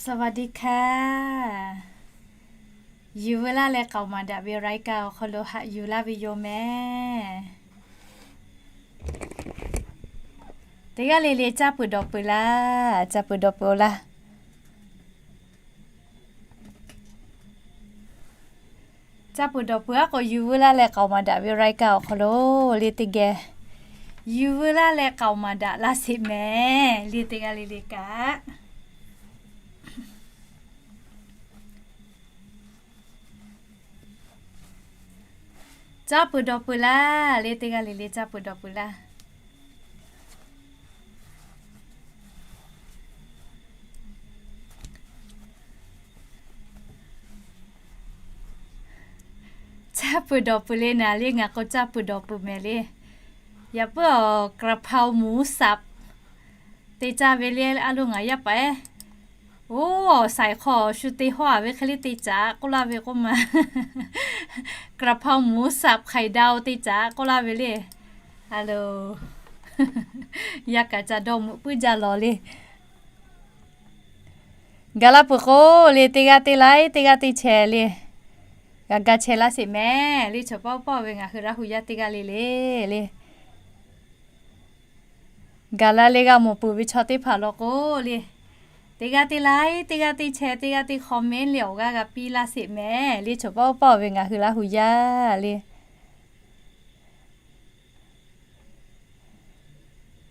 สวัสดีค่ะ Yuˬ veu laˇ leh k'aoˍ maˍ daꞈ ve รายการ awˬ hk'aw lo haꞈ yuˬ laˇ ve yoˬ mehˍ. Teˇ g'aˇ le le caˇ peuˬ dawˬ peuˬ laˇ, caˇ peuˬ dawˬ peuˬ-oˬ laˇ. Caˇ peuˬ dawˬ peuˬ aˉ k'o, yuˬ veu laˇ leh k'aoˍ maˍ daꞈ ve รายการ awˬ hk'aw lo le teˇ geh yuˬ veu laˇ leh k'aoˍ maˍ daꞈ laˇ sheˍ mehˍ le, teˇ g'aˇ le le kaꞈ. Caˇ peuˬ dawˬ peuˬ laˇ le, teˇ g'aˇ le le caˇ peuˬ dawˬ peuˬ laˇ. Caˇ peuˬ dawˬ peuˬ le naˍ le, ngaˬ k'o caˇ peuˬ dawˬ peuˬ mehˍ le. Yaꞈ puiˉ awˬ กะเพราหมูสับ te caˇ ve le, a lo ngaˬ yaˇ paˍ ehˉ oˇ awˬ saiˍ hk'aw shu te hawˇ-a ve hk'e le te caˍ k'oˆ laˇ ve k'oˆ ma. กะเพราหมูสับไข่ดาว te caˍ k'oˆ laˇ ve le. A lo, yaˇ kaꞈ ca dawˇ meuꞈ puiˉ jaˇ lawˬ le. Gaˬ la peuˬ k'o le, teˇ g'aˇ te laiˉ teˇ g'aˇ te chehˇ le. G'a ga chehˇ laˇ sheˍ mehˍ le, chaw paw paw ve ngaˬ hui Laˇ hu yaˇ teˇ g'aˇ le le le. Gaˬ la le g'a mawˬ peuˬ ve chaw teˇ hpaˍ law k'o le, teˇ g'aˇ te laiˉ teˇ g'aˇ te chehˇ, teˇ g'aˇ te comment le awˬ g'aˇ g'a piˇ laˇ sheˍ mehˍ le, chaw paw paw ve ngaˬ hui Laˇ hu yaˇ le.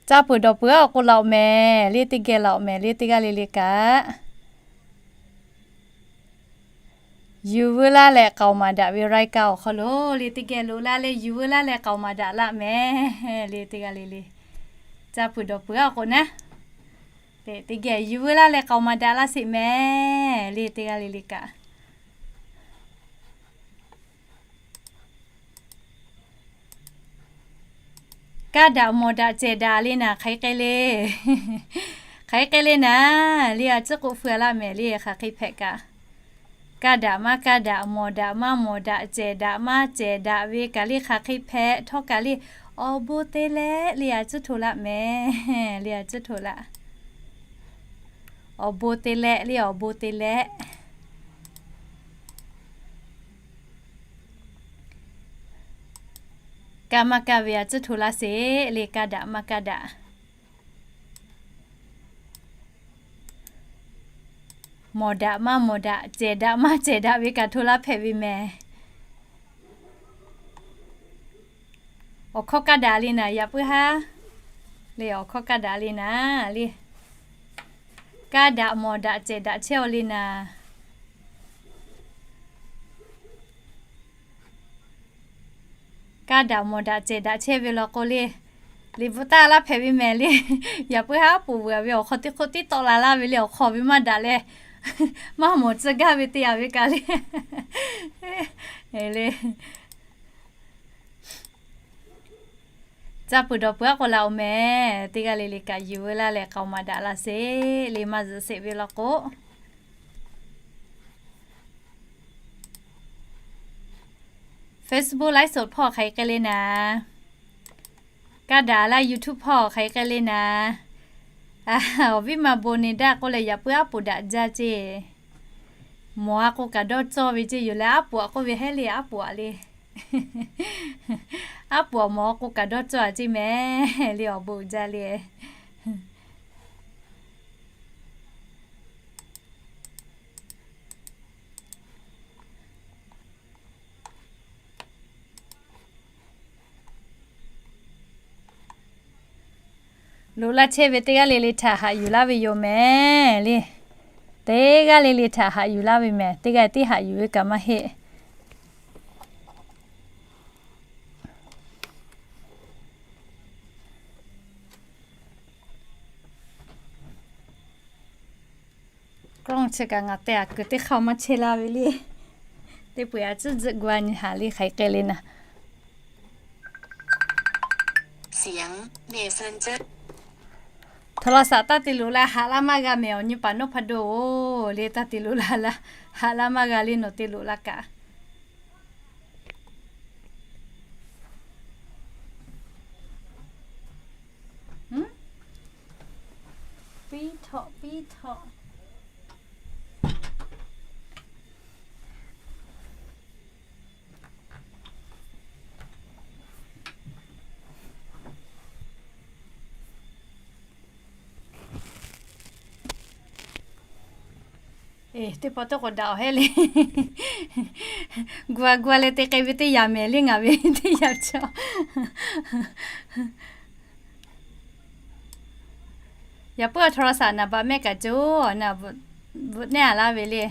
Caˇ peuˬ dawˬ peuˬ aˉ k'o laꞈ-oˬ mehˍ le, teˇ geh laꞈ-oˬ mehˍ le, teˇ g'aˇ le le kaꞈ. Yuˬ veu laˇ leh k'aoˍ maˍ daꞈ ve รายการ awˬ hk'aw lo le teˇ geh loꞈ la leh yuˬ veu laˇ leh k'aoˍ maˍ daꞈ laˇ mehˍ le, teˇ g'aˇ le le. Caˇ peuˬ dawˬ peuˬ aˉ k'o naˉ, teˇ geh yuˬ veu laˇ leh k'aoˍ maˍ daꞈ laˇ sheˍ mehˍ le, teˇ g'aˇ le le kaꞈ. Kaˇ daꞈ mawˬ daꞈ cehˬ daꞈ le naˍ, hk'aˬ hk'e le, hk'aˬ hk'e le naˍ le, a ciˉ k'oˆ feu-a laˇ mehˍ le, hk'aˬ hk'e hpehꞈ kaꞈ. Kaˇ daꞈ maˇ kaˇ daꞈ, mawˬ daꞈ maˇ mawˬ daꞈ, cehˬ daꞈ maˇ cehˬ daꞈ ve kaꞈ le, hk'aˬ hk'e hpehꞈ htawˇ kaꞈ le, awˬ bon te leh le a ciˉ hto laˇ mehˍ le, a ciˉ hto laˇ. Awˬ bon te leh le, awˬ bon te leh. Kaˇ maˇ kaˇ ve a ciˉ hto laˇ sheˍ le, kaˇ daꞈ maˇ kaˇ daꞈ, mawˬ daꞈ maˇ mawˬ daꞈ, cehˬ daꞈ maˇ cehˬ daꞈ ve kaꞈ hto laˇ hpehꞈ ve mehˍ. Awˬ hkawˇ kaˇ daꞈ le naˍ, yaꞈ puiˉ haˉ le, awˬ hkawˇ kaˇ daꞈ le naˍ le. Kaˇ daꞈ mawˬ daꞈ cehˬ daꞈ chehˇ-aw le naˍ. Kaˇ daꞈ mawˬ daꞈ cehˬ daꞈ chehˇ ve law k'o le, liꞈ bvuhꞈ taˇ laˇ hpehꞈ ve mehˍ le. Yaꞈ puiˉ haˉ poˬ veuˬ-a ve awˬ hk'aw teˇ hk'oˆ tiˉ tawˆ la laˇ ve le, awˬ hk'aw ve maˇ daꞈ leh, maˇ mawˬ tcuh gaˇ ve te-a ve kaꞈ le. Le, caˇ peuˬ dawˬ peuˬ aˉ k'o laꞈ-oˬ mehˍ, teˇ g'aˇ le le kaꞈ yuˬ veu laˇ leh k'aoˍ maˍ daꞈ laˇ sheˍ le, maˇ zuhꞈ sheˍ ve law k'o. Facebook live สด hpawˇ hk'aˬ hk'e le naˍ. Kaˇ daꞈ laˇ YouTube hpawˇ hk'aˬ hk'e le naˍ. Awˬ viˉ ma bon ne daˇ k'oˆ leh yaꞈ puiˉ aˉ poꞈ daꞈ jaˇ ceˇ. Mawˬ-a k'o kaꞈ dawˇ cawˇ ve ceˇ yoˬ leh, aˉ poꞈ-a k'oˆ ve hehˉ le, aˉ poꞈ-a le. Aˉ poꞈ-a mawˬ-a k'o kaꞈ dawˇ cawˇ-a ceˇ mehˍ le, awˬ bon jaˇ le. Loꞈ laˇ chehˇ ve teˇ g'aˇ le le htaꞈ haꞈ yuˬ laˇ ve yoˬ mehˍ le. Teˇ g'aˇ le le htaꞈ haꞈ yuˬ laˇ ve mehˍ, teˇ g'aˇ tiˉ haꞈ yuˬ ve kaꞈ maˇ heˆ. Kawˇ chi kaꞈ ngaˬ te-a kuiˬ teˇ hk'aˇ maˇ chehˇ laˇ ve le. Teˇ peu-eˬ a ciˉ zuhˆ gu-a nyi haˍ le, hk'aˬ hk'e le naˍ. Htaꞈ law saꞈ taˇ te loꞈ la, haꞈ laˇ maˇ g'a mehˍ, awˬ nyi paˍ nawˉ hpa do-oˬ le, taˇ te loꞈ la, haꞈ laˇ maˇ g'a le, nawˬ te loꞈ la kaꞈ. Piˇ htawꞈ, piˇ htawꞈ. Teˇ pawˆ teˇ k'o daꞈ awˬ hehˉ le. Gu a gu a leh te k'ai ve teˇ yanˇ mehˍ le ngaˬ ve teˇ yanˇ chaw. Yaꞈ puiˉ a โทรศัพท์ naˍ baꞈ mehˆ kaꞈ coˬ, naˍ bvuhꞈ nehˉ a laˇ ve le.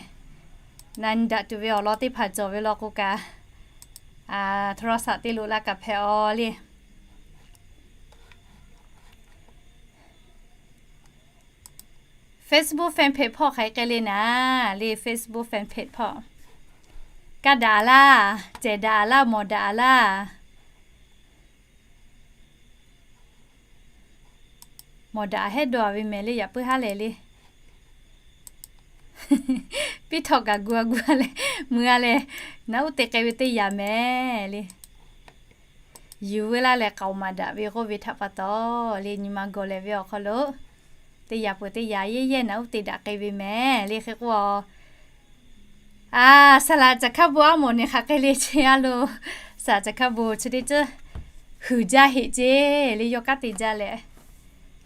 Naˍ nyi daꞈ tuˬ ve awˬ lawn teˇ hpaˍ cawˬ ve law k'o kaꞈ, a, โทรศัพท์ te loꞈ la kaꞈ hpehꞈ aw le. Facebook fan page hpawˇ hk'aˬ hk'e k'ai le naˍ le, Facebook fan page hpawˇ. Kaˇ daꞈ a laˇ, cehˬ daꞈ a laˇ, mawˬ daꞈ a laˇ. Mawˬ daꞈ hehˉ dawˬ a ve mehˍ le, yaꞈ puiˉ haˉ lehˬ le. Piˇ htawꞈ kaꞈ gu a gu a leh, mui a leh, naꞈ uˉ te k'ai ve teˇ yanˇ mehˍ le. Yuˬ veu laˇ leh k'aoˍ maˍ daꞈ ve k'oˆ ve htaꞈ pa taw le, nyi ma gawˬ lehˬ ve awˬ hk'aw lo teˇ yanˇ peuˬ teˇ yanˇ yehˇ yehˇ naꞈ uˉ te daꞈ k'ai ve mehˍ le hk'e k'o a, saˍ laꞈ caˬ hkaˇ bon aˉ mawˬ neˬ hk'aˬ hk'e le ce a lo. Saˍ laꞈ caˬ hkaˇ bon chi teˇ ceuˬ huiˍ jaˇ heꞈ ce le, yawˇ kanˉ te jaˇ leh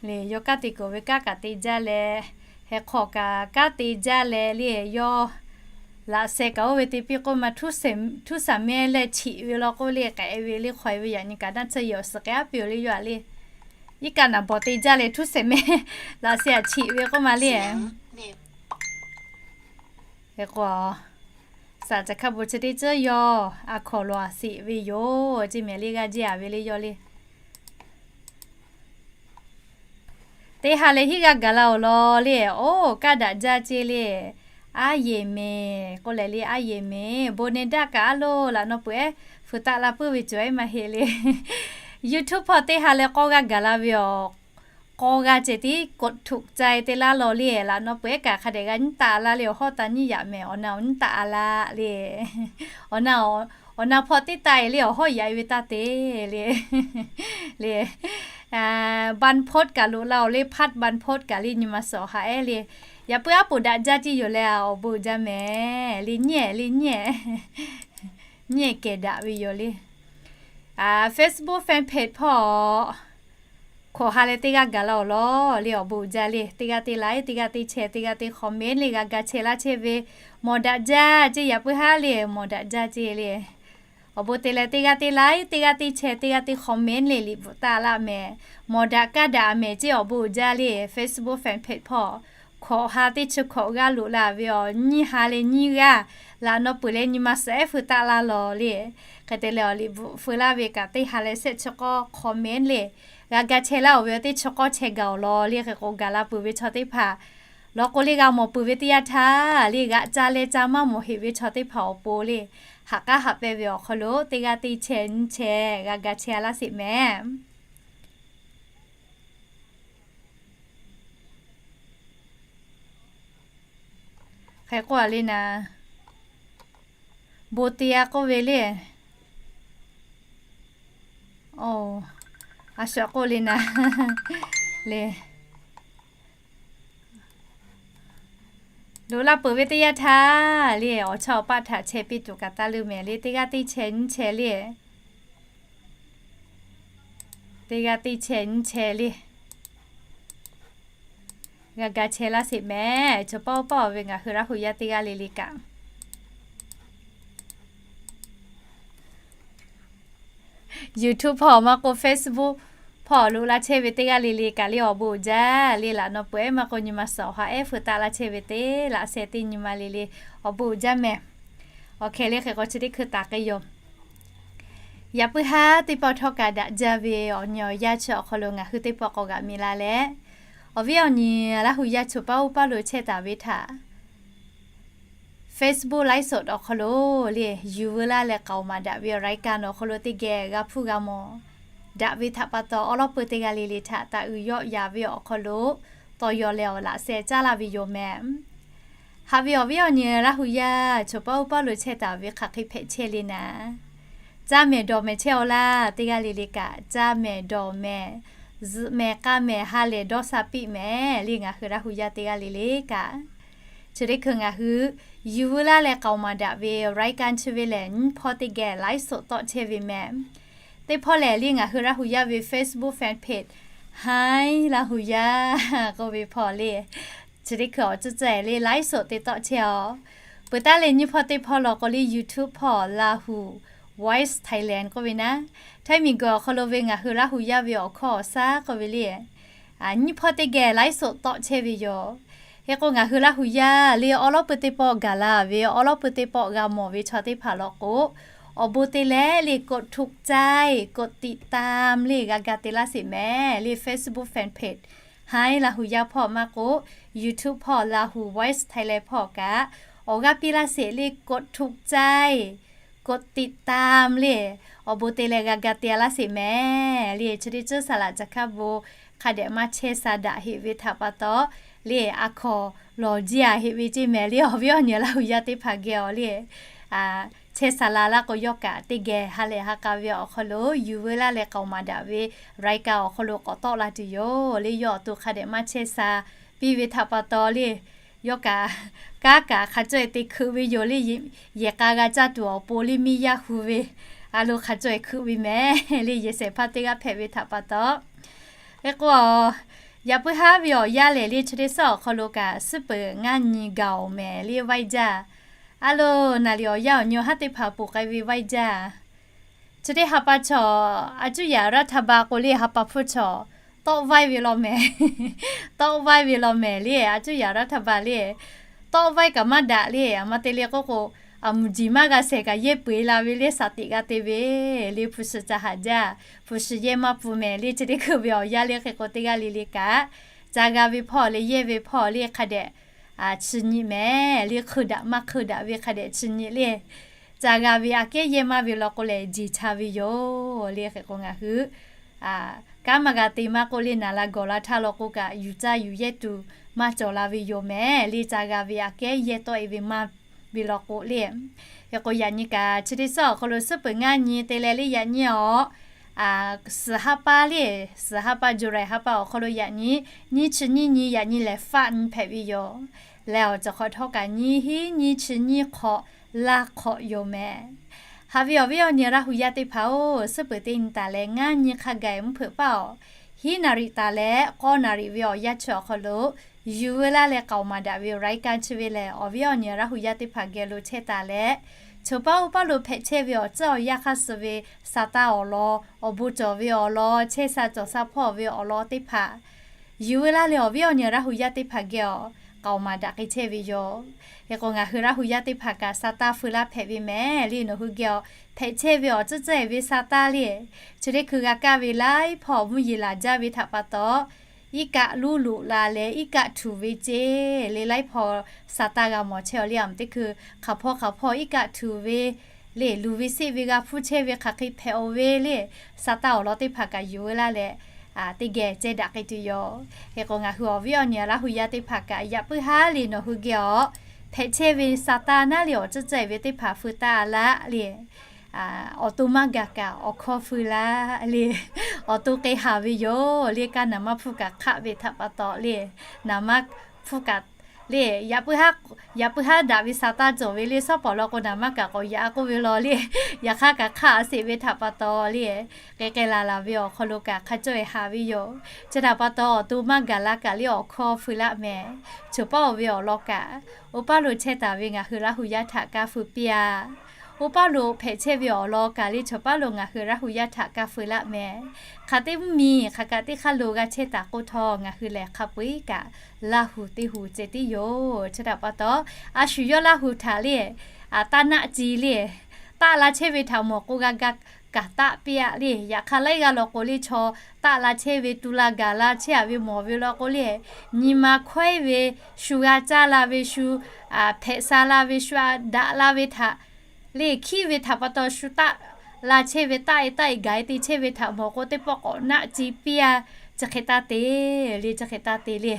le, yawˇ kanˉ te kuiˬ ve kanˉ kaꞈ te jaˇ leh, heh hk'awꞈ kaꞈ kanˉ te jaˇ leh le, yawˇ laꞈ sheh kaꞈ oˇ ve te piˇ k'oˆ ma, htuˇ saˍ mehˇ leh chiꞈ ve law k'oˆ le, k'ai ve le hk'aw e ve yaꞈ nyi kaꞈ naˆ tsuhˇ yehˬ awˬ suhˍ k'ai aˉ piˇ oˬ le yawˇ a le. Iˉ kaˆ naˍ bawˬ te jaˇ leh htuˇ saˍ mehˇ laꞈ sheh a chiꞈ ve k'oˆ ma le. Hk'e k'o, saˍ laꞈ caˬ hkaˇ bon chi teˇ ceuˬ yawˇ a hkawnˍ lo a shiˍ ve yoˬ ce mehˍ le, g'a jiˇ a ve le yawˇ le. Teˇ ha leh hiˆ g'aˇ gaˬ la awˬ lawn le, oˇ kaˇ daꞈ jaˇ ce le. Aˉ yeˬ mehˍ k'oˆ leh le, aˉ yeˬ mehˍ bon ne daˇ kaꞈ a loˬ laꞈ naw peuˬ ehˉ fuiˍ taˆ la puiˉ ve cawˬ ehˉ maˇ heˆ le. YouTube hpawˇ teˇ ha leh k'awˇ g'aˇ gaˬ la ve awˬ, k'awˇ g'aˇ ceh tiˉ กดถูกใจ te laˇ law le, laꞈ naw peuˬ ehˉ kaꞈ hk'a dehꞈ g'a nyiˉ taˆ laˇ le, awˬ hawˉ taˇ nyiˇ yaꞈ mehˍ, awˬ na awˬ nyiˉ taˆ a laˇ le. Awˬ na, awˬ na hpawˇ teˇ taˆ e le, awˬ hawˉ yaꞈ e ve taˇ te le. Le, ban post kaꞈ loꞈ la awˬ le, part ban post kaꞈ le nyi ma suhˍ awˬ ha ehˉ le. Yaꞈ puiˉ aˉ poꞈ daꞈ jaˇ tiˉ yoˬ leh, awˬ bon jaˇ mehˍ le, nyiˉ ehˍ le, nyiˉ ehˍ, nyiˉ ehˍ kehˬ daꞈ ve yoˬ le. Facebook fan page hpawˇ hkawꞈ ha leh teˇ g'aˇ gaˬ la awˬ lawn le, awˬ bon jaˇ le, teˇ g'aˇ teˇ like, teˇ g'aˇ teˇ share, teˇ g'aˇ teˇ comment le, g'a ga chehˇ laˇ chehˇ ve, mawˬ daꞈ jaˇ ce, yaꞈ puiˉ haˉ le, mawˬ daꞈ jaˇ ce le. Awˬ bon te leh teˇ g'aˇ teˇ like, teˇ g'aˇ teˇ share, teˇ g'aˇ teˇ comment le liꞈ bvuhꞈ taˆ laˇ mehˍ. Mawˬ daꞈ kaˇ daꞈ mehˍ ce, awˬ bon jaˇ le. Facebook fan page hpawˇ hkawꞈ ha teˇ chi hkawꞈ g'aˇ loꞈ la ve awˬ nyiˇ ha leh nyiˇ g'aˇ laꞈ naw peuˬ leh nyi ma suhˍ ehˉ feu taˆ laˇ law le. Hk'e te leh awˬ liꞈ bvuhꞈ feu laˇ ve kaꞈ teˇ ha leh shehˆ chi k'awˇ comment le, g'a ga chehˇ laˇ oˬ ve awˬ teˇ chi k'awˇ chehˇ gaˬ awˬ lawn le. Hk'e k'o gaˬ la peuˬ ve chaw teˇ hpaˍ law k'o le, g'a mawˬ peuˬ ve teˇ yanˇ htaˇ le, g'aꞈ ca leh ca maˇ mawˬ heꞈ ve chaw teˇ hpaˍ awˬ pon le, haꞈ k'aˉ haꞈ pehnˇ ve awˬ hk'aw lo teˇ g'aˇ teˇ share nyiˇ share g'a ga chehˇ laˇ sheˍ mehˍ. Hk'e k'oˆ a le naˍ, bon te a k'oˆ ve le. Oˬ, a shu k'oˆ le naˍ le. Loꞈ la peuˬ ve teˇ yanˇ htaˇ le, awˬ chawˇ awˬ paˆ htaꞈ chehˇ piˇ tuˬ kaꞈ taˇ leuˇ mehˍ le, teˇ g'aˇ teˇ share nyiˇ share le. Teˇ g'aˇ teˇ share nyiˇ share le. G'a ga chehˇ laˇ sheˍ mehˍ. Chaw pawˆ pawˆ ve ngaˬ hui Laˇ hu yaˇ teˇ g'aˇ le le kaꞈ YouTube hpawˇ maˇ k'o Facebook hpawˇ loꞈ la chehˇ ve teˇ g'aˇ le le kaꞈ le awˬ bon uiˍ jaˇ le, laꞈ naw peuˬ ehˉ maˇ k'o nyi ma suhˍ awˬ ha ehˉ feu taˆ laˇ chehˇ ve teˇ laꞈ sheh teˇ nyi ma le le awˬ bon uiˍ jaˇ mehˍ. Awˬ hkeh le hk'e k'o chi teˇ hkui taˍ k'ai yoˬ. Yaꞈ puiˉ haˉ teˇ pawˆ htawˇ kaꞈ daꞈ jaˇ ve awˬ nyi awˬ yanˇ chi awˬ hk'aw lo ngaˬ hui teˇ pawˆ k'awꞈ g'aꞈ mi la leh, awˬ viˉ awˬ nyi Laˇ hu yaˇ choˬ paˇ oˇ paˇ lo chehˇ taˍ ve htaꞈ Facebook ไลฟ์สด awˬ hk'aw lo le, yuˬ veu laˇ leh k'aoˍ maˍ daꞈ ve awˬ รายการ awˬ hk'aw lo teˇ geh g'a hpuˇ g'a mawˬ daꞈ ve htaꞈ pa taw, awˉ lawˉ peu teˇ g'aˇ le le htaꞈ taˍ uiˍ yawˆ yaˍ ve awˬ hk'aw lo tawˇ yaw leh awˬ laꞈ sheh caˉ laˇ ve yoˬ mehˍ. Haꞈ ve awˬ viˉ awˬ nyi Laˇ hu yaˇ choˬ paˇ oˇ paˇ lo chehˇ taˍ ve hk'aˬ hk'e hpehꞈ chehˇ le naˍ, caˇ mehˍ dawˬ mehˍ chehˇ aw laˇ. Teˇ g'aˇ le le kaꞈ caˇ mehˍ dawˬ mehˍ, zuhꞈ mehˍ k'aˇ mehˍ, ha lehˬ dawˇ sha piˆ mehˍ le. Ngaˬ hui Laˇ hu yaˇ teˇ g'aˇ le le kaꞈ, chi teˇ hkui ngaˬ hui yuˬ veu laˇ leh k'aoˍ maˍ daꞈ ve awˬ รายการ chi ve lehˬ, nyiˇ hpawˇ teˇ geh ไลฟ์สด tawˆ chehˇ ve mehˍ. Teˇ hpawˇ lehˬ le, ngaˬ hui Laˇ hu yaˇ ve Facebook fan page Hi Laˇ hu yaˇ k'oˆ ve hpawˇ le, Chi teˇ hkui awˬ cuˇ cuˇ-e le ไลฟ์สด te tawˆ chehˇ-aw. Peuˬ taˉ le nyiˇ hpawˇ teˇ hpawˇ law k'o le YouTube hpawˇ Lahu Voice Thailand k'oˆ ve naˉ, htaiˇ miˬguiˬ awˬ hk'aw lo ve ngaˬ hui Laˇ hu yaˇ ve awˬ hkawˇ awˬ shaˉ k'oˆ ve le, nyiˇ hpawˇ teˇ geh ไลฟ์สด tawˆ chehˇ ve yoˬ. Hk'e k'o ngaˬ hui Laˇ hu yaˇ le awˉ lawˉ pui teˇ pawˆ gaˬ la ve, awˉ lawˉ pui teˇ pawˆ g'a mawˬ ve chaw teˇ hpaˍ law k'o, awˬ bon te leh le กดถูกใจ กดติดตาม le g'a ga te laˇ sheˍ mehˍ le Facebook fanpage Hi Laˇ hu yaˇ hpawˇ maˇ k'o, YouTube hpawˇ Lahu Voice Thailand hpawˇ kaꞈ, awˬ g'aˇ piˇ laˇ sheˍ le กดถูกใจ กดติดตาม le, awˬ bon te leh g'a ga te laˇ sheˍ mehˍ le. Chi teˇ ceuˬ saˍ laꞈ caˬ hkaˇ bon hk'a dehꞈ maˇ chehˇ sha daꞈ heꞈ ve htaꞈ pa taw le, a hkawnˍ lawˬ jiˇ a heꞈ ve ceˇ mehˍ le awˬ viˉ awˬ nyi Laˇ hu yaˇ teˇ hpaˍ geh awˬ le chehˇ sha la laˇ k'o, yawˇ kaꞈ teˇ geh ha lehˬ ha k'a ve awˬ hk'aw lo yuˬ veu laˇ leh k'aoˍ maˍ daꞈ ve รายการ awˬ hk'aw lo k'awꞈ tawˆ la tuˬ yoˬ le. Yawˇ awˬ to hk'a dehꞈ maˇ chehˇ sha piˇ ve htaꞈ pa taw le, yawˇ kaꞈ kanˉ kaꞈ hk'a caweh te hkeuꞈ ve yoˬ le. Yehˬ k'a g'a caˇ tuˬ awˬ pon le miˇ yaˇ hu ve a lo hk'a caweh hkeuꞈ ve mehˍ le. Yehˬ shehˍ hpaˇ teˇ g'aˇ hpehꞈ ve htaꞈ pa taw, hk'e k'o, yaꞈ puiˉ haˉ ve awˬ yanˇ lehˬ le chi teˇ suhˉ awˬ hk'aw lo kaꞈ suhˉ peuˬ ngaˇ nyi gaˬ-oˬ mehˍ le vaiˇ jaˇ. A lo, naˍ riˍ awˬ yanˇ awˬ nyi haˉ teˇ hpaˍ ponˬ k'ai ve vaiˇ jaˇ. Chi teˇ ha pa chaw, a cuˇ yaꞈ รัฐบาล k'o le ha pa hpfuhˇ chaw, tawˆ vaiˇ ve law mehˍ. Tawˆ vaiˇ ve law mehˍ le, a cuˇ yaꞈ รัฐบาล le, tawˆ vaiˇ kaꞈ maˇ daꞈ le, a ma te le k'oˆ k'o, a muˬ jiˬ maˇ g'a shehˍ kaꞈ yehˇ peu-eˬ la ve le, shaˍ tiꞈ g'a te ve le, hpu shiˍ ca haˍ jaˇ, hpu shiˍ yehˇ maˇ pun mehˍ le. Chi teˇ hkui ve awˬ yanˇ le hk'e k'o teˇ g'aˇ le le kaꞈ, ca g'a ve hpawˇ le yehˇ ve hpawˇ le hk'a dehꞈ chi nyi mehˍ le, hk'eun daꞈ maˇ hk'eun daꞈ ve hk'a dehꞈ chi nyi le. Ca g'a ve aꞈ kehˉ yehˇ maˇ ve law k'o lehˬ, jeˬ cha ve yoˬ le. Hk'e k'o ngaˬ hui kanˉ maˇ g'a te maˇ k'oˆ le, naˍ la gawˬ la htaˇ law k'o kaꞈ yuˬ caˇ yuˬ yehˇ tuˬ maˇ cawˬ la ve yoˬ mehˍ le. Ca g'a ve aꞈ kehˉ yehˇ tawˆ-e ve maˇ ve law k'o le. Hk'e k'o yaꞈ nyi kaꞈ chi teˇ suhˉ awˬ hk'aw lo suhˉ peuˬ ngaˇ nyi te leh le yaꞈ nyi awˬ suhˍ ha pa le, suhˍ ha pa July ha pa awˬ hk'aw lo yaꞈ nyi, nyiˇ chi nyiˇ nyi yaꞈ nyi lehˬ faˆ nyi hpehꞈ ve yoˬ. Leh awˬ cawˬ hk'awꞈ htawˇ kaꞈ nyiˇ hinˉ nyiˇ chi nyiˇ hk'awꞈ laˇ hk'awꞈ yoˬ mehˍ. Haꞈ ve awˬ viˉ awˬ nyi Laˇ hu yaˇ teˇ hpaˍ-oˬ, suhˉ peuˬ teˇ nyi taˍ leh ngaˇ nyi hk'a gaˬ mvuhˇ hpeuꞈ paˇ-oˬ. Hiˉ naˍ riˍ taˍ leh k'awˇ naˍ riˍ ve awˬ yanˇ chi awˬ hk'aw lo yuˬ veu laˇ leh k'aoˍ maˍ daꞈ ve รายการ chi ve lehˬ, awˬ viˉ awˬ nyi Laˇ hu yaˇ teˇ hpaˍ geh lo chehˇ taˍ leh, choˬ paˉ oˇ paˇ lo hpehꞈ chehˇ ve awˬ tcuhˉ awˬ yanˇ hk'aˇ suh ve sa taˇ awˬ lawn, awˬ bon cawˬ ve awˬ lawn, chehˇ sha cawˬ sha hpawˇ ve awˬ lawn teˇ hpaˍ yuˬ veu laˇ leh awˬ viˉ awˬ nyi Laˇ hu yaˇ teˇ hpaˍ geh awˬ k'aoˍ maˍ daꞈ k'ai chehˇ ve yoˬ. Hk'e k'o ngaˬ hui Laˇ hu yaˇ teˇ hpaˍ kaꞈ sa taˇ feu laˇ hpehꞈ ve mehˍ le. Nawˬ hui geh awˬ hpehꞈ chehˇ ve awˬ tcuhˉ tcuhˉ-e ve sa taˇ le, chi teˇ hkui g'a kaˇ ve laiˉ hpawˇ mvuhˇ yeˬ laˬ jaˇ ve htaꞈ pa taw, iˉ kaˆ luˇ loꞈ la leh iˉ kaˆ htuꞈ ve ceˇ le. Laiˉ hpawˇ sa taˇ g'a mawˬ chehˇ-aw le. Aˬ mvuhˇ teˇ hkui hk'aˬ hpawˇ hk'aˬ hpawˇ iˉ kaˆ htuꞈ ve le, luˬ ve seˆ ve g'a hpuˇ chehˇ ve hk'aˬ hk'e hpehꞈ-o ve le, sa taˇ awˬ lawn teˇ hpaˍ kaꞈ yuˬ veu laˇ leh teˇ geh ceh daꞈ k'ai tuˬ yoˬ. Hk'e k'o ngaˬ hui awˬ viˉ awˬ nyi Laˇ hu yaˇ teˇ hpaˍ kaꞈ yaꞈ puiˉ haˉ le nawˬ hui geh awˬ hpehꞈ chehˇ ve sa taˇ naˉ le awˬ tcuhˉ tcuhˉ-e ve teˇ hpaˍ feu taˇ laˇ le. Awˬ to maˇ gaˬ kaꞈ awˬ hkawˇ feu laˇ le. Awˬ to k'ai haˍ ve yoˬ le. Kaˇ naˍ maˇ hpuˇ kaꞈ hk'aˆ ve htaꞈ pa taw le, naˍ maˇ hpuˇ kaꞈ le, yaꞈ puiˉ haˉ daꞈ ve sa taˇ cawˬ ve le, shawˉ pawˍ law k'o naˍ maˇ kaꞈ k'awꞈ yaꞈ k'oˆ ve law le, yaꞈ hk'aˇ kaꞈ hk'aˆ a sheˍ ve htaꞈ pa taw le, k'ai k'ai laˬ laˬ ve awˬ hk'aw lo kaꞈ hk'a cawˇ-e haˍ ve yoˬ. Chi htaꞈ pa taw awˬ to maˇ gaˬ la kaꞈ le awˬ hkawˇ feu laˇ mehˍ. Choˬ paˉ-oˬ ve awˬ lawn kaꞈ, oˇ paˇ lo chehˇ taˍ ve ngaˬ hui Laˇ hu yaˇ htaꞈ kaˇ feu piˇ-aˬ. Oˇ paˇ lo hpehꞈ chehˇ ve awˬ lawn kaꞈ le choˬ paˉ lo ngaˬ hui Laˇ hu yaˇ htaꞈ kaˇ feu laˇ mehˍ. Hk'aˬ teˇ mvuhˇ miˬ hk'aˬ kaꞈ teˇ hk'aˇ lo g'a chehˇ taˍ k'oˆ htawˇ, ngaˬ hui lehˬ hk'a peu-eˬ kaꞈ Laˇ hu teˇ hu ceh tiˉ yoˬ. Chi htaꞈ pa taw, a shu yawˇ Laˇ hu htaꞈ le, taˇ naˆ ci le, taˆ la chehˇ ve htaꞈ mawˬ k'o g'a ga kaˍ taˆ piˇ-aˬ le. Yaꞈ hk'aˇ laiˉ g'aˇ law k'o le chaw taˆ la chehˇ ve, tu la gaˬ la chehˇ-aˬ ve mawˬ ve law k'o le, nyi ma hkawehˉ ve, shu g'a caˇ la ve, shu hpehꞈ sha la ve, shu daꞈ la ve htaꞈ le hkiˉ ve htaꞈ pa taw shu taˆ la chehˇ ve, taˆ-e taˆ-e gaˬ-e te chehˇ ve htaꞈ mawˬ k'o teˇ pawˆ k'awꞈ naˆ ci piˇ-aˬ. Chi hk'e taˇ te le, chi hk'e taˇ te le.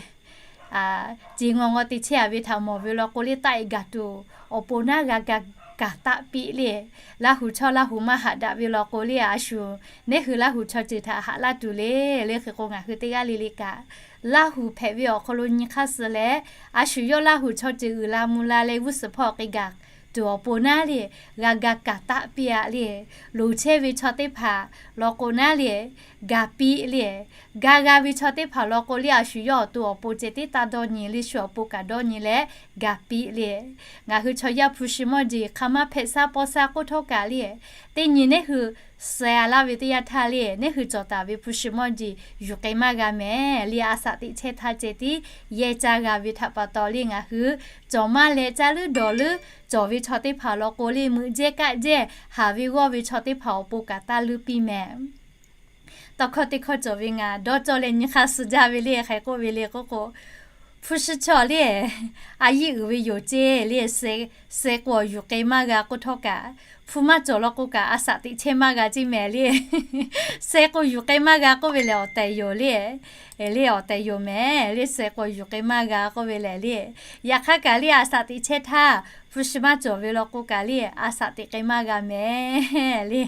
Ci ngaw ngaw te chehˇ-aˬ ve htaꞈ mawˬ ve law k'o le, taˆ-e gaˬ tuˬ awˬ pon naˉ g'a ga kaˍ taˆ piˇ le. Laˇ hu chaw Laˇ hu maˇ haꞈ daꞈ ve law k'o le, a shu neˉ hui Laˇ hu chaw ceuˬ htaꞈ haꞈ laˇ tuˬ le. Le hk'e k'o ngaˬ hui teˇ g'aˇ le le kaꞈ, Laˇ hu hpehꞈ ve awˬ hk'aw lo nyi hk'aˇ suh leh, a shu yawˇ Laˇ hu chaw ceuˬ uiˍ la mvuh la leh g'uˇ suhˍ hpawˇ k'ai gaˬ tuˬ awˬ pon naˉ le, g'a ga kaˍ taˆ piˇ-a le. Loˍ chehˇ ve chaw teˇ hpaˍ law k'o naˉ le, ga piˇ le. Ga g'a ve chaw teˇ hpaˍ law k'o le, a shu yawˇ awˬ to awˬ pon ceh tiˉ taˇ dawˇ nyi le, shu awˬ pon kaꞈ dawˇ nyi leh ga piˇ le. Ngaˬ hui chaw yaˇ hpu shi mawˇ jeˬ hk'aˬ ma hpehꞈ shaˉ paw shaˉ k'oˆ htawˇ kaꞈ le, teˇ nyi neˉ hui suh-a laˇ ve teˇ yanˇ htaˇ le, neˉ hui cawˬ taˍ ve hpu shi mawˇ jeˬ yuˬ k'ai maˇ g'a mehˍ le. A shaꞈ teꞈ chehˇ htaˇ ceh tiˉ yehˇ caˇ g'a ve htaꞈ pa taw le, ngaˬ hui cawˬ maˇ leh caˇ leuˉ dawˬ leuˉ cawˬ ve chaw teˇ hpaˍ law k'o le, meuꞈ jehˇ kaˆ jehˇ haˍ ve g'awˇ ve chaw teˇ hpaˍ awˬ pon kaꞈ taˇ leuˉ piˇ mehˍ. Tawˇ hkawˇ teˇ hkawˇ cawˬ ve ngaˬ dawˇ cawˇ leh nyi hk'aˇ suh jaˇ ve le, hk'aˬ hk'e k'oˆ ve le k'oˆ k'o, hpu shi chaw le, a yiˇ uiˍ ve yoˬ ceˇ le, suh k'o awˬ yuˬ k'ai maˇ g'a k'oˆ htawˇ kaꞈ, hpu maˇ cawˬ law k'o kaꞈ a shaꞈ teꞈ chehˇ maˇ g'a ceˇ mehˍ le. Suh k'o yuˬ k'ai maˇ g'a k'oˆ ve lehˬ awˬ tehˬ yoˬ le. Le awˬ tehˬ yoˬ mehˍ le, suh k'o yuˬ k'ai maˇ g'a k'oˆ ve lehˬ le. Yaꞈ hk'aˇ kaꞈ le a shaꞈ teꞈ chehˇ htaˇ, hpu shi maˇ cawˬ ve law k'o kaꞈ le a shaꞈ teꞈ k'ai maˇ g'a mehˍ le.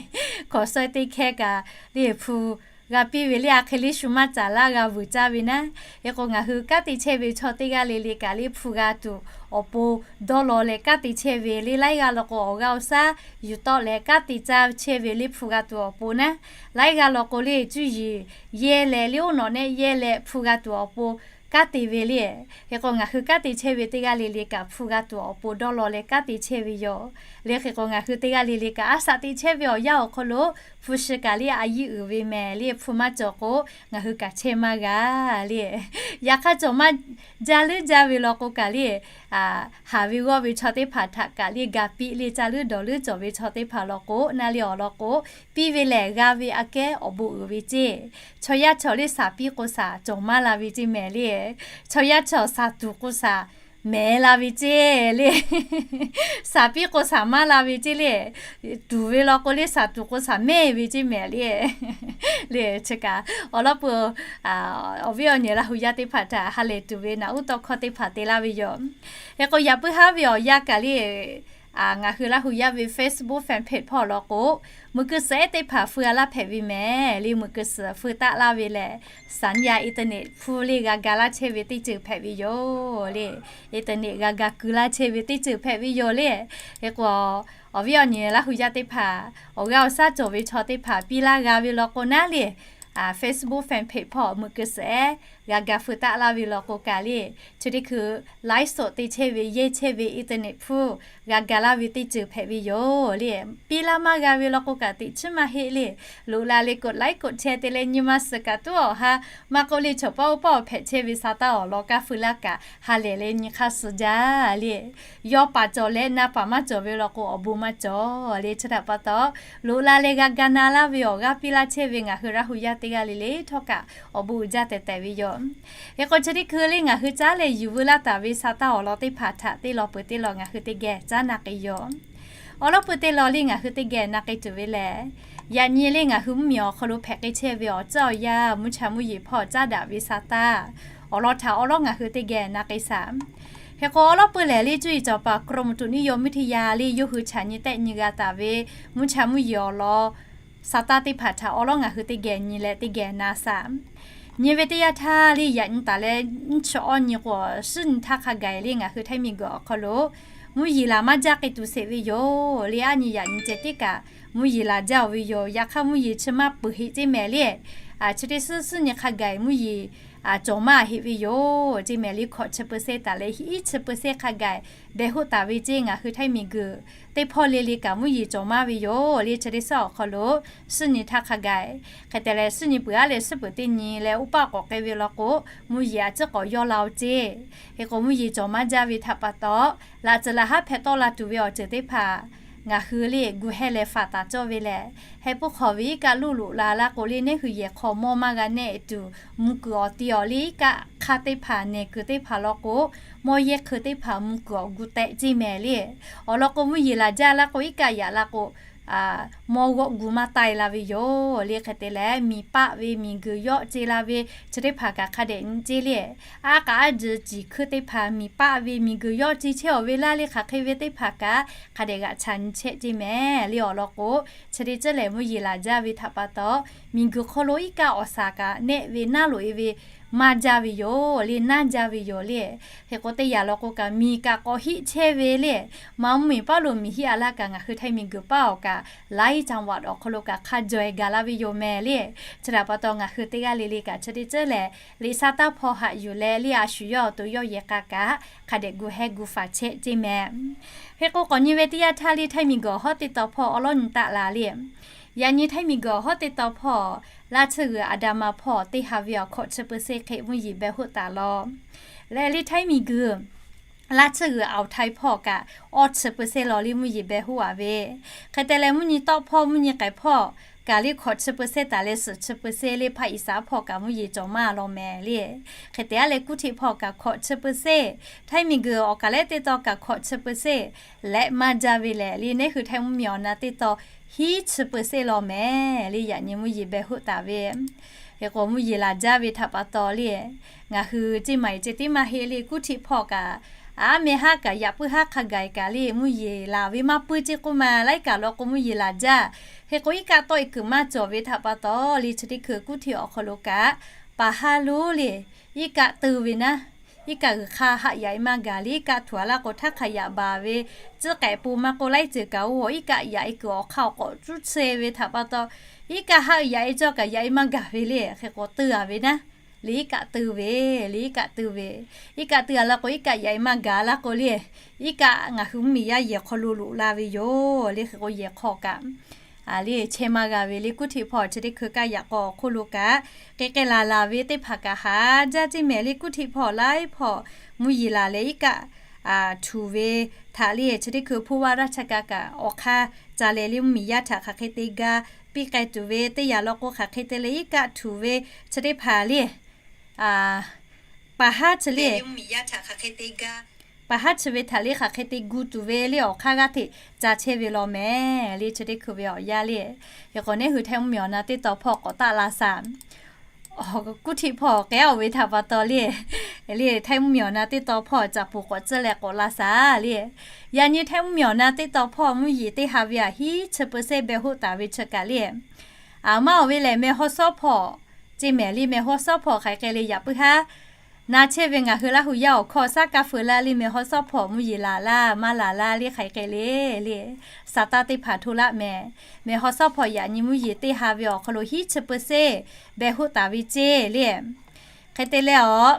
Hkawnˍ shawehˇ teˇ hkehˇ kaꞈ le hpu g'a piˇ ve le, a hk'e le shu maˇ caˍ laˇ g'a vuiˬ caˇ ve naˉ. Hk'e k'o ngaˬ hui kanˉ te chehˇ ve chaw teˇ g'aˇ le le kaꞈ le hpu g'a tuˬ awˬ pon dawˇ law leh kanˉ te chehˇ ve le. Laiˉ g'aˇ law k'o awˬ g'aˇ awˬ shaˉ yuˬ tawˆ leh kanˉ te caˇ chehˇ ve le hpu g'a tuˬ awˬ pon naˉ. Laiˉ g'aˇ law k'o le cuˇ yiˍ yehˇ leh le oˉ nawꞈ nehˆ yehˇ leh hpu g'a tuˬ awˬ pon kanˉ te ve le. Hk'e k'o ngaˬ hui kanˉ te chehˇ ve teˇ g'aˇ le le kaꞈ hpu g'a tuˬ awˬ pon dawˇ law leh kanˉ te chehˇ ve yoˬ le. Hk'e k'o ngaˬ hui teˇ g'aˇ le le kaꞈ a shaꞈ teꞈ chehˇ ve awˬ yanˇ awˬ hk'aw lo hpu shi kaꞈ le a yiˇ uiˍ ve mehˍ le, hpu maˇ cawˬ k'o ngaˬ hui kaꞈ chehˇ maˇ g'a le. Yaꞈ hk'aˇ cawˬ maˇ jaˇ leuˉ jaˇ ve law k'o kaꞈ le, haˍ ve g'awˇ ve chaw teˇ hpaˍ htaꞈ kaꞈ le ga piˇ le, caˇ leuˉ dawˬ leuˉ cawˬ ve chaw teˇ hpaˍ law k'o naˉ le awˬ lawn k'o, piˇ ve lehˬ g'a ve aꞈ kehˉ awˬ bon uiˍ ve ceˇ. Chaw yaˇ chaw le shaˍ piˇ k'o shaˍ cawˬ maˇ la ve ceˇ mehˍ le. Chaw yaˇ chaw shaˍ tuˬ k'o shaˍ mehˍ la ve ceˇ le. Shaˍ piˇ k'o shaˍ maˇ la ve ceˇ le. Tuˍ ve law k'o le shaˍ tuˬ k'o shaˍ mehˍ ve ceˇ mehˍ le. Le chi kaꞈ awˬ lawn peuˬ, awˬ viˉ awˬ nyi Laˇ hu yaˇ teˇ hpaˍ htaꞈ ha lehˬ tuˬ ve naꞈ uˉ tawˇ hkawˇ teˇ hpaˍ te laˇ ve yoˬ. Hk'e k'o yaꞈ puiˉ haˉ ve awˬ yanˇ kaꞈ le, ngaˬ hui Laˇ hu yaˇ ve Facebook fan page hpawˇ law k'o, muiˬ kuiˬ suhˍ ehˉ teˇ hpaˍ feu a laˇ hpehꞈ ve mehˍ le. Muiˬ kuiˬ suhˍ feu taˆ laˇ ve lehˬ, สัญญาณ internet hpu le g'a ga laˇ chehˇ ve teˇ ceuˬ hpehꞈ ve yoˬ le. Internet g'a ga keu laˇ chehˇ ve teˇ ceuˬ hpehꞈ ve yoˬ le. Hk'e k'o awˬ viˉ awˬ nyi Laˇ hu yaˇ teˇ hpaˍ, awˬ g'aˇ awˬ shaˉ cawˬ ve chaw teˇ hpaˍ piˇ laˇ g'a ve law k'o naˉ le, Facebook fan page hpawˇ muiˬ kuiˬ suhˍ ehˉ g'a ga feu taˆ laˇ ve law k'o kaꞈ le, chi teˇ hkui ไลฟ์สด te chehˇ ve yehˇ chehˇ ve internet hpu g'a ga laˇ ve teˇ ceuˬ hpehꞈ ve yoˬ le. Piˇ laˇ maˇ g'a ve law k'o kaꞈ teꞈ chiˉ maˇ heˆ le. Loꞈ la le กดไลค์ กดแชร์ te leh nyi ma suhˍ kaꞈ tuˉ awˬ ha maˇ k'oˆ le, chaw paˇ oˇ paˇ awˬ hpehꞈ chehˇ ve sa taˇ awˬ lawn kaˇ feu laˇ kaꞈ ha lehˬ leh nyi hk'aˇ suh jaˇ le. Yawˇ paˍ cawˬ leh na paˍ maˇ cawˬ ve law k'o awˬ bon maˇ cawˬ le. Chi htaꞈ pa taw, loꞈ la leh g'a ga na laˇ ve awˬ g'aˇ piˇ laˇ chehˇ ve ngaˬ hui Laˇ hu yaˇ teˇ g'aˇ le le htawˇ kaꞈ awˬ bon uiˍ jaˇ tehꞈ tehꞈ ve yoˬ. Hk'e k'o chi teˇ hkui le ngaˬ hui caˉ leh yuˬ veu laˇ taˍ ve sa taˇ awˬ lawn teˇ hpaˍ htaꞈ teˇ law peuˬ teˇ law ngaˬ hui teˇ geh caˉ na k'ai yoˬ. Awˬ lawn peuˬ teˇ law le ngaˬ hui teˇ geh na k'ai tuˬ ve lehˬ, yaꞈ nyi le ngaˬ hui mvuhˇmiˬ awˬ hk'aw lo hpehꞈ k'ai chehˇ ve awˬ ceuˬ awˬ yaˇ mvuhˇ cha mvuhˇ yeˬ hpawˇ caˉ daꞈ ve sa taˇ awˬ lawn htaꞈ awˬ lawn ngaˬ hui teˇ geh na k'ai shaˍ. Hk'e k'o awˬ lawn peuˬ lehˬ le cuˇ yiˍ cawˬ paˍ กรมอุตุนิยมวิทยา le yawˇ hui chaꞈ nyi tehˆ nyi g'a taˍ ve mvuhˇ cha mvuhˇ yeˬ awˬ lawn sa taˇ teˇ hpaˍ htaꞈ awˬ lawn ngaˬ hui teˇ geh nyi leh teˇ geh na shaˍ. Nyi ve teˇ yanˇ htaˇ le yaꞈ nyi taˍ leh nyiˇ chi awˇ nyi k'o, suhˉ nyi htaˇ hk'a gaˬ le ngaˬ hui Htaiˇ miˬguiˬ awˬ hk'aw lo mvuhˇ yeˬ laˬ maˇ jaˇ k'ai tuˬ sheˍ ve yoˬ le. Aˉ nyi yaꞈ nyi ceh tiˉ kaꞈ mvuhˇ yeˬ laˬ jaˇ-oˬ ve yoˬ. Yaꞈ hk'aˇ mvuhˇ yeˬ chi maˇ peuˬ heˆ ceˇ mehˍ le. Chi teˇ suhˉ suhˉ nyi hk'a gaˬ mvuhˇ yeˬ cawˬ maˇ heˆ ve yoˬ ceˇ mehˍ le. Hkawꞈ chi เปอร์เซ็นต์ taˍ leh hiˆ chi เปอร์เซ็นต์ hk'a gaˬ dehꞈ hoˆ taˍ ve ceˇ ngaˬ hui Htaiˇ miˬguiˬ teˇ hpawˇ le le kaꞈ mvuhˇ yeˬ cawˬ maˇ ve yoˬ le. Chi teˇ suhˉ awˬ hk'aw lo suhˉ nyi htaˇ hk'a gaˬ, hk'e te leh suhˉ nyi peuˬ aˉ leh suhˉ peuˬ teˇ nyi leh oˇ paˆ k'awꞈ k'ai ve law k'o, mvuhˇ yeˬ a ciˉ k'awꞈ yawˇ la-oˬ ceˇ. Hk'e k'o mvuhˇ yeˬ cawˬ maˇ jaˇ ve htaꞈ pa taw, laꞈ tcuhˍ laꞈ haˉ hpehꞈ tawˆ la tuˬ ve awˬ ceuˬ teˇ hpaˍ ngaˬ hui le gu heh leh faˍ taˍ cawˇ ve lehˬ, heh puiˉ hk'aw ve iˉ kaˆ luˇ loꞈ la laˇ k'o le neˉ hui yehˬ hk'aw mawˇ maˇ g'a nehˆ tuˬ, mvuh kuiˬ awˬ ti awˬ le iˉ kaˆ hk'aˇ teˇ hpaˍ nehˬ kuiˬ teˇ hpaˍ law k'o, mawˇ yehˇ hk'eun teˇ hpaˍ mvuh kuiˬ awˬ gu tehꞈ ceˇ mehˍ le. Awˬ lawn k'o mvuhˇ yeˬ laˬ jaˇ laˇ k'o iˉ kaˆ yaꞈ la k'o, mawˇ g'awˆ gu maˇ taiˇ la ve yoˬ le. Hk'e te leh miˬ paˆ ve miˬ guiˬ yawˆ ce la ve chi teˇ hpaˍ kaꞈ hk'a dehꞈ nyi ceˇ le. Aˉ k'aꞈ aˉ juh ciˬ hkuiˇ teˇ hpaˍ miˬ paˆ ve miˬ guiˬ yawˆ ce chehˇ-oˬ ve laˇ le. Hk'aˬ hk'e ve teˇ hpaˍ kaꞈ hk'a dehꞈ g'aꞈ chaꞈ nyi chehˇ ceˇ mehˍ le. Awˬ lawn k'o, chi teˇ ceuˬ lehˬ mvuhˇ yeˬ laˬ jaˇ ve htaꞈ pa taw, miˬ guiˬ hk'aw lo iˉ kaˆ awˬ shaˍ kaꞈ nehˆ ve naˉ loꞈ-e ve maˇ jaˇ ve yoˬ le, naˇ jaˇ ve yoˬ le. Hk'e k'o teˇ yanˇ law k'o kaꞈ miˬ kaꞈ k'awꞈ hiˆ chehˇ ve le. Maˇ mvuhˇmiˬ paˉ lo miˬ hiˆ a laˇ kaꞈ ngaˬ hui Htaiˇ miˬguiˬ paˉ awˬ kaꞈ laiˉ caˇ vaꞈ awˬ hk'aw lo kaꞈ hk'a jawˬ-e gaˬ la ve yoˬ mehˍ le. Chi htaꞈ pa taw ngaˬ hui teˇ g'aˇ le le kaꞈ chi teˇ ceuˬ lehˬ, liꞈ sa taˇ hpawˇ haꞈ yuˬ leh le a shu yawˇ awˬ to yawˇ yehˬ k'a kaꞈ hk'a dehꞈ gu heh gu faˍ chehˇ ceˇ mehˍ. Hk'e k'o k'awꞈ nyi ve teˇ yanˇ htaˇ le Htaiˇ miˬguiˬ awˬ hawˉ teˇ taw hpawˇ awˉ lawˉ nyi taˆ la le. Yaꞈ nyi Htaiˇ miˬguiˬ awˬ hawˉ teˇ taw hpawˇ laˇ tsuhˇ g'uiˬ aˬ daꞈ ma hpawˇ teˇ ha ve awˬ hkawꞈ chi เปอร์เซ็นต์ hk'e mvuhˇ yeˬ beh hoˆ taˍ law. Leh le Htaiˇ miˬguiˬ laˇ tsuhˇ g'uiˬ awˬ htaiˍ hpawˇ kaꞈ awˇ chi เปอร์เซ็นต์ law le mvuhˇ yeˬ beh hoˆ a ve. Hk'e te leh mvuhˇ nyi tawˆ hpawˇ mvuhˇ nyi k'ai hpawˇ kaꞈ le hkawꞈ chi เปอร์เซ็นต์ taˍ leh suhˍ chi เปอร์เซ็นต์ le hpaˇ iˍsaˍ hpawˇ kaꞈ mvuhˇ yeˬ cawˬ maˇ law mehˍ le. Hk'e te a leh kuˇ htiꞈ hpawˇ kaꞈ hkawꞈ chi เปอร์เซ็นต์, Htaiˇ miˬguiˬ awˬ kaˍ lehˉ teˇ taw kaꞈ hkawꞈ chi เปอร์เซ็นต์ leh maˇ jaˇ ve lehˬ le, neˉ hui Htaiˇ mvuhˇmiˬ awˬ na teˇ taw hiˉ chi เปอร์เซ็นต์ law mehˍ le. Yaꞈ nyi mvuhˇ yeˬ beh hoˆ taˍ ve. Hk'e k'o mvuhˇ yeˬ laˬ jaˇ ve htaꞈ pa taw le, ngaˬ hui ceˇ maˬ-e ceh tiˉ maˇ heˆ le, kuˇ htiꞈ hpawˇ kaꞈ aˉ meh haˉ kaꞈ yaꞈ puiˉ haˉ hk'a gaˬ-e kaꞈ le mvuhˇ yeˬ laˬ ve maˇ puiˉ ceˇ k'oˆ ma laiˉ kaꞈ law k'o mvuhˇ yeˬ laˬ jaˇ. Hk'e k'o iˉ kaˆ tawˆ-e kuiˬ maˇ cawˬ ve htaꞈ pa taw le chi teˇ hkui kuˇ htiꞈ awˬ hk'aw lo kaꞈ paˍ haˉ lonˉ le iˉ kaˆ teu ve naˉ, iˉ kaˆ g'uiˬ hk'aˇ haˆ yaꞈ-e maˇ gaˬ le, iˉ kaˆ htuꞈ a laˇ k'o htaˇ hk'a yaꞈ baˬ ve, tcuhˉ k'ehꞈ po maˇ k'oˆ laiˉ ceuˬ kaꞈ oˇ iˉ kaˆ yaꞈ-e kuiˬ awˬ hk'aˇ awˬ k'awꞈ cuˇ tsuhˇ ve htaꞈ pa taw, iˉ kaˆ haˆ yaꞈ-e cawˇ kaꞈ yaꞈ-e maˇ gaˬ ve le. Hk'e k'o teu a ve naˉ le iˉ kaˆ teu ve, le iˉ kaˆ teu ve, iˉ kaˆ teu a laˇ k'o iˉ kaˆ yaꞈ-e maˇ gaˬ laˇ k'o le, iˉ kaˆ ngaˬ hui mvuhˇmiˬ yaˇ yehˬ hk'aw lo loꞈ la ve yoˬ le. Hk'e k'o yehˬ hk'aw kaꞈ le chehˇ maˇ g'a ve le. Kuˇ htiꞈ hpawˇ chi teˇ hkui kaˇ yaꞈ k'aw awˬ hk'oˆ lo kaꞈ k'e k'e laˬ laˬ ve teˇ hpaˍ kaꞈ haˍ jaˇ ceˇ mehˍ le. Kuˇ htiꞈ hpawˇ laiˉ hpawˇ mvuhˇ yeˬ laˬ leh iˉ kaˆ htuꞈ ve htaꞈ le chi teˇ hkui ผู้ว่าราชการ kaꞈ awˬ hk'aˇ ca leh le mvuhˇmiˬ yaˇ htaꞈ hk'aˬ hk'e te ga piˇ k'ai tuˬ ve teˇ yanˇ law k'o hk'aˬ hk'e te leh iˉ kaˆ htuꞈ ve chi teˇ hpaˍ le paˍ haˉ chi le paˍ haˉ chi ve htaꞈ le hk'aˬ hk'e te gu tuˬ ve le awˬ hk'aˇ g'aˇ hteꞈ ca chehˇ ve law mehˍ le. Chi teˇ hkui ve awˬ yanˇ le, hk'e k'o neˉ hui Htaiˇ mvuhˇmiˬ awˬ na teˇ taw hpawˇ k'awꞈ taˆ la shaˍ. Kuˇ htiꞈ hpawˇ k'ehˉ-oˬ ve htaꞈ pa taw le, le Htaiˇ mvuhˇmiˬ awˬ na teˇ taw hpawˇ caꞈ puˍ k'awꞈ tcuhˇ leh k'awꞈ la shaˍ le. Yaꞈ nyi Htaiˇ mvuhˇmiˬ awˬ na teˇ taw hpawˇ mvuhˇ yeˬ teˇ ha ve aꞈ hiˉ chi เปอร์เซ็นต์ beh hoˆ taˍ ve chi kaꞈ le, aˬ maˇ awˬ ve lehˬ meh haw shawˉ hpawˇ ceˇ mehˍ le. Meh haw shawˉ hpawˇ hk'aˬ hk'e le yaꞈ puiˉ haˉ na chehˇ ve ngaˬ hui Laˇ hu yaˇ awˬ hkawˇ shaˉ kaˇ feu laˇ le. Meh haw shawˉ hpawˇ mvuhˇ yeˬ laˬ laˇ maˇ laˬ laˇ le hk'aˬ hk'e le le saˍ taˇ teˇ hpaˍ hto laˆ mehˍ. Meh haw shawˉ hpawˇ yaꞈ nyi mvuhˇ yeˬ teˇ ha ve awˬ hk'aw lo hiˉ chi เปอร์เซ็นต์ beh hoˆ taˍ ve ceˇ le. Hk'e te leh awˬ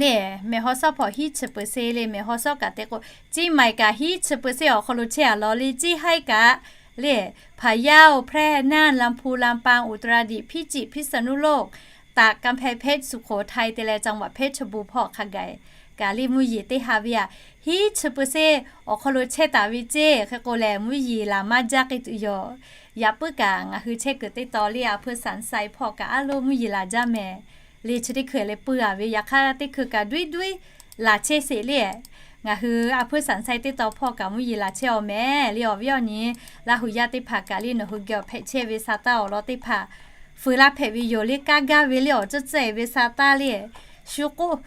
le, meh haw shawˉ hpawˇ hiˉ chi เปอร์เซ็นต์ le. Meh haw shawˉ kaꞈ te k'o, ceˇ maˬ kaꞈ hiˉ chi เปอร์เซ็นต์ awˬ hk'aw lo chehˇ a law le. Ceˇ haiˉ kaꞈ le, Phaˍyaˇ-oˬ, Hpehˇ, Naˇ, Laˇ hpu, Laˇ paˍ, Uˍ taˍ raˍ diꞈ, Hpiˇ ciˍ, Hpiˇ saˍ nuˇ loˆ, Taˍ, Kanˇ hpehˇ, Hpehˇ, Suˍ hkoˍ htaiˍ te leh caˇ vaꞈ Hpehˇ chi bon hpawˇ hk'a gaˬ kaꞈ le mvuhˇ yeˬ teˇ ha ve aꞈ hiˉ chi เปอร์เซ็นต์ awˬ hk'aw lo chehˇ taˍ ve ceˇ. Hk'e k'o lehˬ mvuhˇ yeˬ laˬ maˇ jaˇ k'ai tuˬ yoˬ. Yaꞈ puiˉ kaꞈ ngaˬ hui chehˇ kuiˬ teˇ taw le a hpui saˍ saˍ-e hpawˇ kaꞈ a loˉ mvuhˇ yeˬ laˬ jaˇ mehˍ le. Chi teˇ hkui leh puiˉ a ve yaꞈ hk'aˇ teˇ hkui kaꞈ duiˉ duiˉ laˬ chehˇ sheˍ le. Ngaˬ hui a hpui saˍ saˍ-e teˇ taw hpawˇ kaꞈ mvuhˇ yeˬ laˬ chehˇ awˬ mehˍ le. Awˬ viˉ awˬ nyi Laˇ hu yaˇ teˇ hpaˍ kaꞈ le nawˬ hui geh awˬ hpehꞈ chehˇ ve saˍ taˇ awˬ lawn teˇ hpaˍ feu laˇ hpehꞈ ve yoˬ le. Kaˇ gaˇ ve le awˬ tcuhˉ tcuhˉ-e ve saˍ taˇ le shu k'oˆ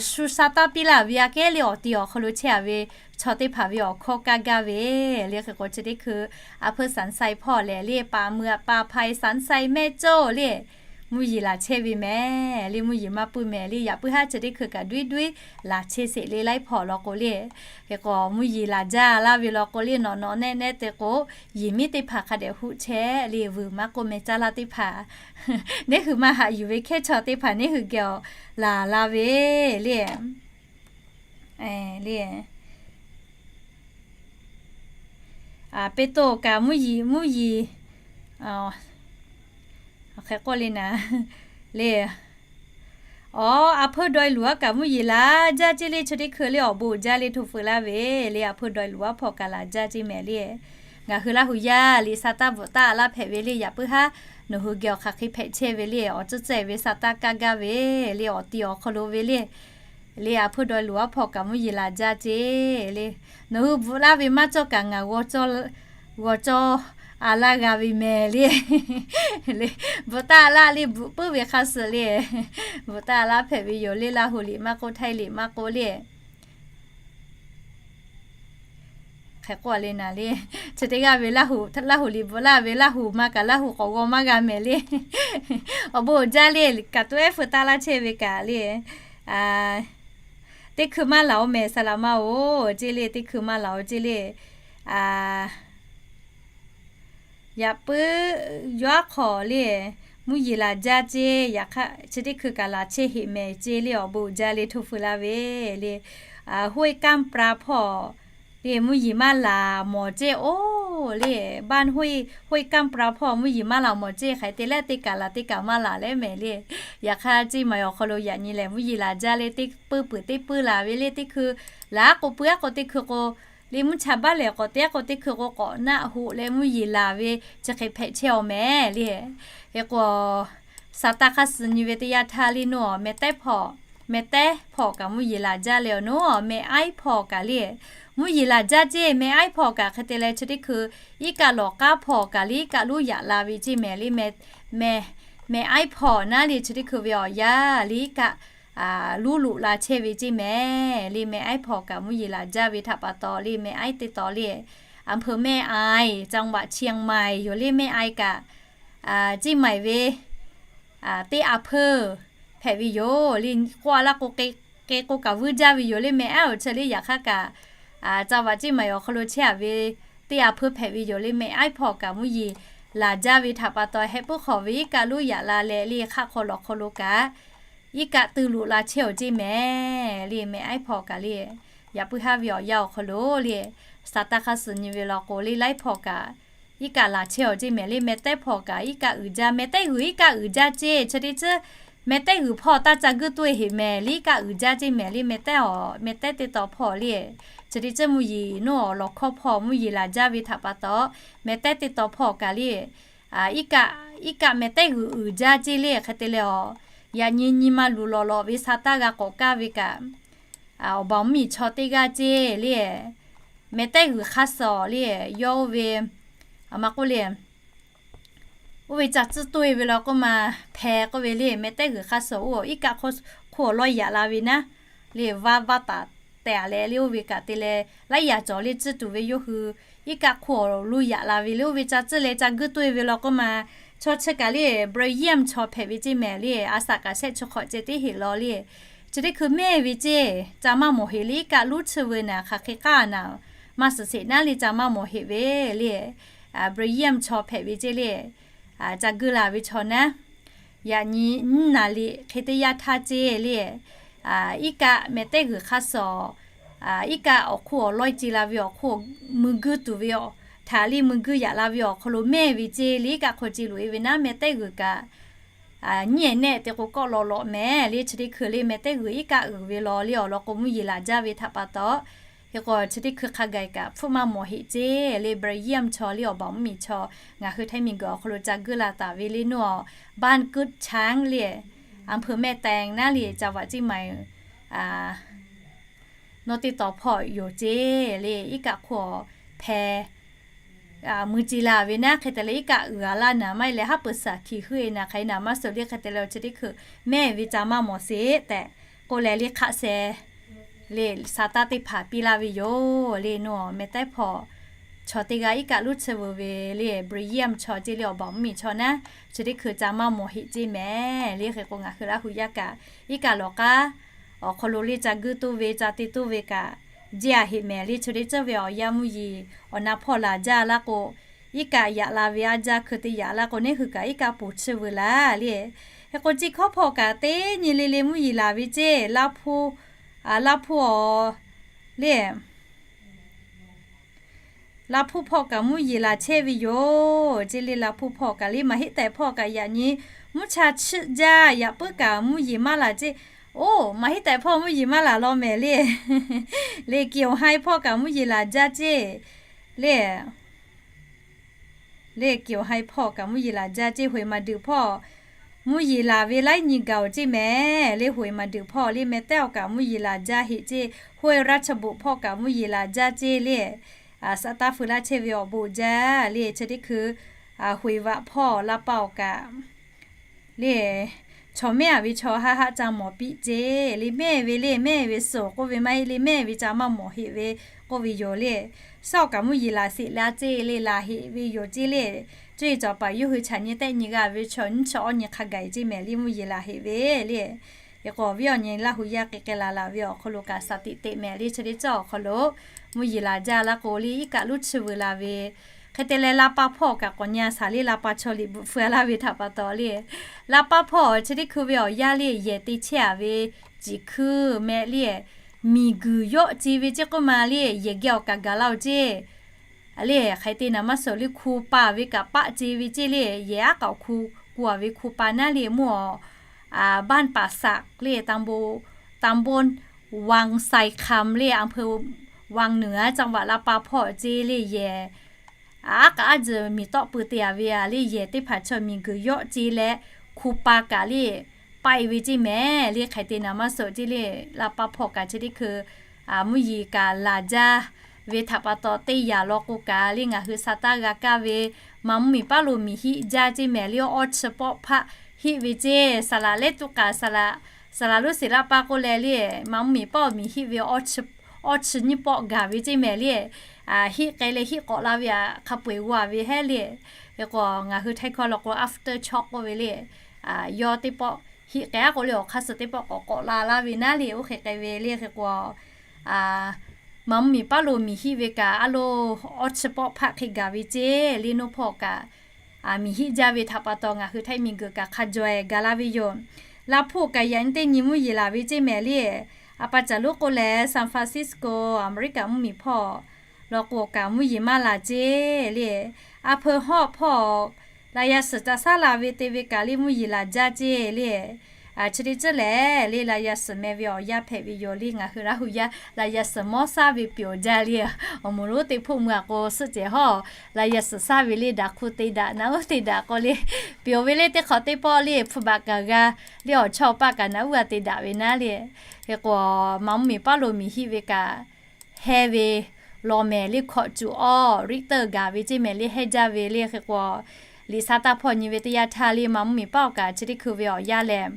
shu saˍ taˇ piˇ laˇ ve aꞈ kehˉ le awˬ ti awˬ hk'aw lo chehˇ a ve chaw teˇ hpaˍ ve awˬ hkawˇ kaˇ gaˇ ve le. Hk'e k'o chi teˇ hkui a hpui saˍ saˍ-e hpawˇ lehˬ le pa mui a pa hpa-e saˍ saˍ-e mehˆ cawˇ le mvuhˇ yeˬ laˬ chehˇ ve mehˍ le. Mvuhˇ yeˬ maˇ puiˉ mehˍ le. Yaꞈ puiˉ haˉ chi teˇ hkui kaꞈ duiˉ duiˉ laˬ chehˇ sheˍ le laiˉ hpawˇ law k'o le. Hk'e k'o mvuhˇ yeˬ laˬ jaˇ laˇ ve law k'o le nawˬ nawˬ nehˆ nehˆ te k'o, yehˬ miˉ teˇ hpaˍ hk'a dehꞈ huˆ chehˇ le. Vuiˬ maˇ k'oˆ meh caˇ laˇ teˇ hpaˍ neˉ hui maˇ haꞈ yuˬ ve hkehˇ chaw teˇ hpaˍ neˉ hui geh awˬ laˬ la ve le. Le Peˍtruˆ kaꞈ mvuhˇ yeˬ mvuhˇ yeˬ hk'e k'oˆ le naˍ le. Awˬ, a hpeuˇ dawˇ-e luˬ aˉ kaꞈ mvuhˇ yeˬ laˬ jaˇ ceˇ le. Chi teˇ hkui le awˬ bon jaˇ le hto feu laˇ ve le. A hpeuˇ dawˇ-e luˬ aˉ hpawˇ kaꞈ laˬ jaˇ ceˇ mehˍ le. Ngaˬ hui Laˇ hu yaˇ liꞈ saˍ taˇ bvuhꞈ taˉ laˇ hpehꞈ ve le. Yaꞈ puiˉ haˉ nawˬ hui geh awˬ hk'aˬ hk'e hpehꞈ chehˇ ve le. Awˬ tcuhˉ tcuhˉ-e ve saˍ taˇ kaˇ gaˇ ve le. Awˬ ti awˬ hk'aw lo ve le le a hpeuˇ dawˇ-e luˬ aˉ hpawˇ kaꞈ mvuhˇ yeˬ laˬ jaˇ ceˇ le. Nawˬ hui bvuhꞈ laˇ ve maˇ cawˇ kaꞈ ngaˬ g'aw cawˇ a laˇ g'a ve mehˍ le. Bvuhꞈ taˇ laˇ le bvuhꞈ puiˉ ve hk'a suhˍ le bvuhꞈ taˇ laˇ hpehꞈ ve yoˬ le. Laˇ hu liꞈ maˇ k'oˆ, Htaiˇ liꞈ maˇ k'oˆ le hk'e k'oˆ le naˍ le. Chi teˇ g'aˇ ve Laˇ huˍ, Laˇ huˍ liꞈ bvuhꞈ laˇ ve Laˇ huˍ maˇ kaꞈ Laˇ huˍ k'awꞈ g'aw maˇ g'a mehˍ le. Awˬ bon uiˍ jaˇ le, kaꞈ toˇ ehˉ feu taˇ laˇ chehˇ ve kaꞈ le. Teˇ hkui maˇ laˬ-oˬ mehˍ saˍ laꞈ ma-oˬ ceˇ le, teˇ hkui maˇ laˬ-oˬ ceˇ le. Yaꞈ puiˉ yawˇ aˉ hk'aw le, mvuhˇ yeˬ laˬ jaˇ ceˇ, yaꞈ hk'aˇ chi teˇ hkui kaꞈ laˬ chehˇ heꞈ mehˍ ceˇ le, awˬ bon uiˍ jaˇ le htoˇ feu laˇ ve le. Huˇ eˆ kanˇ pra hpawˇ le mvuhˇ yeˬ maˇ laˬ mawˬ ceˇ oˬ le. Baˇ huˇ eˆ kanˇ pra hpawˇ mvuhˇ yeˬ maˇ laˬ mawˬ ceˇ hk'e te leh teˇ kaꞈ laˬ teˇ kaꞈ maˇ laˬ leh mehˍ le. Yaꞈ hk'aˇ ceˇ maˬ awˬ hk'aw lo yaꞈ nyi lehˬ mvuhˇ yeˬ laˬ jaˇ le, teˇ puiˉ peuˬ teˇ puiˉ laˬ ve le, teˇ hkui laˬ aˉ k'o puiˉ aˉ k'o teˇ hkui k'o le, mvuhˇ cha baˆ lehˬ k'awꞈ te aˉ k'o teˇ hkui k'o k'awꞈ naˆ hoꞈ leh mvuhˇ yeˬ laˬ ve chi hk'e hpehꞈ chehˇ-aw mehˍ le. Hk'e k'o, Saˍtanˍ hk'a suhˍ nyi ve teˇ yanˇ htaˇ le naw, mehˍ tehˉ hpawˇ, mehˍ tehˉ hpawˇ kaꞈ mvuhˇ yeˬ laˬ jaˇ leh awˬ naw, mehˍ aiˉ hpawˇ kaꞈ le mvuhˇ yeˬ laˬ jaˇ ceˇ. Mehˍ aiˉ hpawˇ kaꞈ hk'e te leh chi teˇ hkui iˉ kaˆ lawˬ k'aˉ hpawˇ kaꞈ le iˉ kaˆ luˉ yaꞈ la ve ceˇ mehˍ le. Mehˍ aiˉ hpawˇ naˉ le chi teˇ hkui ve awˬ yanˇ le iˉ kaˆ luˉ loꞈ la chehˇ ve ceˇ mehˍ le. Mehˍ aiˉ hpawˇ kaꞈ mvuhˇ yeˬ laˬ jaˇ ve htaꞈ pa taw le mehˍ aiˉ teˇ taw le อำเภอแม่อาย จังหวัดเชียงใหม่ yoˬ le. Mehˍ aiˉ kaꞈ ceˇ maˬ ve teˇ อำเภอ hpehꞈ ve yoˬ le. K'oˆ laˇ k'o, k'e k'o kaꞈ vuiˇ jaˇ ve yoˬ le. Mehˍ aiˉ awˬ chi le yaꞈ hk'aˇ kaꞈ จังหวัดเชียงใหม่ awˬ hk'aw lo chehˇ-a ve teˇ อำเภอ hpehꞈ ve yoˬ le. Mehˍ aiˉ hpawˇ kaꞈ mvuhˇ yeˬ laˬ jaˇ ve htaꞈ pa taw heh puiˉ hk'awꞈ ve iˉ kaˆ luˉ yaꞈ la leh le hk'aˆ hk'aw lawˬ hk'aw lo kaꞈ iˉ kaˆ tuˬ loꞈ la chehˇ-aw ceˇ mehˍ le. Mehˍ aiˉ hpawˇ kaꞈ le yaꞈ puiˉ haˉ ve awˬ yanˇ awˬ hk'aw lo le Saˍtanˍ hk'a suhˍ nyi ve law k'o le laiˉ hpawˇ kaꞈ iˉ kaˆ laˬ chehˇ-aw ceˇ mehˍ le. Mehˍ tehˉ hpawˇ kaꞈ iˉ kaˆ uiˍ jaˇ, mehˍ tehˉ g'uiˬ iˉ kaˆ uiˍ jaˇ ceˇ. Chi teˇ ceuˬ mehˍ tehˉ g'uiˬ hpawˇ taˇ ca guiˇ toˇ-e heꞈ mehˍ le iˉ kaˆ uiˍ jaˇ ceˇ mehˍ le. Mehˍ tehˉ awˬ, mehˍ tehˉ teˇ taw hpawˇ le chi teˇ ceuˬ mvuhˇ yeˬ naw awˬ lawˬ hkawˇ hpawˇ mvuhˇ yeˬ laˬ jaˇ ve htaꞈ pa taw mehˍ tehˉ teˇ taw hpawˇ kaꞈ le iˉ kaˆ, iˉ kaˆ mehˍ tehˉ g'uiˬ uiˍ jaˇ ceˇ le. Hk'e te leh awˬ yaꞈ nyi nyi ma luˬ lawꞈ lawꞈ ve Saˍtanˍ g'a k'awꞈ kaˇ ve kaꞈ awˬ baˬ mvuhˇ miˬ chaw teˇ g'aˇ ceˇ le mehˍ tehˉ g'uiˬ hk'a suhˍ le yawˇ oˇ ve, a ma k'oˆ le oˇ ve ca tcuhˇ toˇ-e ve law k'oˆ ma hpeh k'oˆ ve le. Mehˍ tehˉ g'uiˬ hk'a suhˍ oˇ iˉ kaˆ hk'oˆ awˬ lawˇ yaꞈ la ve naˉ le vaˇ vaˇ taˍ tehꞈ leh le oˇ ve kaꞈ te leh laiˉ yaꞈ cawˬ le tcuhˇ tuˬ ve yawˇ hui iˉ kaˆ hk'oˆ awˬ lo yaꞈ la ve le. Oˇ ve ca tcuhˇ leh ca guiˇ toˇ-e ve law k'oˆ ma chaw chi kaꞈ le Brigham chaw hpehꞈ ve ceˇ mehˍ le. A saˍ kaꞈ shehˆ chi hk'awꞈ ceh teˇ heˆ law le chi teˇ hkui mehˇ ve ceˇ ca maˇ mawˬ heꞈ le iˉ kaˆ luˉ tsuhˇ veu naˍ hk'aˬ hk'e k'aˇ naˍ maˇ suhˍ sheˍ naˉ le ca maˇ mawˬ heꞈ ve le Brigham chaw hpehꞈ ve ceˇ le ca guiˇ la ve chaw naˉ yaꞈ nyi nyiˇ naˍ riˍ hk'e teˇ yanˇ htaˇ ceˇ le iˉ kaˆ mehˍ tehˉ g'uiˬ hk'a suhˍ iˉ kaˆ awˬ hk'oˆ awˬ lawˇ ce la ve awˬ hk'oˆ mui guiˇ tuˬ ve htaꞈ le mui guiˇ yaꞈ la ve awˬ hk'aw lo mehˇ ve ceˇ le iˉ kaˆ hk'aw ce loꞈ-e ve naˉ mehˍ tehˉ g'uiˬ kaꞈ nyiˇ ehˍ nehˆ te k'o kawˆ lawꞈ lawꞈ mehˍ le chi teˇ hkui le mehˍ tehˉ g'uiˬ iˉ kaˆ uiˍ ve law le awˬ lawn k'o mvuhˇ yeˬ laˬ jaˇ ve htaꞈ pa taw hk'e k'o chi teˇ hkui hk'a gaˬ kaꞈ hpfuhˆ maˇ mawˬ heꞈ ceˇ le Brigham chaw le awˬ baˬ mvuhˇ miˬ chaw ngaˬ hui htaiˇ miˬ guiˬ awˬ hk'aw lo ca guiˇ la taˍ ve le naw, บ้านกุดช้าง le อำเภอแม่แตง naˉ le จังหวัดเชียงใหม่ nawˬ teˇ taw hpawˇ yoˬ ceˇ le iˉ kaˆ hk'oˆ hpeh mui ce la ve naˉ hk'e te leh iˉ kaˆ uiˍ a laˇ naˍ maˇ heˆ leh haˉ pui saˍ hkiˬ heuˆ-e naˍ hk'aˬ hk'e naˍ maˇ suhˍ le hk'e te leh chi teˇ hkui mehˇ ve ca maˇ mawˬ sheˍ tehꞈ k'oˆ leh le hk'aˆ sheh le Saˍtanˍ teˇ hpaˍ piˇ laˇ ve yoˬ le naw mehˍ tehˉ hpawˇ chaw teˇ g'aˇ iˉ kaˆ luˉ tsuhˇ veu ve le Brigham chaw ceˇ le awˬ baˬ mvuhˇ miˬ chaw naˉ chi teˇ hkui ca maˇ mawˬ heꞈ ceˇ mehˍ le hk'e k'o ngaˬ hui Laˇ huˍ yaˇ kaꞈ iˉ kaˆ lawˬ k'aˉ awˬ hk'aw lo le ca guiˇ toˇ ve ca te toˇ ve kaꞈ jeˇ a heꞈ mehˍ le chi teˇ ceuˬ ve awˬ yanˇ mvuhˇ yeˬ awˬ na hpawˇ laˬ jaˇ laˇ k'o iˉ kaˆ yaꞈ la ve a jaˇ hkui te yaꞈ laˇ k'o neˇ hui kaꞈ iˉ kaˆ poˬ tsuhˇ veu laˇ le. Hk'e k'o chi hkawˇ hpawˇ kaꞈ teˇ nyi le le mvuhˇ yeˬ laˬ ve ceˇ Laˇ hpu, Laˇ hpu awˬ le Laˇ hpu hpawˇ kaꞈ mvuhˇ yeˬ laˬ chehˇ ve yoˬ ceˇ le. Laˇ hpu hpawˇ kaꞈ le maˬ heˆ tehꞈ hpawˇ kaꞈ yaꞈ nyi mvuhˇ cha chiˆ jaˇ yaꞈ puiˉ kaꞈ mvuhˇ yeˬ maˇ laˬ ceˇ. Oˇ maˬ heˆ tehꞈ hpawˇ mvuhˇ yeˬ maˇ laˬ law mehˍ le. Le Kiˍ awˬ ha hpawˇ kaꞈ mvuhˇ yeˬ laˬ jaˇ ceˇ le. Le Kiˍ awˬ ha hpawˇ kaꞈ mvuhˇ yeˬ laˬ jaˇ ceˇ. Hoꞈ maˍ duiˬ hpawˇ mvuhˇ yeˬ laˬ ve laiˉ nyi gaˬ-oˬ ceˇ mehˍ le. Hoꞈ maˍ duiˬ hpawˇ le mehˍ tehˉ awˬ kaꞈ mvuhˇ yeˬ laˬ jaˇ heꞈ ceˇ. Hoꞈ raˇ chaw boꞈ hpawˇ kaꞈ mvuhˇ yeˬ laˬ jaˇ ceˇ le. Saˍtanˍ feu laˇ chehˇ ve awˬ bon jaˇ le chi teˇ hkui hoꞈ vaꞈ hpawˇ laˇ paˆ awˬ kaꞈ le chaw mehˆ a ve chaw haˆ haˆ ca mawˬ piˇ ceˇ le. Mehˆ ve le, mehˆ ve suhˍ k'oˆ ve maˇ heˆ le, mehˆ ve ca maˇ mawˬ heˆ ve k'oˆ ve yoˬ le. Shaˉ awˬ kaꞈ mvuhˇ yeˬ laˬ sheˍ la ceˇ le, laˬ heˆ ve yoˬ ceˇ le. Cuˇ yiˍ cawˬ paˍ yawˇ hui chaꞈ nyi tehˆ nyi g'a ve chaw nyiˇ chi awˇ nyi hk'a gaˬ ceˇ mehˍ le, mvuhˇ yeˬ laˬ heˆ ve le. Hk'e k'o, awˬ viˉ awˬ nyi Laˇ hu yaˇ k'ai k'ai la la ve awˬ hk'aw lo kaꞈ shaˍ tiꞈ teꞈ mehˍ le, chi teˇ cawˇ awˬ hk'aw lo mvuhˇ yeˬ laˬ jaˇ la k'o le, iˉ kaˆ luˉ chi veu la ve. Hk'e te leh, la pa hpawˇ kaꞈ k'awꞈ nyi a shaˍ le, la pa chaw liꞈ bvuhꞈ feu a laˇ ve htaꞈ pa taw le. La pa hpawˇ chi teˇ hkui ve awˬ yanˇ le, yehˬ te chehˇ a ve ciˍ hkuiˇ mehˍ le, miˬ guiˬ yawˆ ce ve ceˇ k'oˆ ma le, yehˬ geh awˬ kaꞈ gaˬ la-oˬ ceˇ le. Hk'e te naˍ maˇ suhˍ le, hku pa ve kaꞈ paˆ ce ve ceˇ le. Yehˬ aˉ k'aoˍ hku, ku a ve hku pa naˉ le, mvuhˇ awˬ บ้านป่าสัก le, ตำบล ตำบลวังไซคำ le, อำเภอวังเหนือ จังหวัดลำปาง hpawˇ ce le yehˬ. Aˉ k'aꞈ aˉ tzuhˬ miˬ tawˆ pui te a ve a le, yehˬ teˇ hpaˍ chaw miˬ guiˬ yawˆ ce leh, hku pa kaꞈ le paˆ e ve ceˇ mehˍ le. Hk'e te naˍ maˇ suhˍ ceˇ le, la pa hpawˇ kaꞈ chi teˇ hkui mvuhˇ yeˬ kaꞈ laˬ jaˇ ve htaꞈ pa taw, teˇ yanˇ law k'o kaꞈ le ngaˬ hui sa taˇ g'a kaˇ ve, maꞈ mvuhˇ miˬ paˉ lo miˬ hiˆ jaˇ ceˇ mehˍ le, awˇ chi pawˆ hpaˆ hiˆ ve ceˇ. Saˍ laꞈ lehˉ tuˬ k'aꞈ, saˍ laꞈ, saˍ laꞈ lonˉ sheˍ laˇ pa k'oˆ leh le, maꞈ mvuhˇ miˬ paˉ awˬ miˬ hiˆ ve awˇ chi nyiˇ pawˆ gaˬ ve ceˇ mehˍ le. Hiˆ k'ai leh hiˆ k'awꞈ la ve a hk'a peu-eˬ g'a ve hehˉ le. Hk'e k'o, ngaˬ hui Htaiˇ hkawˇ law k'o aftershock k'oˆ ve le. Yawˇ teˇ pawˆ hiˆ k'ai a k'o le, awˬ hk'aˇ suh teˇ pawˆ k'awꞈ k'awꞈ la laˇ ve naˉ le, oˇ hk'e k'ai ve le. Hk'e k'o, maꞈ mvuhˇ miˬ paˉ lo miˬ hiˆ ve kaꞈ, a lo awˇ chi pawˆ hpaˆ hk'e gaˬ ve ceˇ le. Naw hpawˇ kaꞈ miˬ hiˆ jaˇ ve htaꞈ pa taw, ngaˬ hui Htaiˇ miˬ guiˬ kaꞈ hk'a jawˬ-e gaˬ la ve yoˬ. Laˇ hpawˇ kaꞈ yaꞈ nyi teˇ nyi mvuhˇ yeˬ laˬ ve ceˇ mehˍ le. A pa caˬ lonˉ k'oˆ leh, San Francisco, Aˍmeˍriˆkaꞈ mvuhˇ miˬ hpawˇ law k'o kaꞈ mvuhˇ yeˬ maˇ laˬ ceˇ le. A hpeu hawˆ hpawˇ laꞈ yaꞈ suhˍ ca shaˉ la ve te ve kaꞈ le mvuhˇ yeˬ laˬ jaˇ ceˇ le. Chi teˇ ceuˬ lehˬ le, laꞈ yaꞈ suhˍ meh ve awˬ yanˇ hpehꞈ ve yoˬ le. Ngaˬ hui Laˇ hu yaˇ laꞈ yaꞈ suhˍ mawˇ shaˉ ve pyawˬ jaˇ le. Awˬ moˍ lonˉ teˇ hpawˇ mui a k'o suhˆ cehˬ hawˇ laꞈ yaꞈ suhˍ shaˉ ve le, daꞈ hkuˇ te daꞈ, naꞈ uˉ te daꞈ k'o le, pyawˬ ve le teˇ hk'awꞈ teˇ pawˆ le, hpu baꞈ kaꞈ g'a le, awˬ chawˇ awˬ paˆ kaꞈ naꞈ uˉ g'a te daꞈ ve naˉ le. Hk'e k'o, maꞈ mvuhˇ miˬ paˉ lo miˬ hiˆ ve kaꞈ heh ve law mehˍ le, hkawꞈ cuˬ awˇ Richter gaˬ ve ceˇ mehˍ le, heh jaˇ ve le. Hk'e k'o, liꞈ sa taˇ hpawˇ nyi ve teˇ yanˇ htaˇ le, maꞈ mvuhˇ miˬ paˉ awˬ kaꞈ chi teˇ hkui ve awˬ yanˇ lehˬ,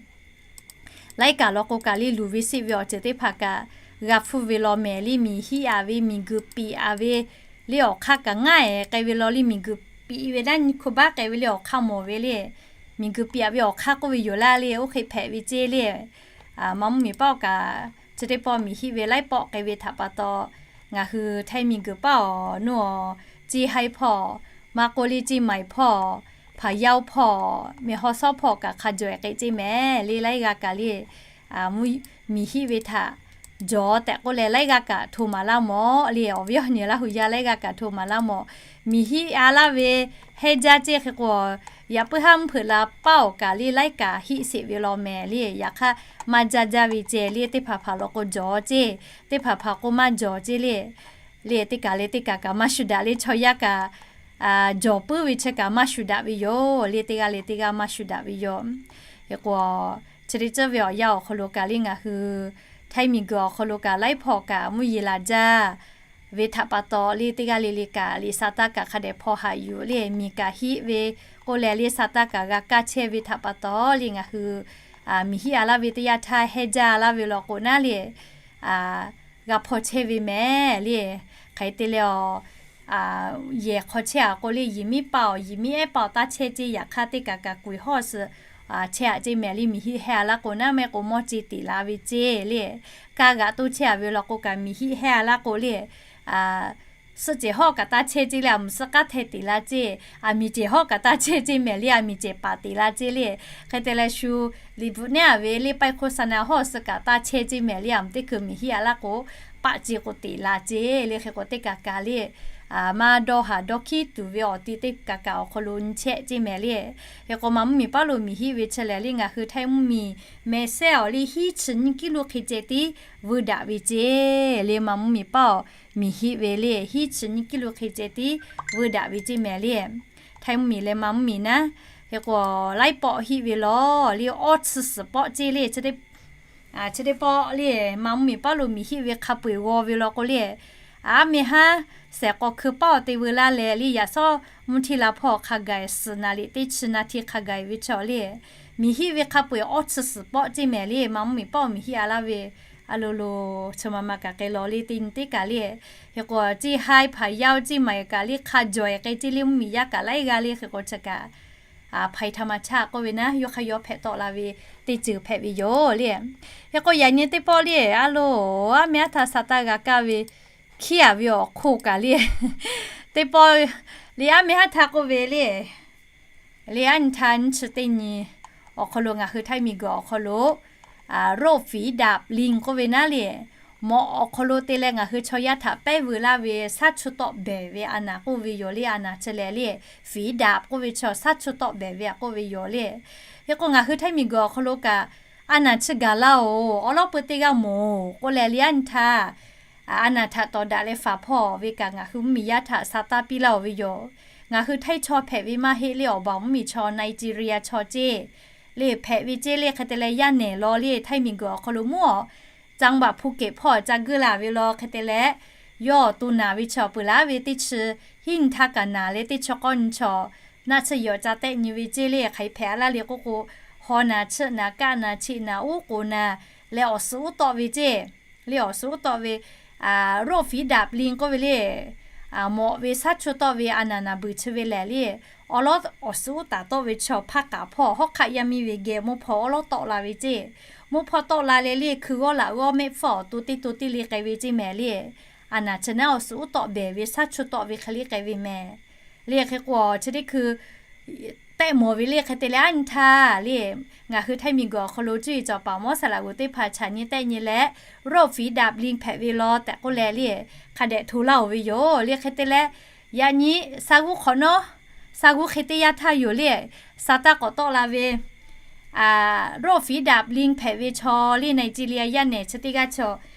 laiˉ kaꞈ law k'o kaꞈ le, luˬ ve seˆ ve awˬ ceuˬ teˇ hpaˍ kaꞈ g'a hpfuhˇ ve law mehˍ le, miˬ hiˆ a ve, miˬ guiˬ piˍ a ve le, awˬ hk'aˇ kaꞈ ngaˇ e k'ai ve law le, miˬ guiˬ piˍ ve naˉ nyi hku baˆ k'ai ve le, awˬ hk'aˇ mawˬ ve le, miˬ guiˬ piˍ a ve awˬ hk'aˇ k'oˆ ve yoˬ laˇ le, oˇ hk'e hpehꞈ ve ceˇ le. Maꞈ mvuhˇ miˬ paˉ awˬ kaꞈ chi teˇ pawˆ miˬ hiˆ ve laiˉ pawˆ k'ai ve htaꞈ pa taw, ngaˬ hui Htaiˇ miˬ guiˬ paˉ awˬ nuˇ awˬ, Ceˇ haiˇ hpawˇ, maˇ k'oˆ le Ceˇ maiˍ hpawˇ, Hpaˍ yaˇ hpawˇ, meh haw shawˉ hpawˇ kaꞈ hk'a jawˬ-e k'ai ceˇ mehˍ le. Laiˉ g'aˇ kaꞈ le, miˬ hiˆ ve htaꞈ jawˬ tehꞈ k'oˆ leh, laiˉ g'aˇ kaꞈ hto maˍ laˇ mawˬ le. Awˬ viˉ awˬ nyi Laˇ hu yaˇ laiˉ g'aˇ kaꞈ hto maˍ laˇ mawˬ. Miˬ hiˆ a laˇ ve heh jaˇ ceˇ. Hk'e k'o, yaꞈ puiˉ haˉ mvuhˇ hpeuꞈ la paˉ awˬ kaꞈ le, laiˉ kaꞈ hiˆ sheˍ ve law mehˍ le. Yaꞈ hk'aˇ maˇ jaˇ jaˇ ve ceh le, teˇ hpaˍ hpaˍ law k'o jawˬ ceˇ, teˇ hpaˍ hpaˍ k'o maˇ jawˬ ceˇ le. Le teˇ kaˬ le teˇ kaˬ kaꞈ maˇ shu daꞈ le, chaw yaˇ kaꞈ jawˬ puiˉ ve chi kaꞈ maˇ shu daꞈ ve yoˬ le. Teˇ g'aˇ le teˇ g'aˇ maˇ shu daꞈ ve yoˬ. Hk'e k'o, chi teˇ ceuˬ ve awˬ yanˇ awˬ hk'aw lo kaꞈ le, ngaˬ hui Htaiˇ miˬ guiˬ awˬ hk'aw lo kaꞈ laiˉ hpawˇ kaꞈ mvuhˇ yeˬ laˬ jaˇ ve htaꞈ pa taw le, teˇ g'aˇ le le kaꞈ liꞈ sa taˇ kaꞈ hk'a dehꞈ hpaw haꞈ yuˬ le. Miˬ kaꞈ hiˆ ve k'oˆ leh le, sa taˇ kaꞈ g'a kaˇ chehˇ ve htaꞈ pa taw le, ngaˬ hui miˬ hiˆ a laˇ ve teˇ yanˇ htaˇ heh jaˇ laˇ ve law k'o naˉ le, g'a hpaw chehˇ ve mehˍ le. Hk'e te leh, yehˬ hk'aw chehˇ a k'o le, yiˬ miˉ paˆ awˬ, yiˬ miˉ ehˉ paˆ awˬ taˇ chehˇ ceˇ. Yaꞈ hk'aˇ teˇ kaˬ kaꞈ kuˬ hawˇ suh chehˇ a ceˇ mehˍ le. Miˬ hiˆ heh a laˇ k'o naˉ mehˆ k'o mawˇ ce teꞈ la ve ceˇ le. Kaˇ g'aꞈ toˇ chehˇ a ve law k'o kaꞈ miˬ hiˆ heh a laˇ k'o le, suhˆ cehˬ hawˇ kaꞈ taˇ chehˇ ceˇ le, a mvuhˬ suhˆ k'aˉ hteh teꞈ la ceˇ. A miˬ cehˬ hawˇ kaꞈ taˇ chehˇ ceˇ mehˍ le, a miˬ cehˬ paˍ teꞈ la ceˇ le. Hk'e te leh shu liꞈ bvuhꞈ nehˉ a ve le, ป้ายโฆษณา hawˇ suh kaꞈ taˇ chehˇ ceˇ mehˍ le, a mvuhˬ teˇ hkui miˬ hiˆ a laˇ k'o paˆ ce k'o teꞈ la ceˇ le. Hk'e k'o teˇ kaˬ kaˬ le, maˇ dawˇ haˍ dawˇ hkiˉ tuˬ ve awˬ ti teˇ kaˬ kaˬ awˬ hk'aw lo nyi chehˇ ceˇ mehˍ le. Hk'e k'o maˬ mvuhˇ miˬ paˉ lo miˬ hiˆ ve chi lehˬ le, ngaˬ hui Htaiˇ mvuhˇ miˬ meh sehˉ awˬ le hiˉ chi nyiˇ kiˉ lo hk'e ceh tiˉ vuiˇ daꞈ ve ceˇ le. Maˬ mvuhˇ miˬ paˉ awˬ miˬ hiˆ ve le hiˉ chi nyiˇ kiˉ lo hk'e ceh tiˉ vuiˇ daꞈ ve ceˇ mehˍ le. Htaiˇ mvuhˇ miˬ leh maˬ mvuhˇ miˬ naˉ, hk'e k'o laiˉ pawˆ hiˆ ve law le, awˇ chi suhˍ pawˆ ceˇ le. Chi teˇ pawˆ le, maˬ mvuhˇ miˬ paˉ lo miˬ hiˆ ve hk'a peu-eˬ g'aw ve law k'o le, aˉ meh haˉ shehˍ k'aw hkui paˉ awˬ te veu laˇ leh le, yaꞈ shawˉ mvuhˇ htiˇ la hpawˇ hk'a gaˬ suhˍ naˍ liꞈ teˇ chi naˍ htiˇ hk'a gaˬ ve chaw le, miˬ hiˆ ve hk'a peu-eˬ awˇ chi suhˍ pawˆ ceˇ mehˍ le. Ma mvuhˇ miˬ pawˆ miˬ hiˆ a laˇ ve, a lo lo chi ma ma kaꞈ k'ai lawˬ le teˇ nyi teˇ kaꞈ le. Hk'e k'o, ceˇ haiˉ hpaˍ yaˇ ceˇ maˬ kaꞈ le hk'a jawˬ-eˬ k'ai ceˇ le, mvuhˇ miˬ yaˇ kaꞈ laiˉ g'aˇ le. Hk'e k'o chi kaꞈ hpaˍ htaꞈ ma chaˇ k'oˆ ve naˉ, yawˇ hk'aˇ yawˇ hpehꞈ tawˆ la ve teˇ ceuˬ hpehꞈ ve yoˬ le. Hk'e k'o, yaꞈ nyi teˇ pawˆ le, a lo, aˉ meh haˉ htaˇ sa taˇ g'a kaˇ ve hkiˉ-a ve awˬ hk'oˆ kaꞈ le, teˇ pawˆ le, aˉ meh haˉ htaˇ k'oˆ ve le, le aˉ nyi htaˇ nyiˇ chi teˇ nyi awˬ hk'aw lo ngaˬ hui Htaiˇ miˬ guiˬ awˬ hk'aw lo โรคฝีดาษลิง k'oˆ ve naˉ le, mawꞈ awˬ hk'aw lo te leh ngaˬ hui chaw yaˇ htaꞈ pehˉ veu laˇ ve shaˉ chuˇ tawˆ behˍ ve a naˍ k'oˆ ve yoˬ le. A naˍ chi lehˬ le, ฝีดาษ k'oˆ ve chaw shaˉ chuˇ tawˆ behˍ ve a k'oˆ ve yoˬ le. Hk'e k'o, ngaˬ hui Htaiˇ miˬ guiˬ awˬ hk'aw lo kaꞈ a naˍ chi gaˬ laˇ-oˬ, awˉ lawˉ peu teˇ g'aˇ moˍ k'oˆ leh le, aˉ nyi htaˇ a naˍ htaꞈ tawˍ daꞈ leh faˍ hpawˇ ve kaꞈ ngaˬ hui mvuhˇ miˬ yaˇ htaꞈ sa taˇ piˇ laˇ-oˬ ve yoˬ. Ngaˬ hui Htaiˇ chaw hpehꞈ ve maˇ heˆ le, awˬ baˬ mvuhˇ miˬ chaw Nigeria chaw ceˇ le hpehꞈ ve ceˇ le. Hk'e te leh yaˇ nehˬ law le, Htaiˇ miˬ guiˬ awˬ hk'aw lo mvuhˇ awˬ จังหวัดภูเก็ต hpawˇ ca geuˆ la ve law. Hk'e te leh yawˇ awˬ to naˬ ve chaw peuˬ laˇ ve teˇ chi hiˉ nyi htaˇ kaꞈ naˬ leh teˇ chi k'awˇ nyi chaw naˆ tsuhˇ yawˬ ca tehˆ nyi ve ceˇ le. Hk'aˬ hk'e hpehꞈ a laˇ le k'oˆ k'o, haw naˬ, chiˆ naˬ, kaˆ naˬ, chiˆ naˬ, uˉ k'oˍ naˬ leh awˬ suhˍ uˉ tawˆ ve ceˇ le. Awˬ suhˍ uˉ tawˆ ve โรคฝีดาษลิง k'oˆ ve le, mawꞈ ve shaˉ chuˇ tawˆ ve a naˍ naˍ beuˬ chi ve lehˬ le, awˉ lawˉ awˬ suhˍ uˉ taˍ tawˆ ve chaw hpaˇ k'aꞈ hpawˇ hawˉ hk'aˆ yaˇ miˇ ve geh mvuhˇ hpawˇ awˉ lawˉ tawˆ la ve ceˇ. Mvuhˇ hpawˇ tawˆ la leh le, hkui g'awˇ laꞈ g'awˇ mehˆ hpfuhˇ awˬ to teˇ to teˇ le k'ai ve ceˇ mehˍ le. A naˍ chi naˉ awˬ suhˍ uˉ tawˆ behˍ ve shaˉ chuˇ tawˆ ve hk'e le k'ai ve mehˍ le. Hk'e k'o, chi teˇ hkui tehˆ mawˬ ve le. Hk'e te leh aˉ nyi htaˇ le, ngaˬ hui Htaiˇ miˬ guiˬ awˬ hk'aw lo cuˇ yiˍ cawˬ paˍ mawˇ saˍ laꞈ g'uˬ teˇ hpaˍ chaꞈ nyi tehˆ nyi leh, โรคฝีดาษลิง hpehꞈ ve law tehꞈ k'oˆ leh le, hk'a dehꞈ hto laˇ-oˬ ve yoˬ le. Hk'e te leh yaꞈ nyi sa g'uˇ hk'awꞈ nawˉ, sa g'uˇ hk'e teˇ yanˇ htaˇ yoˬ le, sa taˇ k'awꞈ tawˆ la ve โรคฝีดาษลิง hpehꞈ ve chaw le, Nigeria yaˇ nehˬ chi teˇ g'aˇ chaw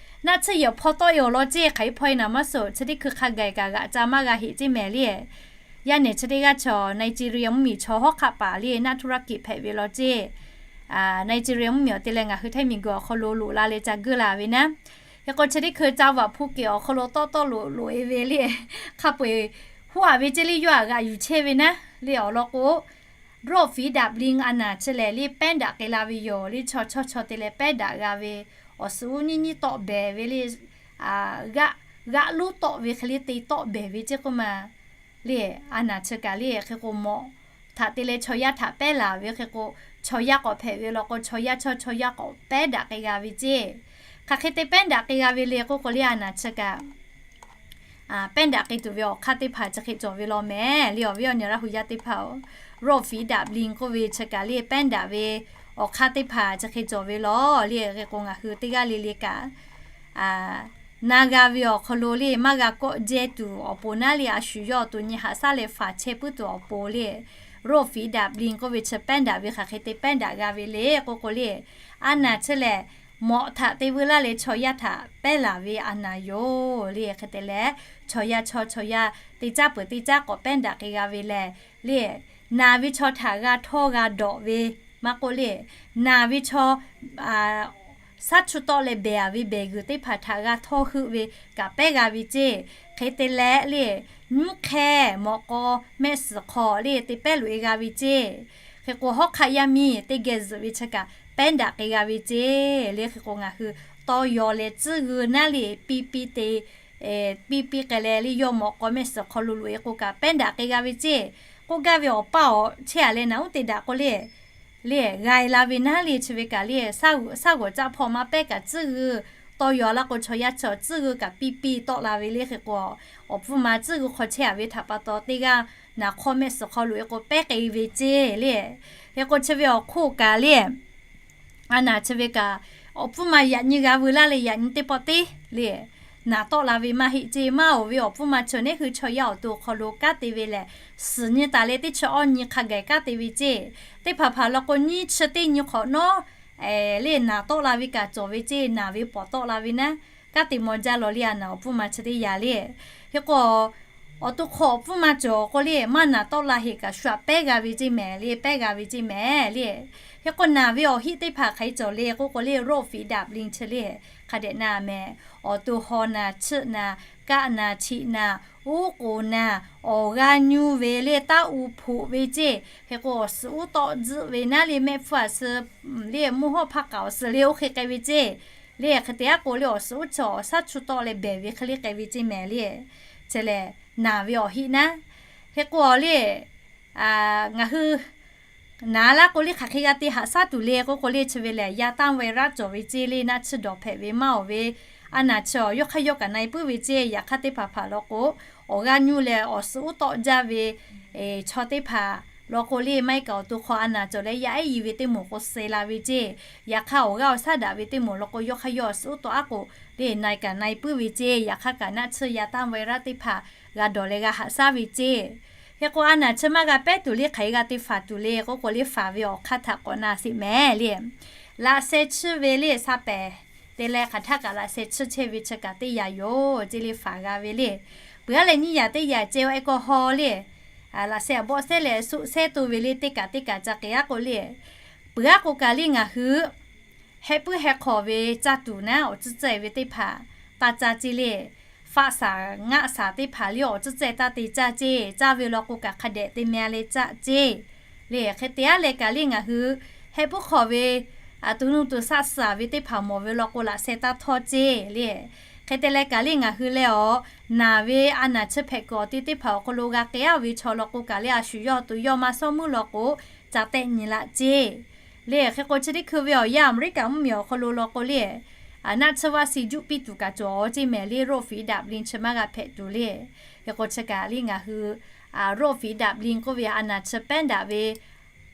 naˆ tsuhˇ yawˬ hpawˇ tawˆ e awˬ lawn ceˇ. Hk'aˬ hk'e hpawˇ e naˍ maˇ suhˍ, chi teˇ hkui hk'a gaˬ kaꞈ g'aꞈ ca maˇ g'a heꞈ ceˇ mehˍ le. Yaˇ nehˬ chi teˇ g'aˇ chaw Nigeria mvuhˇ miˬ chaw hawˉ hk'aˆ paˍ le, naˆ ธุรกิจ hpehꞈ ve law ceˇ. Nigeria mvuhˇ miˬ awˬ te leh ngaˬ hui Htaiˇ miˬ guiˬ awˬ hk'aw lo loꞈ la leh ca geuˆ la ve naˉ. Hk'e k'o, chi teˇ hkui จังหวัดภูเก็ต awˬ hk'aw lo tawˆ tawˆ loꞈ loꞈ e ve le, hk'a peu-eˬ huˉ-a ve ceˇ le, yawˇ htaꞈ g'aꞈ yuˬ chehˇ ve naˉ le. Awˬ lawn k'o, โรคฝีดาษลิง a naˍ chi lehˬ le, pehˉ daꞈ k'ai la ve yoˬ le. Chaw chawˇ chaw te leh pehˉ daꞈ g'a ve, awˬ suhˍ uˉ nyiˇ nyiˇ tawˆ behˍ ve le, g'aˆ, g'aˆ lonˉ tawˆ ve hk'e le te tawˆ behˍ ve ceˇ k'oˆ ma le. A naˍ chi kaꞈ le, hk'e k'o mawꞈ htaꞈ te leh chaw yaˇ htaꞈ pehˉ laˬ ve hk'e k'o, chaw yaˇ k'awꞈ hpehꞈ ve law k'o, chaw yaˇ chawˇ chaw yaˇ k'awꞈ pehˉ daꞈ k'ai g'a ve ceˇ. Hk'aˬ hk'e te pehˉ daꞈ k'ai g'a ve le k'oˆ k'o le, a naˍ chi kaꞈ pehˉ daꞈ k'ai tuˬ ve awˬ hk'aˇ teˇ hpaˍ chi hk'e cawˬ ve law mehˍ le. Awˬ viˉ awˬ nyi Laˇ hu yaˇ teˇ hpaˍ-oˬ, โรคฝีดาษลิง k'oˆ ve chi kaꞈ le pehˉ daꞈ ve awˬ hk'aˇ teˇ hpaˍ chi hk'e cawˬ ve law le. Hk'e k'o, ngaˬ hui teˇ g'aˇ le le kaꞈ na g'a ve awˬ hk'aw lo le, maˇ g'a kawˆ jehˇ tuˬ awˬ pon naˉ le, a shu yawˇ awˬ to nyi haꞈ shaˉ leh faˍ chehˇ puiˉ tuˬ awˬ pon le, โรคฝีดาษลิง k'oˆ ve chi pehˉ daꞈ ve hk'aˬ hk'e te pehˉ daꞈ g'a ve le k'oˆ k'o le, a naˍ chi lehˬ mawꞈ htaꞈ te veu laˇ leh chaw yaˇ htaꞈ pehˉ laˬ ve a naˍ yoˬ le. Hk'e te leh, chaw yaˇ chawˇ chaw yaˇ teˇ caˉ peuˬ teˇ caˉ k'awꞈ pehˉ daꞈ k'ai g'a ve lehˬ le, naˍ ve chaw htaꞈ g'a htawˇ g'a dawꞈ ve maˇ k'oˆ le, naˍ ve chaw shaˉ chuˇ tawˆ leh behˬ-a ve behˬ g'uiˬ teˇ hpaˍ htaꞈ g'a htawˇ heuˆ ve kaꞈ pehˉ g'a ve ceˇ. Hk'e te leh le, nyiˇ hk'e mawꞈ k'aw mehˆ suhˍ hk'aw le te pehˉ loꞈ e g'a ve ceˇ. Hk'e k'o, hawˉ hk'aˆ yaˇ miˇ teˇ geh zuhꞈ ve chi kaꞈ pehˉ daꞈ k'ai g'a ve ceˇ le. Hk'e k'o, ngaˬ hui tawˇ yaw leh tcuhˉ g'uiˬ naˉ le, piˇ piˇ te piˇ piˇ k'ai leh le, yawˇ mawꞈ k'aw mehˆ suhˍ hk'aw lo loꞈ e k'o kaꞈ pehˉ daꞈ k'ai g'a ve ceˇ. K'oˆ gaˇ ve awˬ paˇ awˬ chehˇ-a leh naˍ uˉ te daꞈ k'o le, le g'a e la ve naˉ le chi ve kaꞈ le, shaˉ g'awˬ caˆ hpawˇ maˇ pehˉ kaꞈ tcuhˉ g'uiˬ tawˇ yaw laˇ k'o, chaw yaˇ chaw tcuhˉ g'uiˬ kaꞈ piˇ piˇ tawˆ la ve le. Hk'e k'o, awˬ pfuhˇ ma tcuhˉ g'uiˬ hk'aw chehˇ-a ve htaꞈ pa taw, teˇ g'aˇ naˍ hk'aw mehˆ suhˍ hk'aw loꞈ e k'o pehˉ k'ai ve ceˇ le. Hk'e k'o, chi ve awˬ hk'oˆ kaꞈ le, a naˍ chi ve kaꞈ awˬ pfuhˇ ma yaꞈ nyi g'a veu laˇ leh yaꞈ nyi teˇ pawˆ teˇ le naˍ tawˆ la ve maˇ heˆ ceˇ. Maˇ oˬ ve awˬ pfuhˇ ma chi neˉ hui chaw yaˇ awˬ to hk'aw lo kanˉ te ve lehˬ, suhˍ nyi taˍ leh teˇ chi awˇ nyi hk'a gaˬ kanˉ te ve ceˇ. Teˇ hpaˍ hpaˍ law k'o, nyiˇ chi teˇ nyi hk'awꞈ nawˉ le naˍ tawˆ la ve kaꞈ cawˬ ve ceˇ. Naˍ ve pawˍ tawˆ la ve naˉ, kanˉ te maw jaˇ law le, a naˍ awˬ pfuhˇ ma chi teˇ yaꞈ le. Hk'e k'o, awˬ to hk'aw awˬ pfuhˇ ma cawˬ k'o le, maˇ naˍ tawˆ la heˆ kaꞈ shu-aꞈ pehˉ g'a ve ceˇ mehˍ le, pehˉ g'a ve ceˇ mehˍ le. Hk'e k'o, naˍ ve awˬ hiˆ teˇ hpaˍ hk'aˬ hk'e cawˬ le k'oˆ k'o le, โรคฝีดาษลิง chi le hk'a dehꞈ na mehˍ. Awˬ to haw naˍ, chiˆ naˍ, kaˆ naˍ, chiˆ naˍ, Oˉ k'oˍ naˍ awˬ g'aˇ nyuˇ ve le taˇ u hpoꞈ ve ceˇ. Hk'e k'o awˬ suhˍ uˉ tawˆ tzuhˆ ve naˉ le mehˆ hpfuhˇ a suh le mvuhˇ hawˉ hpaˇ k'aꞈ awˬ suhˍ le oˇ hk'e k'ai ve ceˇ. Le hk'e te aˉ k'o le awˬ suhˍ uˉ chi awˬ shaˉ chu tawˆ leh behˬ ve hk'e le k'ai ve ceˇ mehˍ le. Chi lehˬ naˍ ve awˬ hiˆ naˉ. Hk'e k'o le ngaˬ hui naˍ laˇ k'o le hk'aˬ hk'e g'a te haꞈ shaˉ tuˬ le k'oˆ k'o le chi ve lehˬ yaˇ tanˇ vaiˇ raˆ cawˬ ve ceˇ le naˆ tsuhˇ dawˬ hpehꞈ ve maˇ awˬ ve a naˍ chi awˬ yawˇ hk'aˇ yawˇ kaꞈ na e puiˉ ve ceˇ. Yaꞈ hk'aˇ teˇ hpaˍ hpaˍ law k'o awˬ g'aˇ nyuˇ leh awˬ suhˍ uˉ tawˆ jaˇ ve chaw teˇ hpaˍ law k'o le maˇ heˆ kaꞈ awˬ to hk'aw a naˍ cawˬ leh yaˇ ehˉ yi ve teˇ moˍ k'o suh la ve ceˇ. Yaꞈ hk'aˇ awˬ g'aˇ awˬ shaˉ daꞈ ve teˇ moˍ law k'o yawˇ hk'aˇ yawˇ awˬ suhˍ uˉ tawˆ aˉ k'o le na e kaꞈ na e puiˉ ve ceˇ. Yaꞈ hk'aˇ kaꞈ naˆ tsuhˇ yaˇ tanˇ vaiˇ raˆ teˇ hpaˍ g'a dawˬ leh g'a haꞈ shaˉ ve ceˇ. Hk'e k'o a naˍ chi maˇ g'a pehˉ tuˬ le hk'aˬ hk'e g'a te faˍ tuˬ le k'oˆ k'o le faˍ ve awˬ hk'aˇ htaꞈ k'awꞈ na sheˍ mehˍ le. Laꞈ sheh tsuhˇ ve le sa pehˍ te leh hk'aˬ htaˇ kaꞈ laꞈ sheh tsuhˇ chehˇ ve chi kaꞈ teˇ yanˇ yoˬ ceˇ le faˍ g'a ve le. Peuˬ aˉ leh nyiˇ yanˇ teˇ yanˇ ceˇ awˬ e k'o haw le laꞈ sheh a bawˆ sehˉ leh suˆ sehˉ to ve le teˇ kaꞈ teˇ kaꞈ ca k'e aˉ k'o le. Peuˬ aˉ k'o kaꞈ le ngaˬ hui heh puiˉ heh hk'awꞈ ve caˇ tuˬ naˉ awˬ tcuhˇ cehˇ ve teˇ hpaˍ taˇ caˇ ceˇ le. Faˆ shaˍ ngaˆ shaˍ teˇ hpaˍ le awˬ tcuhˇ cehˇ taˇ te caˇ ceˇ. Caˇ ve law k'o kaꞈ hk'a dehꞈ te meh leh caˇ ceˇ. Le hk'e te aˉ leh kaꞈ le ngaˬ hui heh puiˉ hk'awꞈ ve tuˬ nuˇ tuˬ shaˆ shaˍ ve teˇ hpaˍ mawˬ ve law k'o laꞈ sheh taˇ htawˇ ceˇ le. Hk'e te leh kaꞈ le ngaˬ hui leh awˬ naˍ ve a naˍ chi hpehꞈ kuiˬ awˬ te teˇ hpaˍ awˬ hk'aw lo g'a k'e aˉ ve chaw law k'o kaꞈ le a shu yawˇ tuˬ yawˇ maˇ shawˉ meuˇ law k'o ca tehˆ nyi laꞈ ceˇ. Le hk'e k'o chi teˇ hkui ve awˬ yanˇ Aˍmeˍriˆkaꞈ mvuhˇmiˬ awˬ hk'aw lo law k'o le naˆ tsuhˇ vaˆ si juˆ piˇ tuˬ kaꞈ cawˬ ceˇ mehˍ le roˆ fiˍ daꞈ blin chi maˇ g'a hpehꞈ tuˬ le. Hk'e k'o chi kaꞈ le ngaˬ hui roˆ fiˍ daꞈ blin k'oˆ ve a naˍ chi pehˉ daꞈ ve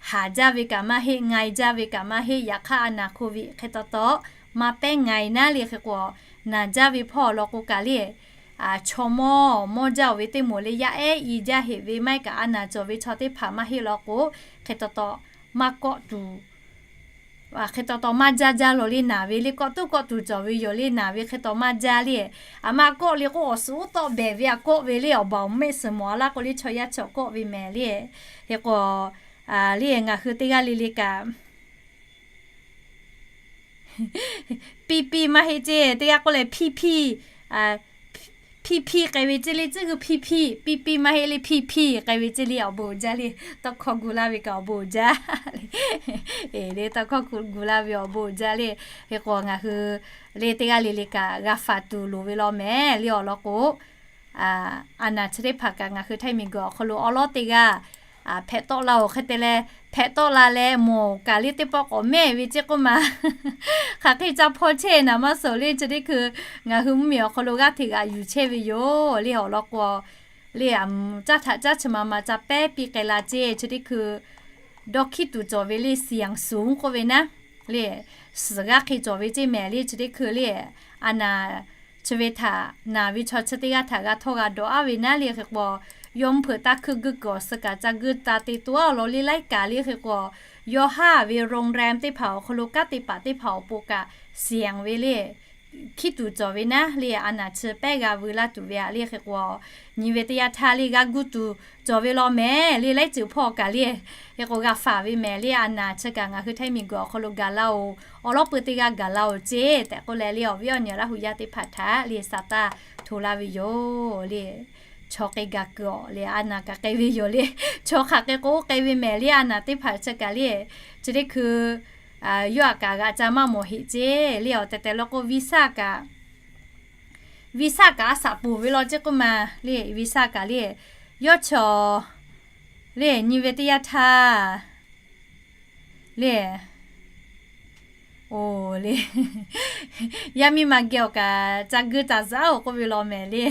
haˍ jaˇ ve kaꞈ maˇ heˆ, nga e jaˇ ve kaꞈ maˇ heˆ. Yaꞈ hk'aˇ a naˍ hk'oˆ ve hk'e taw taw maˇ pehˉ nga e naˉ le hk'e k'o naˍ jaˇ ve hpawˇ law k'o kaꞈ le chaw mawˇ mawˇ jaˇ oˬ ve teˇ moˍ le yaˇ ehˉ i jaˇ heꞈ ve maˇ heˆ kaꞈ a naˍ cawˬ ve chaw teˇ hpaˍ maˇ heˆ law k'o hk'e taw taw maˇ kawˆ tuˬ hk'e taw taw maˇ jaˇ jaˇ law le naˍ ve le kawˆ tuˉ kawˆ tuˬ cawˬ ve yoˬ le naˍ ve hk'e taw maˇ jaˇ le. A maˇ kawˆ le k'o awˬ suhˍ uˉ tawˆ behˬ ve a kawˆ ve le awˬ baˬ awˬ mehˆ suhˍ mawˬ a laˇ k'o le chaw yaˇ chi awˬ kawˆ ve mehˍ le. Hk'e k'o le ngaˬ hui teˇ g'aˇ le le kaꞈ piˇ piˇ maˇ heˆ ceˇ. Teˇ g'aˇ k'oˆ leh hpiˇ hpiˇ, hpiˇ hpiˇ k'ai ve ceˇ le. Tcuhˉ hui hpiˇ hpiˇ, piˇ piˇ maˇ heˆ le, hpiˇ hpiˇ k'ai ve ceˇ le awˬ bon jaˇ le. Tawˇ hkawˇ gu laˇ ve kaꞈ awˬ bon jaˇ le. Tawˇ hkawˇ gu laˇ ve awˬ bon jaˇ le. Hk'e k'o ngaˬ hui le teˇ g'aˇ le le kaꞈ g'a faˍ tuˬ loˍ ve law mehˍ le awˬ lawn k'o a naˍ chi teˇ hpaˍ kaꞈ ngaˬ hui htaiˇ miˬguiˬ awˬ hk'aw lo awˉ lawˉ teˇ g'aˇ hpehꞈ tawˆ la oˬ. Hk'e te leh hpehꞈ tawˆ la leh mawˬ kaꞈ le teˇ pawˆ k'awꞈ mehˇ ve ceˇ k'oˆ ma hk'aˬ hk'e ca hpaw chehˇ naˍ maˇ suhˍ le. Chi teˇ hkui ngaˬ hui mvuhˇmiˬ awˬ hk'aw lo g'aˇ hteꞈ g'aꞈ yuˬ chehˇ ve yoˬ le awˬ lawn k'o le caˇ htaꞈ caˇ chi ma ma ca pehˉ piˇ k'ai la ceˇ. Chi teˇ hkui dawˇ hkiˇ tuˬ cawˬ ve le siˍ yanˍ suˍ k'oˆ ve naˉ le suhˍ g'aˇ hk'e cawˬ ve ceˇ mehˍ le. Chi teˇ hkui le a naˍ chi ve htaꞈ naˍ ve chaw chi teˇ g'aˇ htaꞈ g'a htawˇ g'a dawꞈ aˉ ve naˉ le hk'e k'o yawˇ mvuhˇ hpeuꞈ taˇ hkuˆ guˇ kuiˬ awˬ suh kaꞈ ca guˇ ta te to aˉ law le laiˉ kaꞈ le hk'e k'o yawˇ haˉ ve โรงแรม teˇ hpaˍ awˬ hk'aw lo kanˉ te paˍ teˇ hpaˍ awˬ pon kaꞈ siˍ yanˍ ve le hkiˇ tuˬ cawˬ ve naˉ le a naˍ chi pehˉ g'a veu laˇ tuˬ ve a le hk'e k'o nyi ve teˇ yanˇ htaˇ le g'a gu tuˬ cawˬ ve law mehˍ le laiˉ ceuˬ hpawˇ kaꞈ le hk'e k'o g'a faˍ ve mehˍ le a naˍ chi kaꞈ ngaˬ hui htaiˇ miˬguiˬ awˬ hk'aw lo gaˬ la oˬ. Awˬ lawˉ pui teˇ g'aˇ gaˬ la oˬ ceˇ tehꞈ k'oˆ leh le awˬ viˉ awˬ nyi Laˇ hu yaˇ teˇ hpaˍ htaꞈ le sa taˇ hto laˇ ve yoˬ le. Chaw k'ai gaˬ kuiˬ awˬ le a naˍ kaꞈ k'ai ve yoˬ le. Chaw hk'aˬ k'ai k'o k'ai ve mehˍ le a naˍ teˇ hpaˍ chi kaꞈ le chi teˇ hkui yawˇ aꞈ kaꞈ g'aꞈ ca maˇ mawˬ heꞈ ceˇ le awˬ tehˬ tehˬ law k'o visa kaꞈ visa kaꞈ a shaꞈ ponˬ ve law ceˇ k'oˆ ma le visa kaꞈ le yawˇ chaw le nyi ve teˇ yanˇ htaˇ le oˬ le yaˇ miˇ ma geh awˬ kaꞈ ca guˇ ca zuhꞈ oˬ k'oˆ ve law mehˍ le.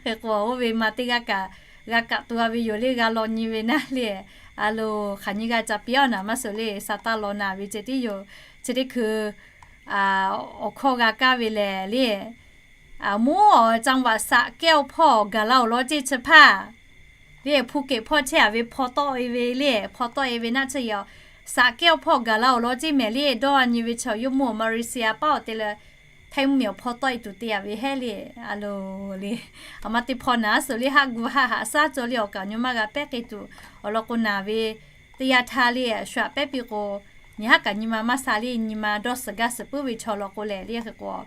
Hk'e k'o oˇ ve ma teˇ g'aˇ kaꞈ g'a kaꞈ tu a ve yoˬ le g'a law nyi ve naˉ le. A loˬ hk'aˬ nyi g'a ca piˇ awˬ naˍ maˇ suhˍ le sa taˇ law naˍ ve ceh tiˉ yoˬ. Chi teˇ hkui awˬ hkawˇ g'a kaˇ ve lehˬ le mvuhˇ awˬ จังหวัดสระแก้ว hpawˇ gaˬ la oˬ law ceˇ chi hpaˇ le Phuket hpawˇ chehˇ a ve hpaw tawˆ e ve le hpaw tawˆ e ve naˆ tsuhˇ yaꞈ Saꞈ kehˉ awˬ hpawˇ gaˬ la awˬ lawn ceˇ mehˍ le. Dawˇ a nyi ve chaw yawˇ mvuhˇ awˬ Malaysia paˉ awˬ te leh Htaiˇ mvuhˇmiˬ awˬ hpawˇ tawˆ e tuˬ te a ve hehˉ le. A loˬ le, aˬ ma te hpawˇ naˍ suhˍ le haˆ gu haˆ haꞈ shaˉ cawˬ le awˬ kaꞈ nyi ma g'a pehˉ k'ai tuˬ awˬ lawn k'o naˍ ve teˇ yanˇ htaˇ le shu aꞈ pehˉ piˇ k'o, nyi haˉ kaꞈ nyi ma maˇ sha le nyi ma dawˇ suhˍ gaˇ suhˍ puiˉ ve chaw law k'o lehˬ le hk'e k'o,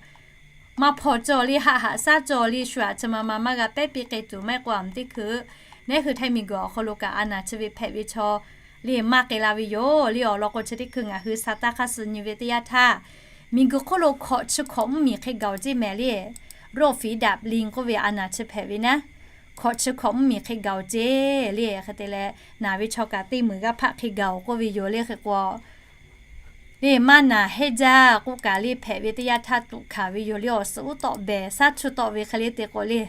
maˇ hpaw cawˬ le, haꞈ haꞈ shaˉ cawˬ le, shu aꞈ chi ma ma maˇ g'a pehˉ piˇ k'ai tuˬ maˇ heˆ k'o, a mvuhˇ teˇ hkui neˉ hui Htaiˇ miˬguiˬ awˬ hk'aw lo kaꞈ a naˬ chi ve hpehꞈ ve chaw le maˇ k'ai la ve yoˬ. Le awˬ lawn k'o chi teˇ hkui ngaˬ hui sa taˇ hk'aˇ suh nyi ve teˇ yanˇ htaˇ, miˬguiˬ hk'oˆ lo hkawꞈ chi hkawꞈ mvuhˇmiˬ hk'e gaˬ-oˬ ceˇ mehˍ le. โรคฝีดาษลิง k'oˆ ve a naˬ chi hpehꞈ ve naˉ, hkawꞈ chi hkawꞈ mvuhˇmiˬ hk'e gaˬ-oˬ ceˇ le. Hk'e te leh, naˬ ve chaw kaꞈ teˇ meunˍ g'aˇ hpaˆ hk'e gaˬ-oˬ k'oˆ ve yoˬ le. Hk'e k'o le maˇ naˬ hehnˇ jaˇ k'oˆ kaꞈ le hpehꞈ ve teˇ yanˇ htaˇ tuꞈ hkanˍ ve yoˬ le. Awˬ suhˍ uˉ tawˆ behˬ shaˉ chuˇ tawˆ ve hk'e le te k'o le,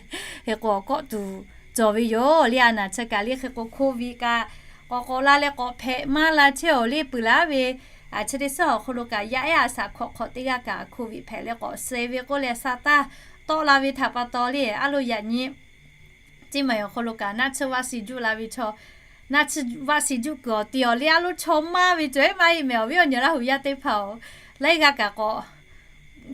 hk'e k'o kawˆ tuˬ cawˬ ve yoˬ le. A naˬ chi kaꞈ le hk'e k'o hk'oˆ ve kaꞈ k'awꞈ k'awꞈ la leh k'awꞈ hpehꞈ maˇ la chehˇ-oˬ le. Peuˬ laˉ ve chi teˇ suhˉ awˬ hk'aw lo kaꞈ yaˇ ehˉ a shaꞈ hk'awꞈ hk'awꞈ teˇ g'aˇ kaꞈ hk'oˆ ve hpehꞈ leh k'awꞈ suh ve k'oˆ leh sa taˇ tawˆ la ve htaꞈ pa taw le, a loˍ yaꞈ nyi Ceˇ maˬ awˬ hk'aw lo kaꞈ naˆ tsuhˇ vaˆ shi juˆ la ve chaw, naˆ tsuhˇ vaˆ shi juˆ kuiˬ awˬ te awˬ le a loˍ chaw maˇ ve cawˬ ehˉ maˇ heˆ mehˍ. Awˬ viˉ awˬ nyi laˇ hui yaˇ teˇ hpaˍ-oˬ, laiˉ g'aˇ kaꞈ k'awꞈ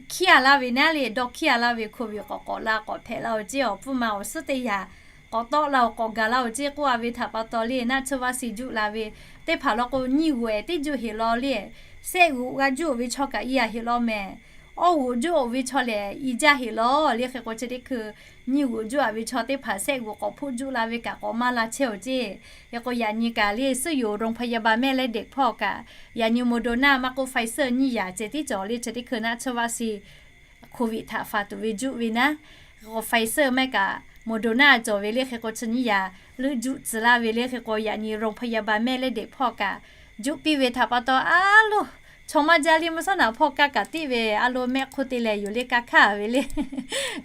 hkiˉ a laˇ ve naˉ le, dawˇ hkiˉ a laˇ ve hk'oˆ ve k'awꞈ k'awꞈ la k'awꞈ hpehꞈ la-oˬ ceˇ. Awˬ pfuhˇ ma awˬ suhˉ teˇ yanˇ k'awꞈ tawˆ la-oˬ k'awꞈ gaˬ la-oˬ ceˇ k'oˆ a ve htaꞈ pa taw le, naˆ tsuhˇ vaˆ shi juˆ la ve teˇ hpaˍ law k'o nyiˇ g'uˬ ehˍ teˇ juˆ heˍ law le. Sehˆ g'uꞈ g'a juˆ-oˬ ve chaw kaꞈ i a heˍ law mehˍ. Awˇ g'uꞈ juˆ-oˬ ve chaw lehˬ i jaˇ heˍ law le. Hk'e k'o chi teˇ hkui nyiˇ g'uꞈ juˆ a ve chaw teˇ hpaˍ sehˆ g'uꞈ k'awꞈ hpoˆ juˆ la ve kaꞈ k'awꞈ maˇ la chehˇ-oˬ ceˇ. Hk'e k'o yaꞈ nyi kaꞈ le suhˉ yoˬ โรงพยาบาลแม่และเด็ก hpawˇ kaꞈ yaꞈ nyi Moderna maˇ k'oˆ Pfizer nyiˇ yaꞈ ceh tiˉ cawˬ le. Chi teˇ hkui naˆ tsuhˇ vaˆ shi hk'oˆ ve htaꞈ faˍ tuˬ ve juˆ ve naˉ, hk'e k'o Pfizer maˇ kaꞈ Moderna cawˬ ve le. Hk'e k'o chi nyiˇ yaꞈ leuˆ juˆ tcuh laˇ ve le. Hk'e k'o yaꞈ nyi โรงพยาบาลแม่และเด็ก hpawˇ kaꞈ juˆ piˇ ve htaꞈ pa taw a loˍ chaw maˇ jaˇ le. Mvuhˇ shawˉ naꞈ hpawˇ kaˇ kaꞈ tiˆ ve a loˍ mehˆ hk'oˆ te lehˬ yoˬ le, kaˇ hkaˇ ve le.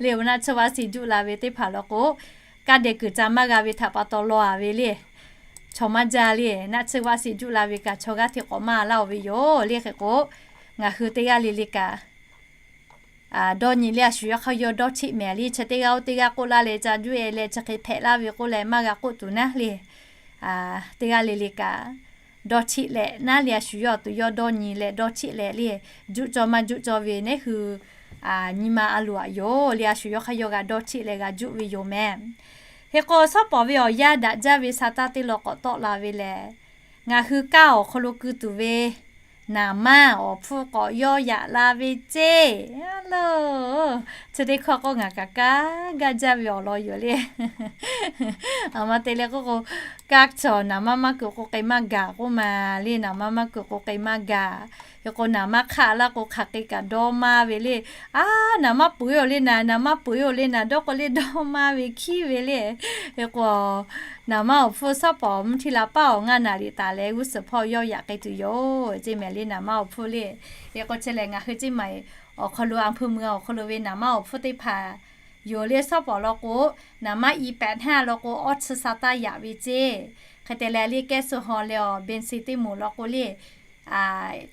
Le awˬ naˆ tsuhˇ vaˆ shi juˆ la ve teˇ hpaˍ law k'o, kaˇ deh kuiˬ ca maˇ g'a ve htaꞈ pa taw law a ve le. Chaw maˇ jaˇ le, naˆ tsuhˇ vaˆ shi juˆ la ve kaꞈ chaw g'aˇ hteꞈ k'awꞈ maˇ laˇ-oˬ ve yoˬ le. Hk'e k'o ngaˬ hui teˇ g'aˇ le le kaꞈ dawˇ nyi le. A shu yawˇ hk'aˇ yawˇ dawˇ cheˆ mehˍ le. Chi teˇ g'aˇ oˇ teˇ g'aˇ k'oˆ laˇ leh ca juˆ e leh chi hk'e hpehꞈ laˇ ve k'oˆ leh maˇ g'a k'oˆ tuˬ naˉ le. Teˇ g'aˇ le le kaꞈ dawˇ cheˆ leh naˉ le. A shu yawˇ tuˬ yawˇ dawˇ nyi leh dawˇ cheˆ leh le, juˆ cawˇ maˇ juˆ cawˇ ve neˉ hui nyi ma a loˍ aꞈ yoˬ le. A shu yawˇ hk'aˇ yawˇ g'a dawˇ cheˆ leh g'a juˆ ve yoˬ mehˍ. Hk'e k'o shawˉ pawˍ ve awˬ yanˇ daꞈ jaˇ ve sa taˇ teˇ law k'awꞈ tawˆ la ve lehˬ, ngaˬ hui kaˇ awˬ hk'aw lo keu tuˬ ve naˍ manˇ awˬ hpfuhˇ k'awꞈ yawˇ yaꞈ la ve ceˇ. A loˍ, chi teˇ hkawˇ k'o ngaˬ kaꞈ kaˇ gaˇ jaˇ ve awˬ lawn yoˬ le. Aˬ ma te leh k'oˆ k'o, kaˇ cawˬ naˍ manˇ maˇ keu k'o k'ai maˇ gaˬ k'oˆ ma le. Naˍ manˇ maˇ keu k'o k'ai maˇ gaˬ. Hk'e k'o naˍ manˇ hk'aˆ laˇ k'o hk'aˬ hk'e kaꞈ dawˇ maˇ ve le. A, naˍ manˇ peuˬ-oˬ le naˍ, naˍ manˇ peuˬ-oˬ le naˍ, dawˇ k'o le dawˇ maˇ ve hkiˉ ve le. Hk'e k'o naˍ manˇ awˬ hpfuhˇ shawˉ pawˍ mvuhˇ htiˇ la paˉ awˬ ngaˇ naˍ riˍ taˍ leh g'uˇ suhˍ hpawˇ yawˇ yaꞈ k'ai tuˬ yoˬ ceˇ mehˍ le naˍ manˇ awˬ hpfuhˇ le. Hk'e k'o chi lehˬ ngaˬ hui ceˇ maˬ awˬ hk'aw lo a hpui mui awˬ hk'aw lo ve naˍ manˇ awˬ hpfuhˇ teˇ hpaˍ yoˬ le. Shawˉ pawˍ law k'o, naˍ manˇ i pehꞈ hnaˇ law k'o awˇ chi sa taˇ yaꞈ ve ceˇ. Hk'e te leh le kehˉ suh haw leh awˬ เบนซิน teˇ moˍ law k'o le,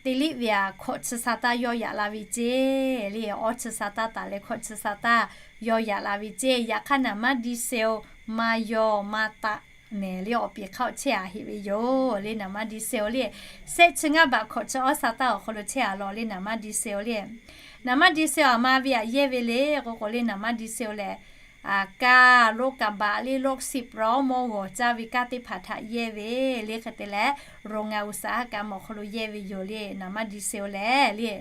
te liˆ ve aꞈ hkawꞈ chi sa taˇ yawˇ yaꞈ la ve ceˇ le. Awˇ chi sa taˇ taˍ leh hkawꞈ chi sa taˇ yawˇ yaꞈ la ve ceˇ. Yaꞈ hk'aˇ naˍ manˇ ดีเซล maˇ yawˇ maˇ taˆ mehˍ le. Awˬ piˍ hk'aˆ chehˇ a heꞈ ve yoˬ le naˍ manˇ ดีเซล le. Sehˆ chi ngaˇ baꞈ hkawꞈ chi awˇ sa taˇ awˬ hk'aw lo chehˇ a law le naˍ manˇ ดีเซล le. Naˍ manˇ ดีเซล aˬ ma ve aꞈ yehˇ ve le k'o k'o le naˍ manˇ ดีเซล lehˬ, kaˇ รถกระบะ le รถสิบล้อ mawˇ g'awˬ caˇ ve kaˇ teˇ hpaˍ htaꞈ yehˇ ve le. Hk'e te leh โรงงานอุตสาหกรรม awˬ hk'aw lo yehˇ ve yoˬ le naˍ manˇ ดีเซล lehˬ le.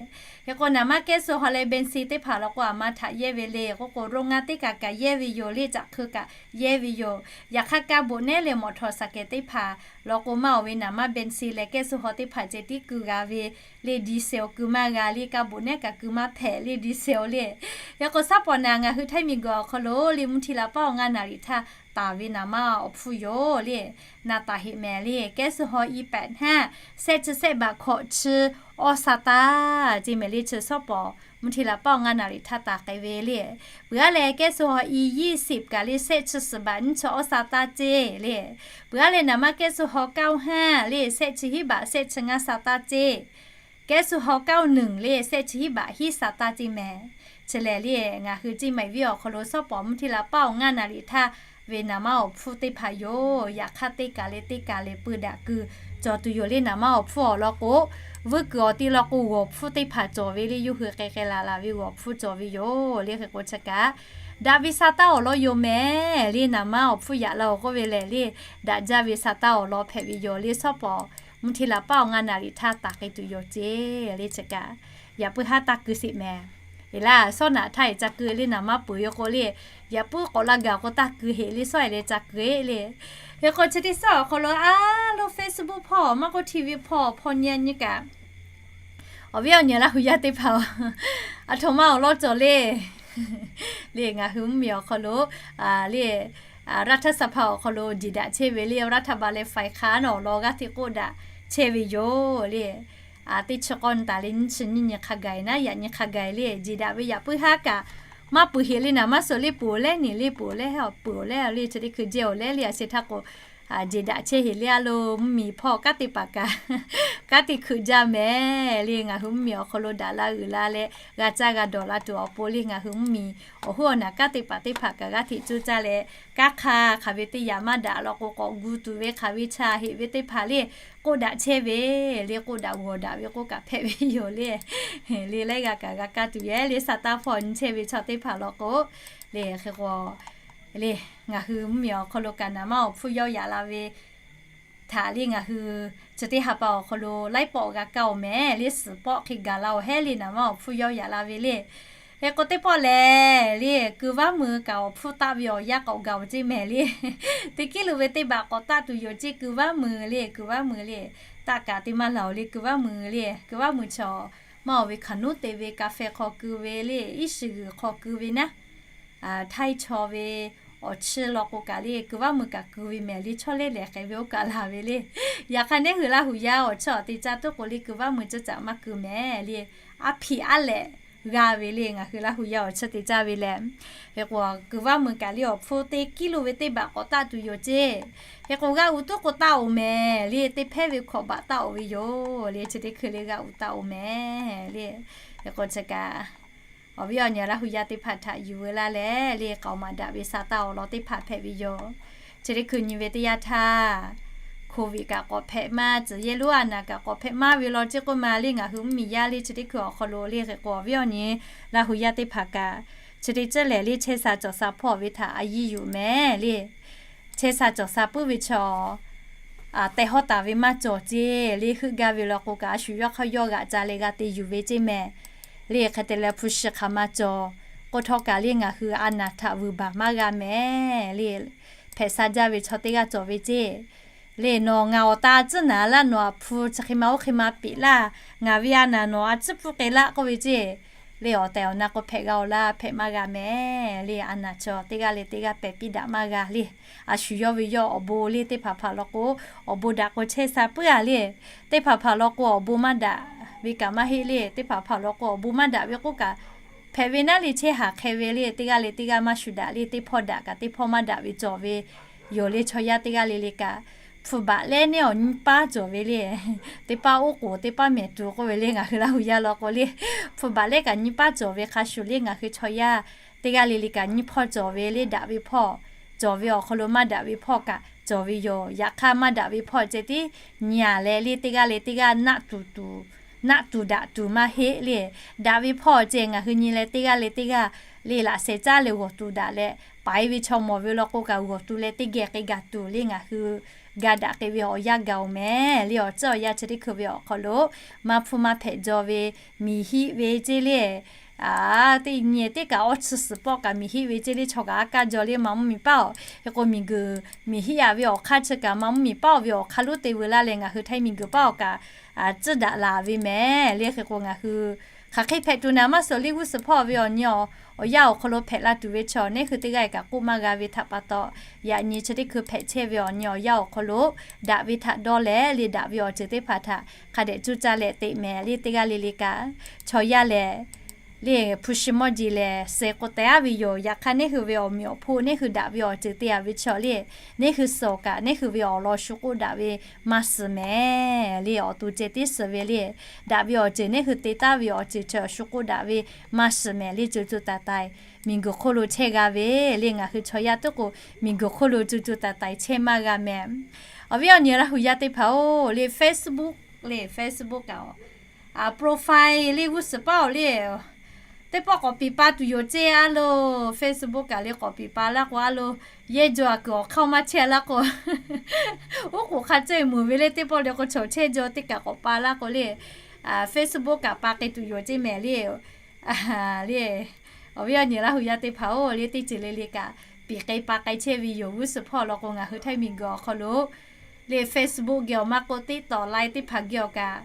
Hk'e k'o naˍ manˇ kehˉ suh haw leh เบนซิน teˇ hpaˍ law k'o aˬ ma htaꞈ yehˇ ve le k'o k'o โรงงาน teˇ kaꞈ kaꞈ yehˇ ve yoˬ le. Caꞈ hk'eu kaꞈ yehˇ ve yoˬ. Yaꞈ hk'aˇ kaˇ boꞈ nehˉ leh มอเตอร์ไซค์ teˇ hpaˍ law k'o maˇ oˬ ve naˍ manˇ เบนซิน leh kehˉ suh haw teˇ hpaˍ ceh tiˉ keu g'a ve le ดีเซล keu maˇ g'a le. Kaˇ boꞈ nehˉ kaꞈ keu maˇ hpehꞈ le ดีเซล le. Hk'e k'o shawˉ pawˍ naˍ ngaˬ hui Htaiˇ miˬguiˬ awˬ hk'aw lo le mvuhˇ htiˇ la paˉ awˬ ngaˇ naˍ riˍ htaˇ taˍ ve naˍ manˇ awˬ hpfuhˇ yoˬ le. Naˍ taˍ heꞈ mehˍ le. Kehˉ suh haw i pehꞈ hnaˇ sehˆ chi sehˆ baꞈ hkawꞈ chi awˇ sa taˇ ceˇ mehˍ le. Chi shawˉ pawˍ mvuhˇ htiˇ la paˉ awˬ ngaˇ naˍ riˍ htaˇ taˍ k'ai ve le. Peuˬ aˉ leh kehˉ suh haw i ยี่สิบ kaꞈ le sehˆ chi suhˍ baꞈ nyiˇ chi awˇ sa taˇ ceˇ le. Peuˬ aˉ leh naˍ manˇ kehˉ suh haw เก้าห้า le sehˆ chi hiˉ baꞈ sehˆ chi ngaˇ sa taˇ ceˇ. Kehˉ suh haw เก้าหนึ่ง le sehˆ chi hiˉ baꞈ hiˉ sa taˇ ceˇ mehˍ. Chi lehˬ le ngaˬ hui ceˇ maˬ viˉ awˬ hk'aw lo shawˉ pawˍ mvuhˇ htiˇ la paˉ awˬ ngaˇ naˍ riˍ htaˇ ve naˍ manˇ awˬ hpfuhˇ teˇ hpaˍ yoˬ. Yaꞈ hk'aˇ teˇ kaˬ leh teˇ kaˬ leh peu daꞈ keu cawˬ tuˬ yoˬ le. Naˍ manˇ awˬ hpfuhˇ awˬ lawn k'o, vuiˇ kuiˬ awˬ ti lawn k'o g'awˬ hpfuhˇ teˇ hpaˍ cawˬ ve le. Yawˇ hui k'ai k'ai laˬ laˬ ve g'awˬ hpfuhˇ cawˬ ve yoˬ le. Hk'e k'o chi kaꞈ daꞈ ve sa taˇ awˬ lawn yoˬ mehˍ le. Naˍ manˇ awˬ hpfuhˇ yaꞈ la awˬ k'oˆ ve lehˬ le, daꞈ jaˇ ve sa taˇ awˬ lawn hpehꞈ ve yoˬ le. Shawˉ pawˍ mvuhˇ htiˇ la paˉ awˬ ngaˇ naˍ riˍ htaˇ taˍ k'ai tuˬ yoˬ ceˇ le. Chi kaꞈ yaꞈ puiˉ haˉ taˇ keu sheˍ mehˍ. Eˬ laˇ, sawˉ naꞈ htaˇ eˬ ca keu le naˍ maˇ peuˬ yoˬ k'o le, yaꞈ puiˉ k'awꞈ la gaˬ k'o taˇ keu heꞈ le, sawˉ eˬ leh ca keu eˬ le. Hk'e k'o chi teˇ sawˉ awˬ hk'aw lo a lo Facebook hpawˇ maˇ k'oˆ TV hpawˇ hpawˇ nyi nyi kaꞈ, awˬ viˉ awˬ nyi Laˇ hu yaˇ teˇ hpaˍ-oˬ, aˬ htoꞈ ma awˬ lawn cawˬ le. Le ngaˬ hui mvuhˇmiˬ awˬ hk'aw lo le, raˇ htaˇ saˍ hpaˍ awˬ hk'aw lo jeˬ daꞈ chehˇ ve le, raˇ htaˇ ba leh faiˍ hk'a naˬ awˬ lawn g'aˇ hteꞈ k'oˆ daꞈ chehˇ ve yoˬ le. Teˇ chi k'awˇ nyi taˍ le nyiˇ chi nyiˇ nyi hk'a gaˬ naˉ yaꞈ nyi hk'a gaˬ le, jeˬ daꞈ ve yaꞈ puiˉ haˉ kaꞈ maˇ peuˬ heꞈ le naˍ maˇ suhˍ le, peuˬ leh neˬ le, peuˬ leh peuˬ leh le chi teˇ hkui jehˇ-oˬ leh le a sheh htaˇ k'o, jeˬ daꞈ chehˇ heꞈ le a lo mvuhˇmiˬ hpawˇ kanˉ te paˍ kaꞈ kanˉ te hkui jaˇ mehˍ le. Ngaˬ hui mvuhˇmiˬ awˬ hk'aw lo daꞈ la uiˍ la leh g'a caˇ g'a dawˬ la tuˬ awˬ pon le ngaˬ hui mvuhˇmiˬ awˬ hoˉ awˬ naˬ kanˉ te paˍ teˇ hpaˍ kaꞈ g'aˇ hteꞈ cuˇ caˇ leh, kanˉ hk'a hk'aˬ ve teˇ yaꞈ maˇ daꞈ law k'o k'awꞈ gu tuˬ ve hk'aˬ ve chaꞈ heꞈ ve teˇ hpaˍ le k'oˆ daꞈ chehˇ ve le, k'oˆ daꞈ g'awˬ daꞈ ve k'oˆ kaꞈ hpehꞈ ve yoˬ le. Le laiˉ g'aˇ kaꞈ g'a kaˇ tuˬ yehˬ le, saˍ taˇ hpawˇ nyi chehˇ ve chaw teˇ hpaˍ law k'o le. Hk'e k'o le ngaˬ hui mvuhˇmiˬ awˬ hk'aw lo kaꞈ naˍ maˇ awˬ hpfuhˇ yawˇ yaꞈ la ve htaꞈ le ngaˬ hui chi teˇ ha pa awˬ hk'aw lo laiˉ pawˆ g'a kaˇ-oˬ mehˍ le, suhˍ pawˆ hk'e gaˬ la-oˬ hehˉ le naˍ maˇ awˬ hpfuhˇ yawˇ yaꞈ la ve le. Hk'e k'o teˇ pawˆ lehˬ le, ku vaˇ mui kaꞈ awˬ hpfuhˇ taˆ ve awˬ yanˇ k'awꞈ gaˬ-oˬ ceˇ mehˍ le. Teˇ kiˉ lo ve teˇ baꞈ k'awꞈ taˆ tuˬ yoˬ ceˇ ku vaˇ mui le, ku vaˇ mui le. Taˆ kaꞈ te maˇ laˬ-oˬ le ku vaˇ mui le. Ku vaˇ mui chaw maˇ oˬ ve hkaˍ nuˉ te ve ka feh hk'aw keu ve le, iˉ shiˍ g'uiˬ hk'aw keu ve naˉ, htaiˇ chaw ve awˬ chiˇ law k'o kaꞈ le ku vaˇ mui kaꞈ keu ve mehˍ le, chaw lehˬ lehˬ hk'e ve oˇ kaꞈ laˬ ve le. Yaꞈ hk'aˇ neˉ hui Laˇ hu yaˇ awˬ chiˇ awˬ te caˇ tuˉ k'o le ku vaˇ mui ceuˇ caꞈ maˇ keu mehˍ le. Aˉ hpiꞈ aˉ lehꞈ g'aˇ ve le ngaˬ hui Laˇ hu yaˇ awˬ chiˇ te caˇ ve lehˬ. Hk'e k'o ku vaˇ mui kaꞈ le awˬ hpfuhˇ teˇ kiˉ lo ve teˇ baꞈ k'awꞈ taˆ tuˬ yoˬ ceˇ. Hk'e k'o g'a uˍ tuˉ k'o taˆ-oˬ mehˍ le, teˇ hpehˇ ve hkawꞈ baꞈ taˆ-oˬ ve yoˬ le, chi teˇ hkui le g'a uˍ taˆ-oˬ mehˍ le. Hk'e k'o chi kaꞈ awˬ viˉ awˬ nyi Laˇ hu yaˇ teˇ hpaˍ htaꞈ yuˬ veu laˇ leh le k'aoˍ maˍ daꞈ ve saˍ taˇ awˬ lawn teˇ hpaˍ hpehꞈ ve yoˬ. Chi teˇ hkui nyi ve teˇ yanˇ htaˇ, Covid kaꞈ k'awꞈ hpehꞈ maˇ, tcuh yehˇ lonˉ a naˍ kaꞈ k'awꞈ hpehꞈ maˇ ve law ceˇ k'oˆ ma le ngaˬ hui mvuhˇmiˬ yaˇ le chi teˇ hkui awˬ hk'aw lo le hk'e k'o awˬ viˉ awˬ nyi Laˇ hu yaˇ teˇ hpaˍ kaꞈ chi teˇ ceuˬ lehˬ le chehˇ sha cawˬ sha hpawˇ ve htaꞈ a yiˇ yuˬ mehˍ le. Chehˇ sha cawˬ sha puiˉ ve chaw tehˬ hawˉ taˍ ve maˇ cawˬ ceˇ le, heuˆ gaˇ ve law k'o kaꞈ a shu yawˇ hk'aˇ yawˇ g'aꞈ ca leh g'a te yuˬ ve ceˇ mehˍ le. Hk'e te leh hpu shi hk'aˬ ma cawˬ k'o htawˇ kaꞈ le ngaˬ hui a naˍ htaꞈ vuiˬ baˬ maˇ g'a mehˍ le. Hpehꞈ sha jaˇ ve chaw teˇ g'aˇ cawˬ ve ceˇ le. Nawˬ ngaˬ awˬ ta tcuhˉ naˍ laˇ, nawˬ aꞈ hpu chi hk'e ma oˇ hk'e ma peꞈ laˇ, ngaˬ ve a naˍ nawˬ a tcuhˉ pfuhˇ k'ai laˇ k'oˆ ve ceˇ le. Awˬ tehˬ awˬ na k'o hpehꞈ g'a-oˬ laˇ, hpehꞈ maˇ g'a mehˍ le. A naˍ chaw teˇ g'aˇ leh teˇ g'aˇ pehˬ piˇ daꞈ maˇ g'a le. A shu yawˇ ve yawˇ awˬ bon le teˇ hpaˍ hpaˍ law k'o, awˬ bon daꞈ k'o chehˇ sha puiˉ-a le. Teˇ hpaˍ hpaˍ law k'o awˬ bon maˇ daꞈ ve kaꞈ maˇ heˆ le. Teˇ hpaˍ hpaˍ law k'o awˬ bon maˇ daꞈ ve k'oˆ kaꞈ hpehꞈ ve naˉ le chehˇ haˍ hk'e ve le. Teˇ g'aˇ leh teˇ g'aˇ maˇ shu daꞈ le. Teˇ hpawˇ daꞈ kaꞈ teˇ hpawˇ maˇ daꞈ ve cawˬ ve yoˬ le. Chaw yaˇ teˇ g'aˇ le le kaꞈ hpu baꞈ leh neˉ awˬ nyiˇ paˉ cawˬ ve le. Teˇ paˉ oˉ k'oˍ teˇ paˉ mehˍ tuˬ k'oˆ ve le ngaˬ hui Laˇ hu yaˇ law k'o le. Hpu baꞈ leh kaꞈ nyiˇ paˉ cawˬ ve hk'a shuˍ le ngaˬ hui chaw yaˇ teˇ g'aˇ le le kaꞈ nyiˇ hpawˇ cawˬ ve le. Daꞈ ve hpawˇ cawˬ ve awˬ hk'aw lo maˇ daꞈ ve hpawˇ kaꞈ cawˬ ve yoˬ. Yaꞈ hk'aˇ maˇ daꞈ ve hpawˇ ceh tiˉ nyi-a leh le teˇ g'aˇ leh teˇ g'aˇ naˆ tuˬ tuˬ, naˆ tuˬ daꞈ tuˬ maˇ heˆ le. Daꞈ ve hpawˇ ceh ngaˬ hui nyi leh teˇ g'aˇ leh teˇ g'aˇ le laꞈ sheh caˉ leh g'awˬ tuˬ daꞈ leh, paiˍ ve chaw mawˬ ve law k'o kaꞈ g'awˬ tuˬ leh teˇ geh k'ai gaˬ tuˬ le ngaˬ hui ga daꞈ k'ai ve awˬ yanˇ gaˬ-oˬ mehˍ le. Awˬ ceuˬ awˬ yanˇ chi teˇ hkui ve awˬ hk'aw lo maˇ hpfuhˇ maˇ hpehꞈ jaw ve, miˬ hiˆ ve ceˇ le. Teˇ nyi teˇ kaꞈ awˇ chi suhˍ pawˆ kaꞈ miˬ hiˆ ve ceˇ le. Chaw kaꞈ a kaˇ jaw le maˇ mvuhˇmiˬ paˉ-oˬ. Hk'e k'o miˬguiˬ miˬ hiˆ-a ve awˬ hk'aˇ chi kaꞈ maˇ mvuhˇmiˬ paˉ-oˬ ve awˬ hk'aˇ lonˉ te veu laˇ leh ngaˬ hui Htaiˇ miˬguiˬ paˉ awˬ kaꞈ tcuhˉ daꞈ laˬ ve mehˍ le. Hk'e k'o ngaˬ hui hk'aˬ hk'e hpehꞈ tuˬ naˍ maˇ suhˍ le g'uˇ suhˍ hpawˇ ve awˬ nyi awˬ yanˇ awˬ hk'aw lo hpehꞈ la tuˬ ve chaw neˉ hui teˇ g'aˇ kaꞈ k'oˆ maˇ g'a ve htaꞈ pa taw, yaꞈ nyi chi teˇ hkui hpehꞈ chehˇ ve awˬ nyi awˬ yanˇ awˬ hk'aw lo daꞈ ve htaꞈ dawˇ leh le daꞈ ve awˬ ceuˬ teˇ hpaˍ htaꞈ hk'a dehꞈ cuˇ caˇ leh teꞈ mehˍ le teˇ g'aˇ le le kaꞈ chaw yaˇ lehˬ le hpu shi mawˇ jeˬ lehˬ suh k'o tehꞈ-a ve yoˬ. Yaꞈ hk'aˇ neˉ hui ve awˬ meꞈ awˬ hponˇ neˉ hui daꞈ ve awˬ ceuˬ te-a ve chaw le, neˉ hui suh kaꞈ neˉ hui ve awˬ lawn shu k'oˆ daꞈ ve maˇ suhˍ mehˍ le. Awˬ to ceh tiˉ suhˍ ve le. Daꞈ ve awˬ ceuˬ neˉ hui te taˍ ve awˬ ceuˬ chaw shu k'oˆ daꞈ ve maˇ suhˍ mehˍ le. Cuˇ cuˇ taiˍ taiˍ miˬguiˬ hk'oˆ lo chehˇ g'a ve le. Ngaˬ hui chaw yaˇ tuˉ k'o miˬguiˬ hk'oˆ lo cuˇ cuˇ taiˍ taiˍ chehˇ maˇ g'a mehˍ. Awˬ viˉ awˬ nyi Laˇ hu yaˇ teˇ hpaˍ-oˬ le, Facebook le, Facebook kaꞈ profile le g'uˇ suhˍ paˉ-oˬ le, teˇ pawˆ k'awꞈ piˍ pa tuˬ yoˬ ceˇ a lo. Facebook kaꞈ le k'awꞈ piˍ pa laˇ k'o a lo, yehˇ jaw aꞈ kuiˬ awˬ hk'aˇ maˇ chehˇ laˇ k'o, oˉ k'oˍ hk'a cehˇ muiˬ ve le. Teˇ pawˆ le k'o chaw chehˇ jaw teˇ kaꞈ k'awꞈ pa laˇ k'o le, Facebook kaꞈ pa k'ai tuˬ yoˬ ceˇ mehˍ le. A, le, awˬ viˉ awˬ nyi Laˇ hu yaˇ teˇ hpaˍ-oˬ, le teˇ ceuˬ le le kaꞈ piˍ k'ai pa k'ai chehˇ ve yoˬ. G'uˇ suhˍ hpawˇ law k'o ngaˬ hui Htaiˇ miˬguiˬ awˬ hk'aw lo le Facebook geh awˬ maˇ k'o, TikTok, Line teˇ hpaˍ geh awˬ kaꞈ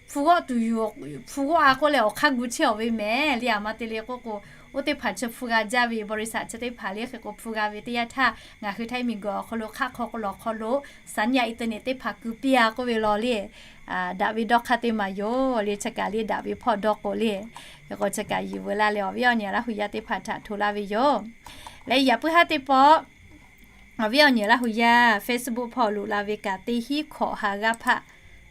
hpu g'awˆ tuˬ yoˬ. Hpu g'awˆ-a k'oˆ leh awˬ hk'aˇ gu chehˇ-aˬ ve mehˍ le. A ma te le k'oˆ k'o, oˇ teˇ hpaˍ chi hpu g'a jaˇ ve บริษัท chi teˇ hpaˍ le hk'e k'o hpu g'a ve teˇ yanˇ htaˇ, ngaˬ hui Htaiˇ miˬguiˬ awˬ hk'aw lo hk'aˆ hk'aw k'o lawˬ hk'aw lo สัญญาณอินเทอร์เน็ต teˇ hpaˍ ku piˇ-a k'oˆ ve law le. Daꞈ ve dawˇ hk'aˇ teˇ maˬ yoˬ le. Chi kaꞈ le daꞈ ve hpawˇ dawˇ k'o le, hk'e k'o chi kaꞈ yiˬ veu laˇ leh awˬ viˉ awˬ nyi Laˇ hu yaˇ teˇ hpaˍ htaꞈ hto laˇ ve yoˬ. Leh yaꞈ puiˉ haˉ teˇ pawˆ, awˬ viˉ awˬ nyi Laˇ hu yaˇ Facebook hpawˇ loꞈ la ve kaꞈ teˇ hinˉ hkawꞈ ha g'aˇ hpaˆ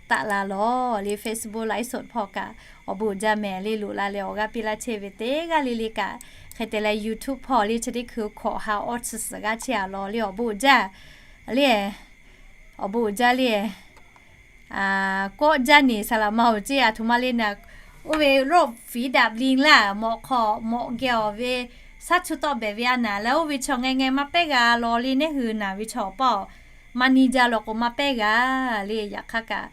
taˆ la lawˬ le. Facebook ไลฟ์สด hpawˇ kaꞈ awˬ bon uiˍ jaˇ mehˍ le, loꞈ la leh awˬ g'aˇ piˇ laˇ chehˇ ve teˇ g'aˇ le le kaꞈ, hk'e te leh YouTube hpawˇ le chi teˇ hkui hkawꞈ ha awˇ chi suhˍ g'aˇ chehˇ-a lawˬ le. Awˬ bon uiˍ jaˇ le, awˬ bon uiˍ jaˇ le. Kawˆ jaˇ neˬ saˍ laꞈ ma-oˬ ceˇ, aˬ htoꞈ ma le naˍ, oˇ ve โรคฝีดาษ liꞈ laˇ mawꞈ hk'aw mawꞈ geh awˬ ve shaˉ chu tawˆ behˍ ve a naˍ leh, oˇ ve chaw ngeh ngeh maˇ pehˉ g'a lawˬ le. Neˇ hui naˍ ve chaw awˬ paˇ-oˬ, maˇ niˇ jaˇ law k'o maˇ pehˉ g'a le. Yaꞈ hk'aˇ kaꞈ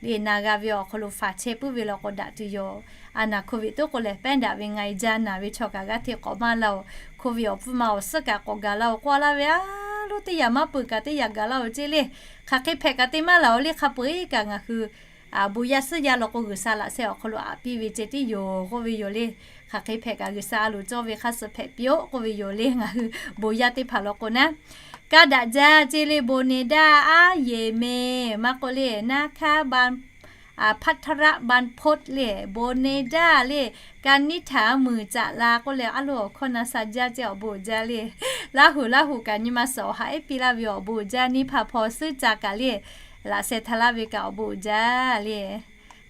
le na g'a ve awˬ hk'aw lo faˍ chehˇ puiˉ ve law k'o daꞈ tuˬ yoˬ. A naˍ โควิด toˉ k'o lehˬ pehˉ daꞈ ve ngaˬ e jaˇ naˍ ve chaw kaꞈ g'aˇ hteꞈ k'awꞈ maˇ laˇ-oˬ. โควิด awˬ pfuhˇ ma awˬ suhˉ kaꞈ k'awꞈ gaˬ laˇ-oˬ. K'oˆ laˇ ve a loˉ teˇ yanˇ maˇ peuˬ kaꞈ teˇ yanˇ gaˬ laˇ-oˬ ceˇ le. Hk'aˬ hk'e hpehꞈ kaꞈ te maˇ laˬ-oˬ le. Hk'a peu-eˬ kaꞈ ngaˬ hui bon yaˇ suhˉ yaˇ law k'o G'uiˬsha laꞈ sheh awˬ hk'aw lo aꞈ piˇ ve ceh tiˉ yoˬ k'oˆ ve yoˬ le. Hk'aˬ hk'e hpehꞈ kaꞈ G'uiˬsha a loˍ cawˇ ve hk'a suh hpehꞈ piˇ-oˆ k'oˆ ve yoˬ le. Ngaˬ hui bon yaˇ teˇ hpaˍ law k'o naˉ, kaˇ daꞈ jaˇ ceˇ le. Bon neˬ daˇ aˉ yeˬ meˬ maˇ k'oˆ le, naˇ hkaˉ ban พัทรบรรพต le, bon neˬ daˇ le, คณิษฐา muiˬ caꞈ la k'oˆ leh a loˍ awˬ hkawˇ na sha jaˇ ceˇ. Awˬ bon uiˍ jaˇ le. Laˇ hu Laˇ hu kaꞈ nyi ma suhˍ awˬ ha ehˉ piˇ laˇ ve awˬ bon uiˍ jaˇ. Neˇ hpaˇ hpaw suhˉ ca kaꞈ le, laꞈ sheh hta laˇ ve kaꞈ awˬ bon uiˍ jaˇ le.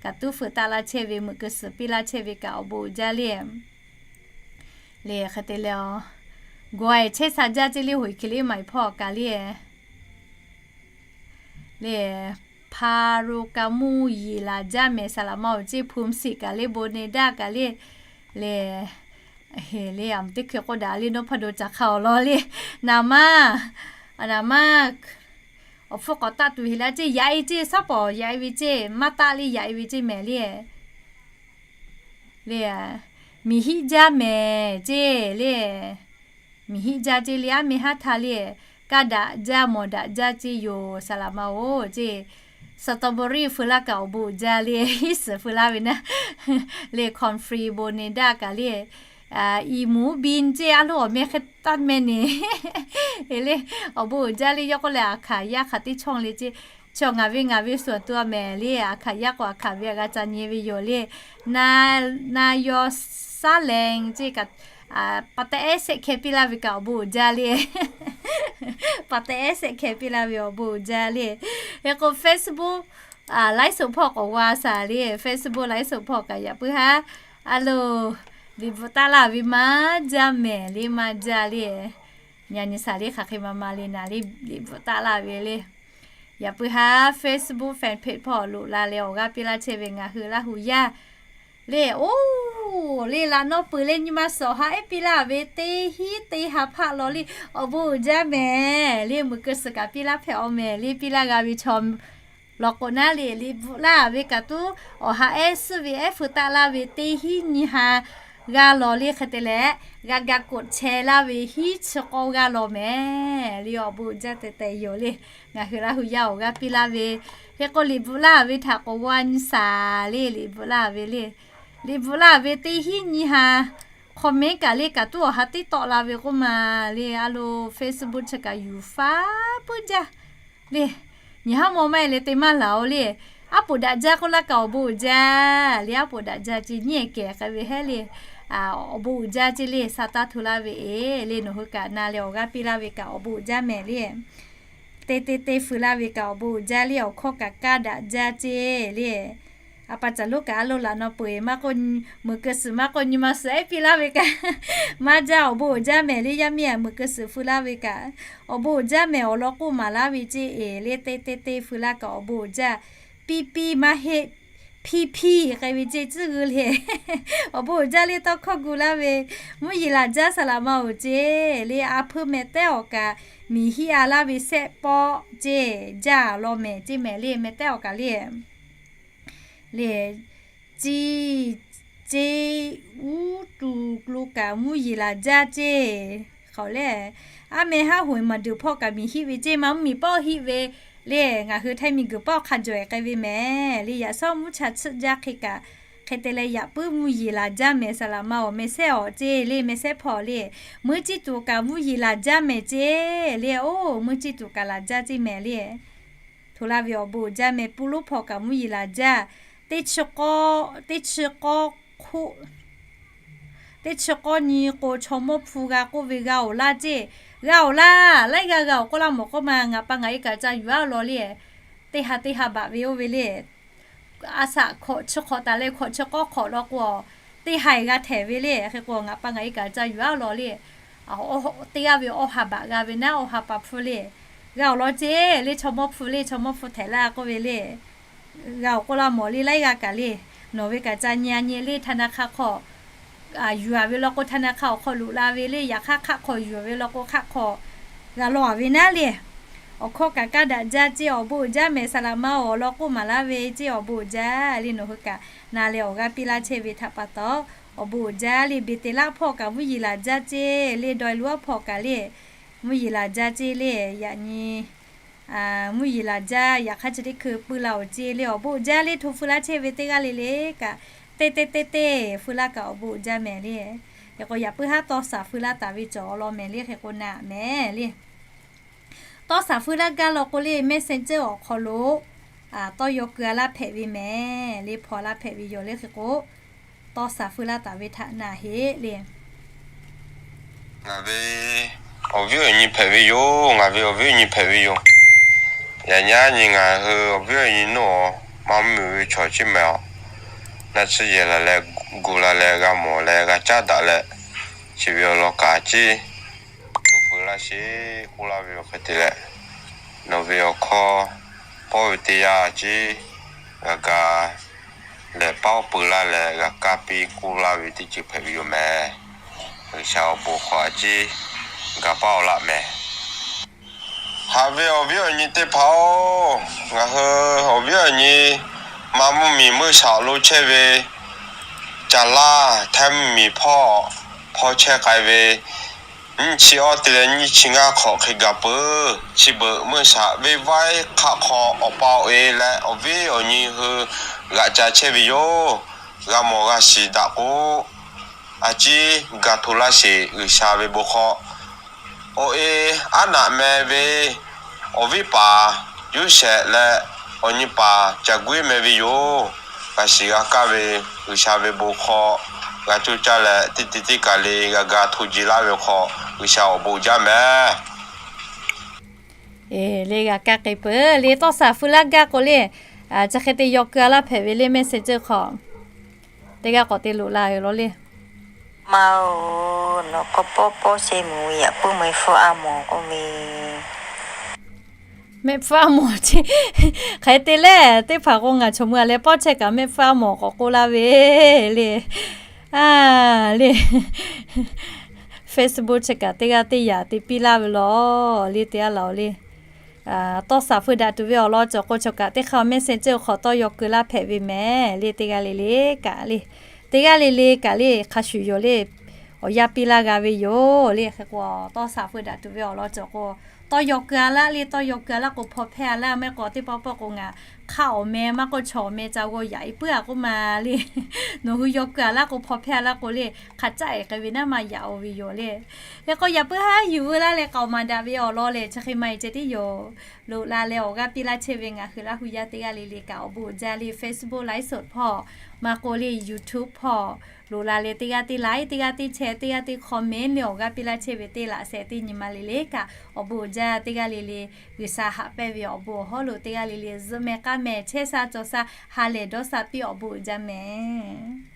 Kaꞈ tuˉ feuꞈ taˆ laˇ chehˇ ve, meuꞈ keu suhˍ piˇ laˇ chehˇ ve kaꞈ awˬ bon uiˍ jaˇ le. Le hk'e te leh, gawˬ-e chehˇ sha jaˇ ceˇ le. Hoꞈ e hk'e le maˍ e hpawˇ kaꞈ le, le, hpa ro ka muˇ yiˍ laˬ jaˇ mehˍ saˍ laꞈ ma-oˬ ceˇ. Hpu siˍ kaꞈ le, bon neˬ daˇ kaꞈ le, le, le a teˇ hkui k'oˆ daꞈ le, nawˉ hpaˇ do caˬ hk'a awˬ lawn le. Naˍ maˇ, naˍ maˇ, awˬ hpfuhˇ k'awꞈ taˆ tuˬ heˍ laˇ ceˇ. Yaꞈ e ceˇ, shaˉ pawˍ yaꞈ e ve ceˇ, maˇ taˆ le yaꞈ e ve ceˇ mehˍ le. Le, miˬ hiˆ jaˇ mehˍ ceˇ le. Miˬ hiˆ jaˇ ceˇ le, aˉ meh haˉ htaˇ le, kaˇ daꞈ jaˇ mawˬ daꞈ jaˇ ceˇ yoˬ saˍ laꞈ ma-oˬ ceˇ. Strawberry feu laˇ kaꞈ awˬ bon uiˍ jaˇ le, hiˉ suhˍ feu laˇ ve naˉ. Le, corn free bon neˬ daˇ kaꞈ le, iˍ muˍ biˇ ceˇ a loˍ awˬ meh hk'e taˇ meh neˬ. Le, awˬ bon uiˍ jaˇ le. Yawˇ k'oˆ leh, aˬ hkaˍ yaˇ hk'aˬ teˇ chawˇ le ceˇ. Chaw ngaˬ ve ngaˬ ve suhˍ tuˬ a mehˍ le, aˬ hkaˍ yaˇ k'o aˬ hkaˍ ve a g'a ca nyi ve yoˬ le. Na, na yaw saˉ lehˬ ceˇ kaꞈ, pa taw ehˉ shehˆ hkeh piˇ laˇ ve kaꞈ awˬ bon uiˍ jaˇ le. Pa taw ehˉ shehˆ hkeh piˇ laˇ ve awˬ bon uiˍ jaˇ le. Hk'e k'o Facebook ไลฟ์สด hpawˇ k'awꞈ g'a shaˍ le. Facebook ไลฟ์สด hpawˇ kaꞈ yaꞈ puiˉ haˉ a loˍ, liꞈ bvuhꞈ taˆ laˇ ve maˇ jaˇ mehˍ le, maˇ jaˇ le. Nyi nyi shaˍ le, hk'aˬ hk'e ma ma le naˍ le, liꞈ bvuhꞈ taˆ laˇ ve le. Yaꞈ puiˉ haˉ Facebook fan page hpawˇ loꞈ la leh awˬ g'aˇ piˇ laˇ chehˇ ve ngaˬ hui Laˇ hu yaˇ le, oˬ le, laꞈ nawˉ peuˬ leh nyi ma suhˍ awˬ ha ehˉ piˇ laˇ ve teˇ hinˉ teˇ ha hpaˆ law le. Awˬ bon uiˍ jaˇ mehˍ le. Meuꞈ keu suhˍ kaꞈ piˇ laˇ hpehꞈ-aw mehˍ le. Piˇ laˇ g'a ve chaw law k'o naˉ le, liꞈ bvuhꞈ laˇ ve kaꞈ tuˉ awˬ ha ehˉ suhˉ ve ehˉ feu taˆ laˇ ve teˇ hinˉ nyiˇ ha g'a law le. Hk'e te leh, g'a ga กดแชร์ laˇ ve hiˉ chi k'awˇ g'aˇ law mehˍ le. Awˬ bon uiˍ jaˇ tehꞈ tehꞈ yoˬ le. Ngaˬ hui Laˇ hu yaˇ awˬ g'aˇ piˇ laˇ ve, hk'e k'o liꞈ bvuhꞈ laˇ ve htaꞈ k'awꞈ g'a nyi shaˍ le. Liꞈ bvuhꞈ laˇ ve le, liꞈ bvuhꞈ laˇ ve teˇ hinˉ nyiˇ ha comment kaꞈ le kaꞈ tuˉ awˬ ha teˇ tawˆ la ve k'oˆ ma le. A loˍ Facebook chi kaꞈ yuˬ faˉ puiˉ jaˇ le. Nyi haˉ maw maˇ e leh te maˇ laˬ-oˬ le. Aˉ poꞈ daꞈ jaˇ k'oˆ laˇ kaꞈ awˬ bon uiˍ jaˇ le. Aˉ poꞈ daꞈ jaˇ ceˇ nyiˇ ehˍ kehˬ hk'e ve hehˉ le. Awˬ bon uiˍ jaˇ ceˇ le. Sa taˇ hto laˇ ve e le, nawˬ hui kaꞈ na leh awˬ g'aˇ piˇ laˇ ve kaꞈ awˬ bon uiˍ jaˇ mehˍ le. Te te te feu laˇ ve kaꞈ awˬ bon uiˍ jaˇ le. Awˬ hkawˇ kaꞈ kaˇ daꞈ jaˇ ceˇ le. A pa caˬ lonˉ kaꞈ a loˍ laꞈ naw peu-eˬ maˇ k'oˆ, meuꞈ keu suhˍ maˇ k'oˆ, nyi ma suhˍ ehˉ piˇ laˇ ve kaꞈ maˇ jaˇ. Awˬ bon uiˍ jaˇ mehˍ le. Yaˇ miˇ a meuꞈ keu suhˍ feu laˇ ve kaꞈ awˬ bon uiˍ jaˇ mehˍ. Awˬ lawn k'oˆ maˍ laˇ ve ceˇ e le. Te te te feu laˇ kaꞈ awˬ bon uiˍ jaˇ. Piˇ piˇ maˇ heˆ, hpiˇ hpiˇ k'ai ve ceˇ tcuhˉ g'uiˇ le. Awˬ bon uiˍ jaˇ le. Tawˇ hkawˇ gu laˇ ve, mvuhˇ yeˬ laˬ jaˇ saˍ laꞈ ma-oˬ ceˇ le. A hpeuˇ mehˍ tehˉ awˬ kaꞈ, miˬ hiˆ a laˇ ve shehˆ pawˆ ceˇ jaˇ law mehˍ ceˇ mehˍ le. Mehˍ tehˉ awˬ kaꞈ le, le, ciˇ ceˇ, uˉ tuˬ lo kaꞈ mvuhˇ yeˬ laˬ jaˇ ceˇ. Hk'aˬ lehˬ, aˉ meh haˉ hoꞈ maˬ deuˬ hpawˇ kaꞈ miˬ hiˆ ve ceˇ, maˇ mvuhˇ miˬ pawˆ hiˆ ve le. Ngaˬ hui htaiˇ miˬ guiˬ paˆ hk'a jawˬ eˬ k'ai ve mehˍ le. Yaꞈ shawˉ mvuhˇ cha tsuhˆ jaˇ hk'e kaꞈ, hk'e te leh yaꞈ puiˉ mvuhˇ yeˬ laˬ jaˇ mehˍ. Saˍ laꞈ ma awˬ meh sehˉ awˬ ceˇ le, meh sehˉ hpawˇ le. Meuˇ ciˇ tuˬ kaꞈ mvuhˇ yeˬ laˬ jaˇ mehˍ ceˇ le. Oˇ, meuˇ ciˇ tuˬ kaꞈ laˬ jaˇ ceˇ mehˍ le. Hto laˇ ve awˬ bon uiˍ jaˇ mehˍ. Puˇ lonˉ hpawˇ kaꞈ mvuhˇ yeˬ laˬ jaˇ. Teˇ chi k'awˇ, teˇ chi k'awˇ hk'oˆ, teˇ chi k'awˇ nyi k'o, chaw mawˇ hpu g'a k'oˆ ve, g'a awˬ laˇ ceˇ. G'a awˬ laˇ, laiˉ g'aˇ g'a awˬ k'oˆ laˇ mawˬ k'oˆ ma, ngaˬ pa ngaˬ e kaꞈ ca yuˬ aˉ law le. Teˇ ha teˇ ha baꞈ ve oˇ ve le. A shaꞈ hkawꞈ chi hk'awꞈ taˍ leh hkawꞈ chi k'awˇ hk'awꞈ law k'o, teˇ ha eˬ g'a htehˍ ve le. Hk'e k'o, ngaˬ pa ngaˬ e kaꞈ ca yuˬ aˉ law le. Teˇ g'aˇ ve awˇ ha baꞈ g'a ve naˉ, awˇ ha pa hpfuhˇ le. G'a awˬ lawn ceˇ le, chaw mawˇ hpfuhˇ le, chaw mawˇ hpfuhˇ htehꞈ laˇ k'oˆ ve le. G'a awˬ k'oˆ laˇ mawˬ le, laiˉ g'aˇ kaꞈ le. Nawˬ ve kaꞈ ca nyi a nyi le, ธนาคาร hk'aw yuˬ a ve law k'o, ธนาคาร awˬ hk'aw loꞈ la ve le. Yaꞈ hk'aˇ hk'aˆ hk'aw yuˬ ve law k'o, hk'aˆ hk'aw g'a law a ve naˉ le. Awˬ hkawˇ kaꞈ kaˇ daꞈ jaˇ ceˇ, awˬ bon uiˍ jaˇ mehˍ. Saˍ laꞈ ma awˬ lawn k'oˆ maˍ laˇ ve ceˇ, awˬ bon uiˍ jaˇ le. Nawˬ hui kaꞈ na leh awˬ g'aˇ piˇ laˇ chehˇ ve htaꞈ pa taw, awˬ bon uiˍ jaˇ le. Beˍteˍlaˆ hpawˇ kaꞈ mvuhˇ yeˬ laˬ jaˇ ceˇ le. Dawˇ e loˉ aˉ hpawˇ kaꞈ le, mvuhˇ yeˬ laˬ jaˇ ceˇ le. Yaꞈ nyi mvuhˇ yeˬ laˬ jaˇ, yaꞈ hk'aˇ chi teˇ hkui puiˇ la awˬ ceˇ le. Awˬ bon uiˍ jaˇ le. Hto feu laˇ chehˇ ve teˇ g'aˇ le le kaꞈ, teˇ teˇ teˇ teˇ feu laˇ kaꞈ awˬ bon uiˍ jaˇ mehˍ le. Hk'e k'o, yaꞈ puiˉ haˉ tawˇ shaˍ feu laˇ taˍ ve cawˬ awˬ lawn mehˍ le. Hk'e k'o na mehˍ le. Tawˇ shaˍ feu laˇ gaˇ law k'o le, Messenger awˬ hk'aw lo tawˇ yaw keu a laˇ hpehꞈ ve mehˍ le. Hpaw laˇ hpehꞈ ve yoˬ le. Hk'e k'o, tawˇ shaˍ feu laˇ taˍ ve htaꞈ na heˆ le. Ngaˬ ve awˬ viˉ awˬ nyi hpehꞈ ve yoˬ. Ngaˬ ve awˬ viˉ awˬ nyi hpehꞈ ve yoˬ. Yaꞈ nyi ngaˬ hui awˬ viˉ awˬ nyi naˉ, maˇ mvuhˇ miˬ ve chaw chi mehˍ aˬ. Naˆ tsuhˇ yehˬ laˬ leh, gu la leh, g'a mawˬ leh, g'a caˉ daꞈ leh, chi ve awˬ lawn kaꞈ ceˇ, hto feu laˇ sheˍ k'oˆ laˇ ve yoˬ. Hk'e te leh, nawˬ ve awˬ hkawˇ pawˆ ve teˇ yanˇ ceˇ, g'a ga lehˬ paˉ awˬ peu laˇ leh g'a kaˇ piˇ k'oˆ laˇ ve teˇ ceuˬ hpehꞈ ve yoˬ mehˍ. G'uiˬsha awˬ bon hk'aw a ciˉ ga paˉ awˬ laꞈ mehˍ. Haꞈ ve awˬ viˉ awˬ nyi teˇ hpaˍ-oˬ, ngaˬ hui awˬ viˉ awˬ nyi maˇ mvuhˇ miˬ meuˇ shaꞈ lo chehˇ ve, caˍ laˇ htaiˇ mvuhˇ miˬ hpawˇ hpaw chehˇ k'ai ve, nyiˇ chi awˇ te leh nyiˇ chi ngaˇ hk'awꞈ hk'e gaˬ peuˬ. Chi beuꞈ meuˇ shaꞈ venˇ vaiˉ hk'aˆ hk'aw awˬ pa awˬ e leh awˬ viˉ awˬ nyi hui g'aꞈ ca chehˇ ve yoˬ. G'a mawˬ g'a shiˍ daꞈ k'o, a ciˉ ga hto laˇ sheˍ. G'uiˬsha ve bon hk'aw awˬ e aˉ naꞈ meh ve awˬ viˉ paˍ Yoˇsehꞈ leh awˬ nyi paˍ Caˬ guiˉ meh ve yoˬ. G'a shiˍ g'a kaˇ ve G'uiˬsha ve bon hk'aw g'a coˇ caˇ leh, teˇ te teˇ kaˬ le g'a ga hto jeˬ laˇ ve hk'aw G'uiˬsha awˬ bon jaˇ mehˍ. Le g'a kaˇ k'ai peuˬ le. Tawˇ shaˍ feu laˇ gaˇ k'o le, chi hk'e te yaw keu a laˇ hpehꞈ ve le, Messenger hk'aw teˇ g'aˇ k'awꞈ te loꞈ la ve law le. Maˇ-oˬ, nawˬ k'awꞈ pawˆ pawˆ sheˍ mvuhˇ yaꞈ puiˉ mvuhˇ hpfuhˇ a mawˬ k'oˆ ve, mehˆ hpfuhˇ a mawˬ ceˇ. Hk'e te leh, teˇ hpaˍ k'o ngaˬ chaw mvuhˇ a leh pawˆ chehˇ kaꞈ mehˆ hpfuhˇ a mawˬ k'awꞈ k'oˆ laˇ ve le. A le, Facebook chi kaꞈ teˇ g'aˇ teˇ yanˇ te piˇ laˇ ve law le. Te a laˬ le. Tawˇ shaˍ feu daꞈ tuˬ ve awˬ lawn cawˬ k'o, chaw kaꞈ teˇ hk'aˇ Messenger hk'aw tawˇ yaw keu laˇ hpehꞈ ve mehˍ le. Teˇ g'aˇ le le kaꞈ le, teˇ g'aˇ le le kaꞈ le, hk'a shuˍ yoˬ le. Awˬ yanˇ piˇ laˇ g'a ve yoˬ le. Hk'e k'o, tawˇ shaˍ feu daꞈ tuˬ ve awˬ lawn cawˬ k'o, tawˇ yaw keu a laˇ le. Tawˇ yaw keu a laˇ k'o, hpaw hpehˇ a laˇ. Mehˆ k'o teˇ pawˆ pawˆ k'o ngaˬ hk'aˆ awˬ meh maˇ k'oˆ, chaw awˬ meh ca g'aw yaꞈ e puiˉ a k'oˆ ma le. Nawˬ hui yaw keu a laˇ k'o, hpaw hpehˇ a laˇ k'o le, hk'a caˆ e k'ai ve naˉ maˇ yaꞈ-o ve yoˬ le. Hk'e k'o, yaꞈ puiˉ haˉ yuˬ veu laˇ leh k'aoˍ maˍ daꞈ ve awˬ lawn lehˬ, chi hk'e ma e ceh tiˉ yoˬ. Loꞈ la leh awˬ g'aˇ piˇ laˇ chehˇ ve ngaˬ hui Laˇ hu yaˇ teˇ g'aˇ le le kaꞈ awˬ bon uiˍ jaˇ le. Facebook live สด hpawˇ, maˇ k'oˆ le YouTube hpawˇ, loꞈ la leh teˇ g'aˇ teˇ like, teˇ g'aˇ teˇ share, teˇ g'aˇ teˇ comment le awˬ g'aˇ piˇ laˇ chehˇ ve teˇ laꞈ sheh teˇ nyi ma le le kaꞈ awˬ bon uiˍ jaˇ. Teˇ g'aˇ le le G'uiˬsha haꞈ pehnˇ ve awˬ bon awˬ hawˉ lo teˇ g'aˇ le le zuhꞈ meh k'aˉ meh chehˇ sha cawˬ sha ha lehˬ dawˇ sha piˇ awˬ bon uiˍ jaˇ mehˍ.